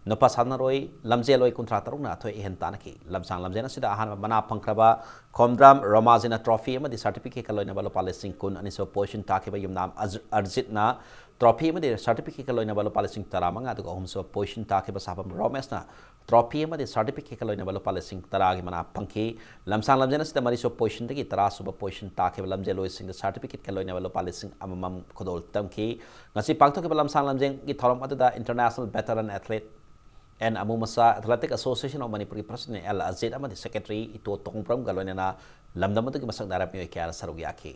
ꯅꯨꯄꯥ ꯁꯥꯟꯅꯔꯣꯏ ꯂꯝꯖꯦꯜꯂꯣꯏ ꯀꯨꯟꯊ꯭ꯔꯥ ꯇꯔꯨꯛꯅ ꯑꯊꯣꯏ ꯑꯍꯦꯟ ꯇꯥꯟꯅꯈꯤ꯫ ꯂꯝꯁꯥꯡ ꯂꯝꯖꯦꯜ ꯑꯁꯤꯗ ꯑꯍꯥꯟꯕ ꯃꯅꯥ ꯐꯪꯈ꯭ꯔꯕ ꯈꯣꯝꯗ꯭ꯔꯥꯝ ꯔꯣꯃꯥꯖꯤꯅ trophy ꯑꯃꯗꯤ certificateꯀ ꯂꯣꯏꯅꯕ ꯂꯨꯄꯥ ꯂꯤꯁꯤꯡ ꯀꯨꯟ, ꯑꯅꯤꯁꯨꯕ position ꯇꯥꯈꯤꯕ ꯌꯨꯝꯅꯥꯝ ꯑꯖ-, ꯑꯔꯖꯤꯠꯅ trophy ꯑꯃꯗꯤ certificateꯀ ꯂꯣꯏꯅꯕ ꯂꯨꯄꯥ ꯂꯤꯁꯤꯡ ꯇꯔꯥꯃꯉꯥ, ꯑꯗꯨꯒ ꯑꯍꯨꯝꯁꯨꯕ position ꯇꯥꯈꯤꯕ ꯁꯥꯐꯝ ꯔꯣꯃꯦꯁꯅ trophy ꯑꯃꯗꯤ certificateꯀ ꯂꯣꯏꯅꯕ ꯂꯨꯄꯥ ꯂꯤꯁꯤꯡ ꯇꯔꯥꯒꯤ ꯃꯅꯥ ꯐꯪꯈꯤ꯫ ꯂꯝꯁꯥꯡ ꯂꯝꯖꯦꯜ ꯑꯁꯤꯗ ꯃꯔꯤꯁꯨꯕ positionꯗꯒꯤ ꯇꯔꯥꯁꯨꯕ position ꯇꯥꯈꯤꯕ ꯂꯝꯖꯦꯜꯂꯣꯏꯁꯤꯡꯗ certificateꯀ ꯂꯣꯏꯅꯕ ꯂꯨꯄꯥ ꯂꯤꯁꯤꯡ ꯑꯃꯃꯝ ꯈꯨꯗꯣꯜ ꯇꯝꯈꯤ꯫ ꯉꯁꯤ ꯄꯥꯡꯊꯣꯛꯈꯤꯕ ꯂꯝꯁꯥꯡ ꯂꯝꯖꯦꯜꯒꯤ ꯊꯧꯔꯝ ꯑꯗꯨꯗ international veteran athlete ꯑꯦꯟ ꯑꯃꯨꯃꯁꯥ, Athletic Association of ꯃꯅꯤꯄꯨꯔꯒꯤ president ꯑꯦꯜ ꯑꯖꯤꯠ ꯑꯃꯗꯤ secretary ꯏꯇꯣ ꯇꯣꯡꯕ꯭ꯔꯝꯒ ꯂꯣꯏꯅꯅ ꯂꯝꯗꯝ ꯑꯗꯨꯒꯤ ꯃꯁꯛ ꯅꯥꯏꯔꯕ ꯃꯤꯑꯣꯏ ꯀꯌꯥꯅ ꯁꯔꯨꯛ ꯌꯥꯈꯤ꯫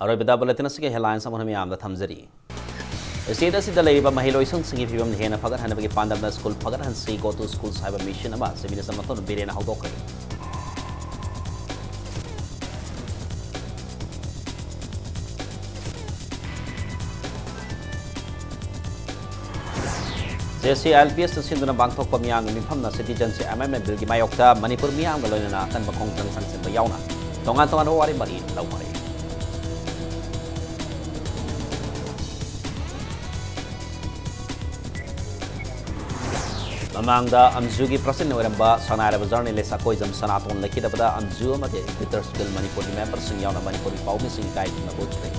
ꯑꯔꯣꯏꯕꯗ ꯕꯨꯂꯦꯇꯤꯟ ꯑꯁꯤꯒꯤ ꯍꯦꯗꯂꯥꯏꯟꯁ ꯑꯃꯨꯛ ꯍꯟꯅ ꯃꯌꯥꯝꯗ ꯊꯝꯖꯔꯤ꯫ ꯁ꯭ꯇꯦꯠ ꯑꯁꯤꯗ ꯂꯩꯔꯤꯕ ꯃꯍꯩꯂꯣꯏꯁꯪꯁꯤꯡꯒꯤ ꯐꯤꯕꯝ ꯍꯦꯟꯅ ꯐꯒꯠꯍꯟꯅꯕꯒꯤ ꯄꯥꯟꯗꯝꯅ ꯁ꯭ꯀꯨꯜ ꯐꯒꯠꯍꯟꯁꯤ, Go to Schools ꯍꯥꯏꯕ ꯃꯤꯁꯟ ꯑꯃ ꯆꯤꯐ ꯃꯤꯅꯤꯁꯇꯔ ꯃꯇꯣꯟ ꯕꯤꯔꯦꯟꯅ ꯍꯧꯗꯣꯛꯈ꯭ꯔꯦ꯫ ꯖꯦ ꯁꯤ ꯑꯦꯜ ꯄꯤ ꯑꯦꯁꯅ ꯁꯤꯟꯗꯨꯅ ꯄꯥꯡꯊꯣꯛꯄ ꯃꯤꯌꯥꯝꯒꯤ ꯃꯤꯐꯝꯅ ꯁꯤꯇꯤꯖꯟꯁꯤꯞ ꯑꯦꯃꯦꯟꯗꯃꯦꯟ ꯕꯤꯜꯒꯤ ꯃꯥꯌꯣꯛꯇ ꯃꯅꯤꯄꯨꯔ ꯃꯤꯌꯥꯝꯒ ꯂꯣꯏꯅꯅ ꯑꯀꯟꯕ ꯈꯣꯡꯖꯪ ꯆꯪꯁꯤꯟꯕ ꯌꯥꯎꯅ ꯇꯣꯉꯥꯟ ꯇꯣꯉꯥꯟꯕ ꯋꯥꯔꯦꯞ ꯃꯔꯤ ꯂꯧꯈ꯭ꯔꯦ꯫ ꯃꯃꯥꯡꯗ ꯑꯝꯖꯨꯒꯤ ꯄ꯭ꯔꯁꯤꯗꯦꯟ ꯑꯣꯏꯔꯝꯕ ꯁꯛꯅꯥꯏꯔꯕ ꯖꯔꯅꯦꯂꯤꯁ ꯑꯀꯣꯏꯖꯝ ꯁꯅꯥꯇꯣꯟ ꯂꯩꯈꯤꯗꯕꯗ ꯑꯝꯖꯨ ꯑꯃꯗꯤ ꯏꯗꯤꯇꯔꯁ ꯒꯤꯜ ꯃꯅꯤꯄꯨꯔꯒꯤ ꯃꯦꯝꯕꯔꯁꯤꯡ ꯌꯥꯎꯅ ꯃꯅꯤꯄꯨꯔꯒꯤ ꯄꯥꯎꯃꯤꯁꯤꯡ ꯏꯀꯥꯏ ꯈꯨꯝꯅꯕ ꯎꯠꯈ꯭ꯔꯦ꯫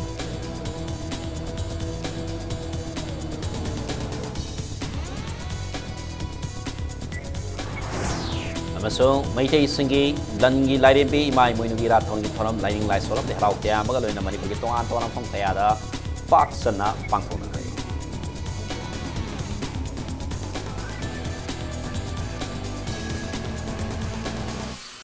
ꯑꯃꯁꯨꯡ ꯃꯩꯇꯩꯁꯤꯡꯒꯤ ꯂꯟꯒꯤ ꯂꯥꯏꯔꯦꯝꯕꯤ ꯏꯃꯥ ꯏꯃꯣꯏꯅꯨꯒꯤ ꯏꯔꯥꯠ ꯊꯧꯅꯤꯒꯤ ꯊꯧꯔꯝ ꯂꯥꯏꯅꯤꯡ ꯂꯥꯏꯁꯣꯜ ꯑꯃꯗꯤ ꯍꯔꯥꯎ ꯇꯌꯥꯝꯕꯒ ꯂꯣꯏꯅꯅ ꯃꯅꯤꯄꯨꯔꯒꯤ ꯇꯣꯉꯥꯟ ꯇꯣꯉꯥꯟꯕ ꯃꯐꯝ ꯀꯌꯥꯗ ꯄꯥꯛ ꯁꯟꯅ ꯄꯥꯡꯊꯣꯛꯅꯈ꯭ꯔꯦ꯫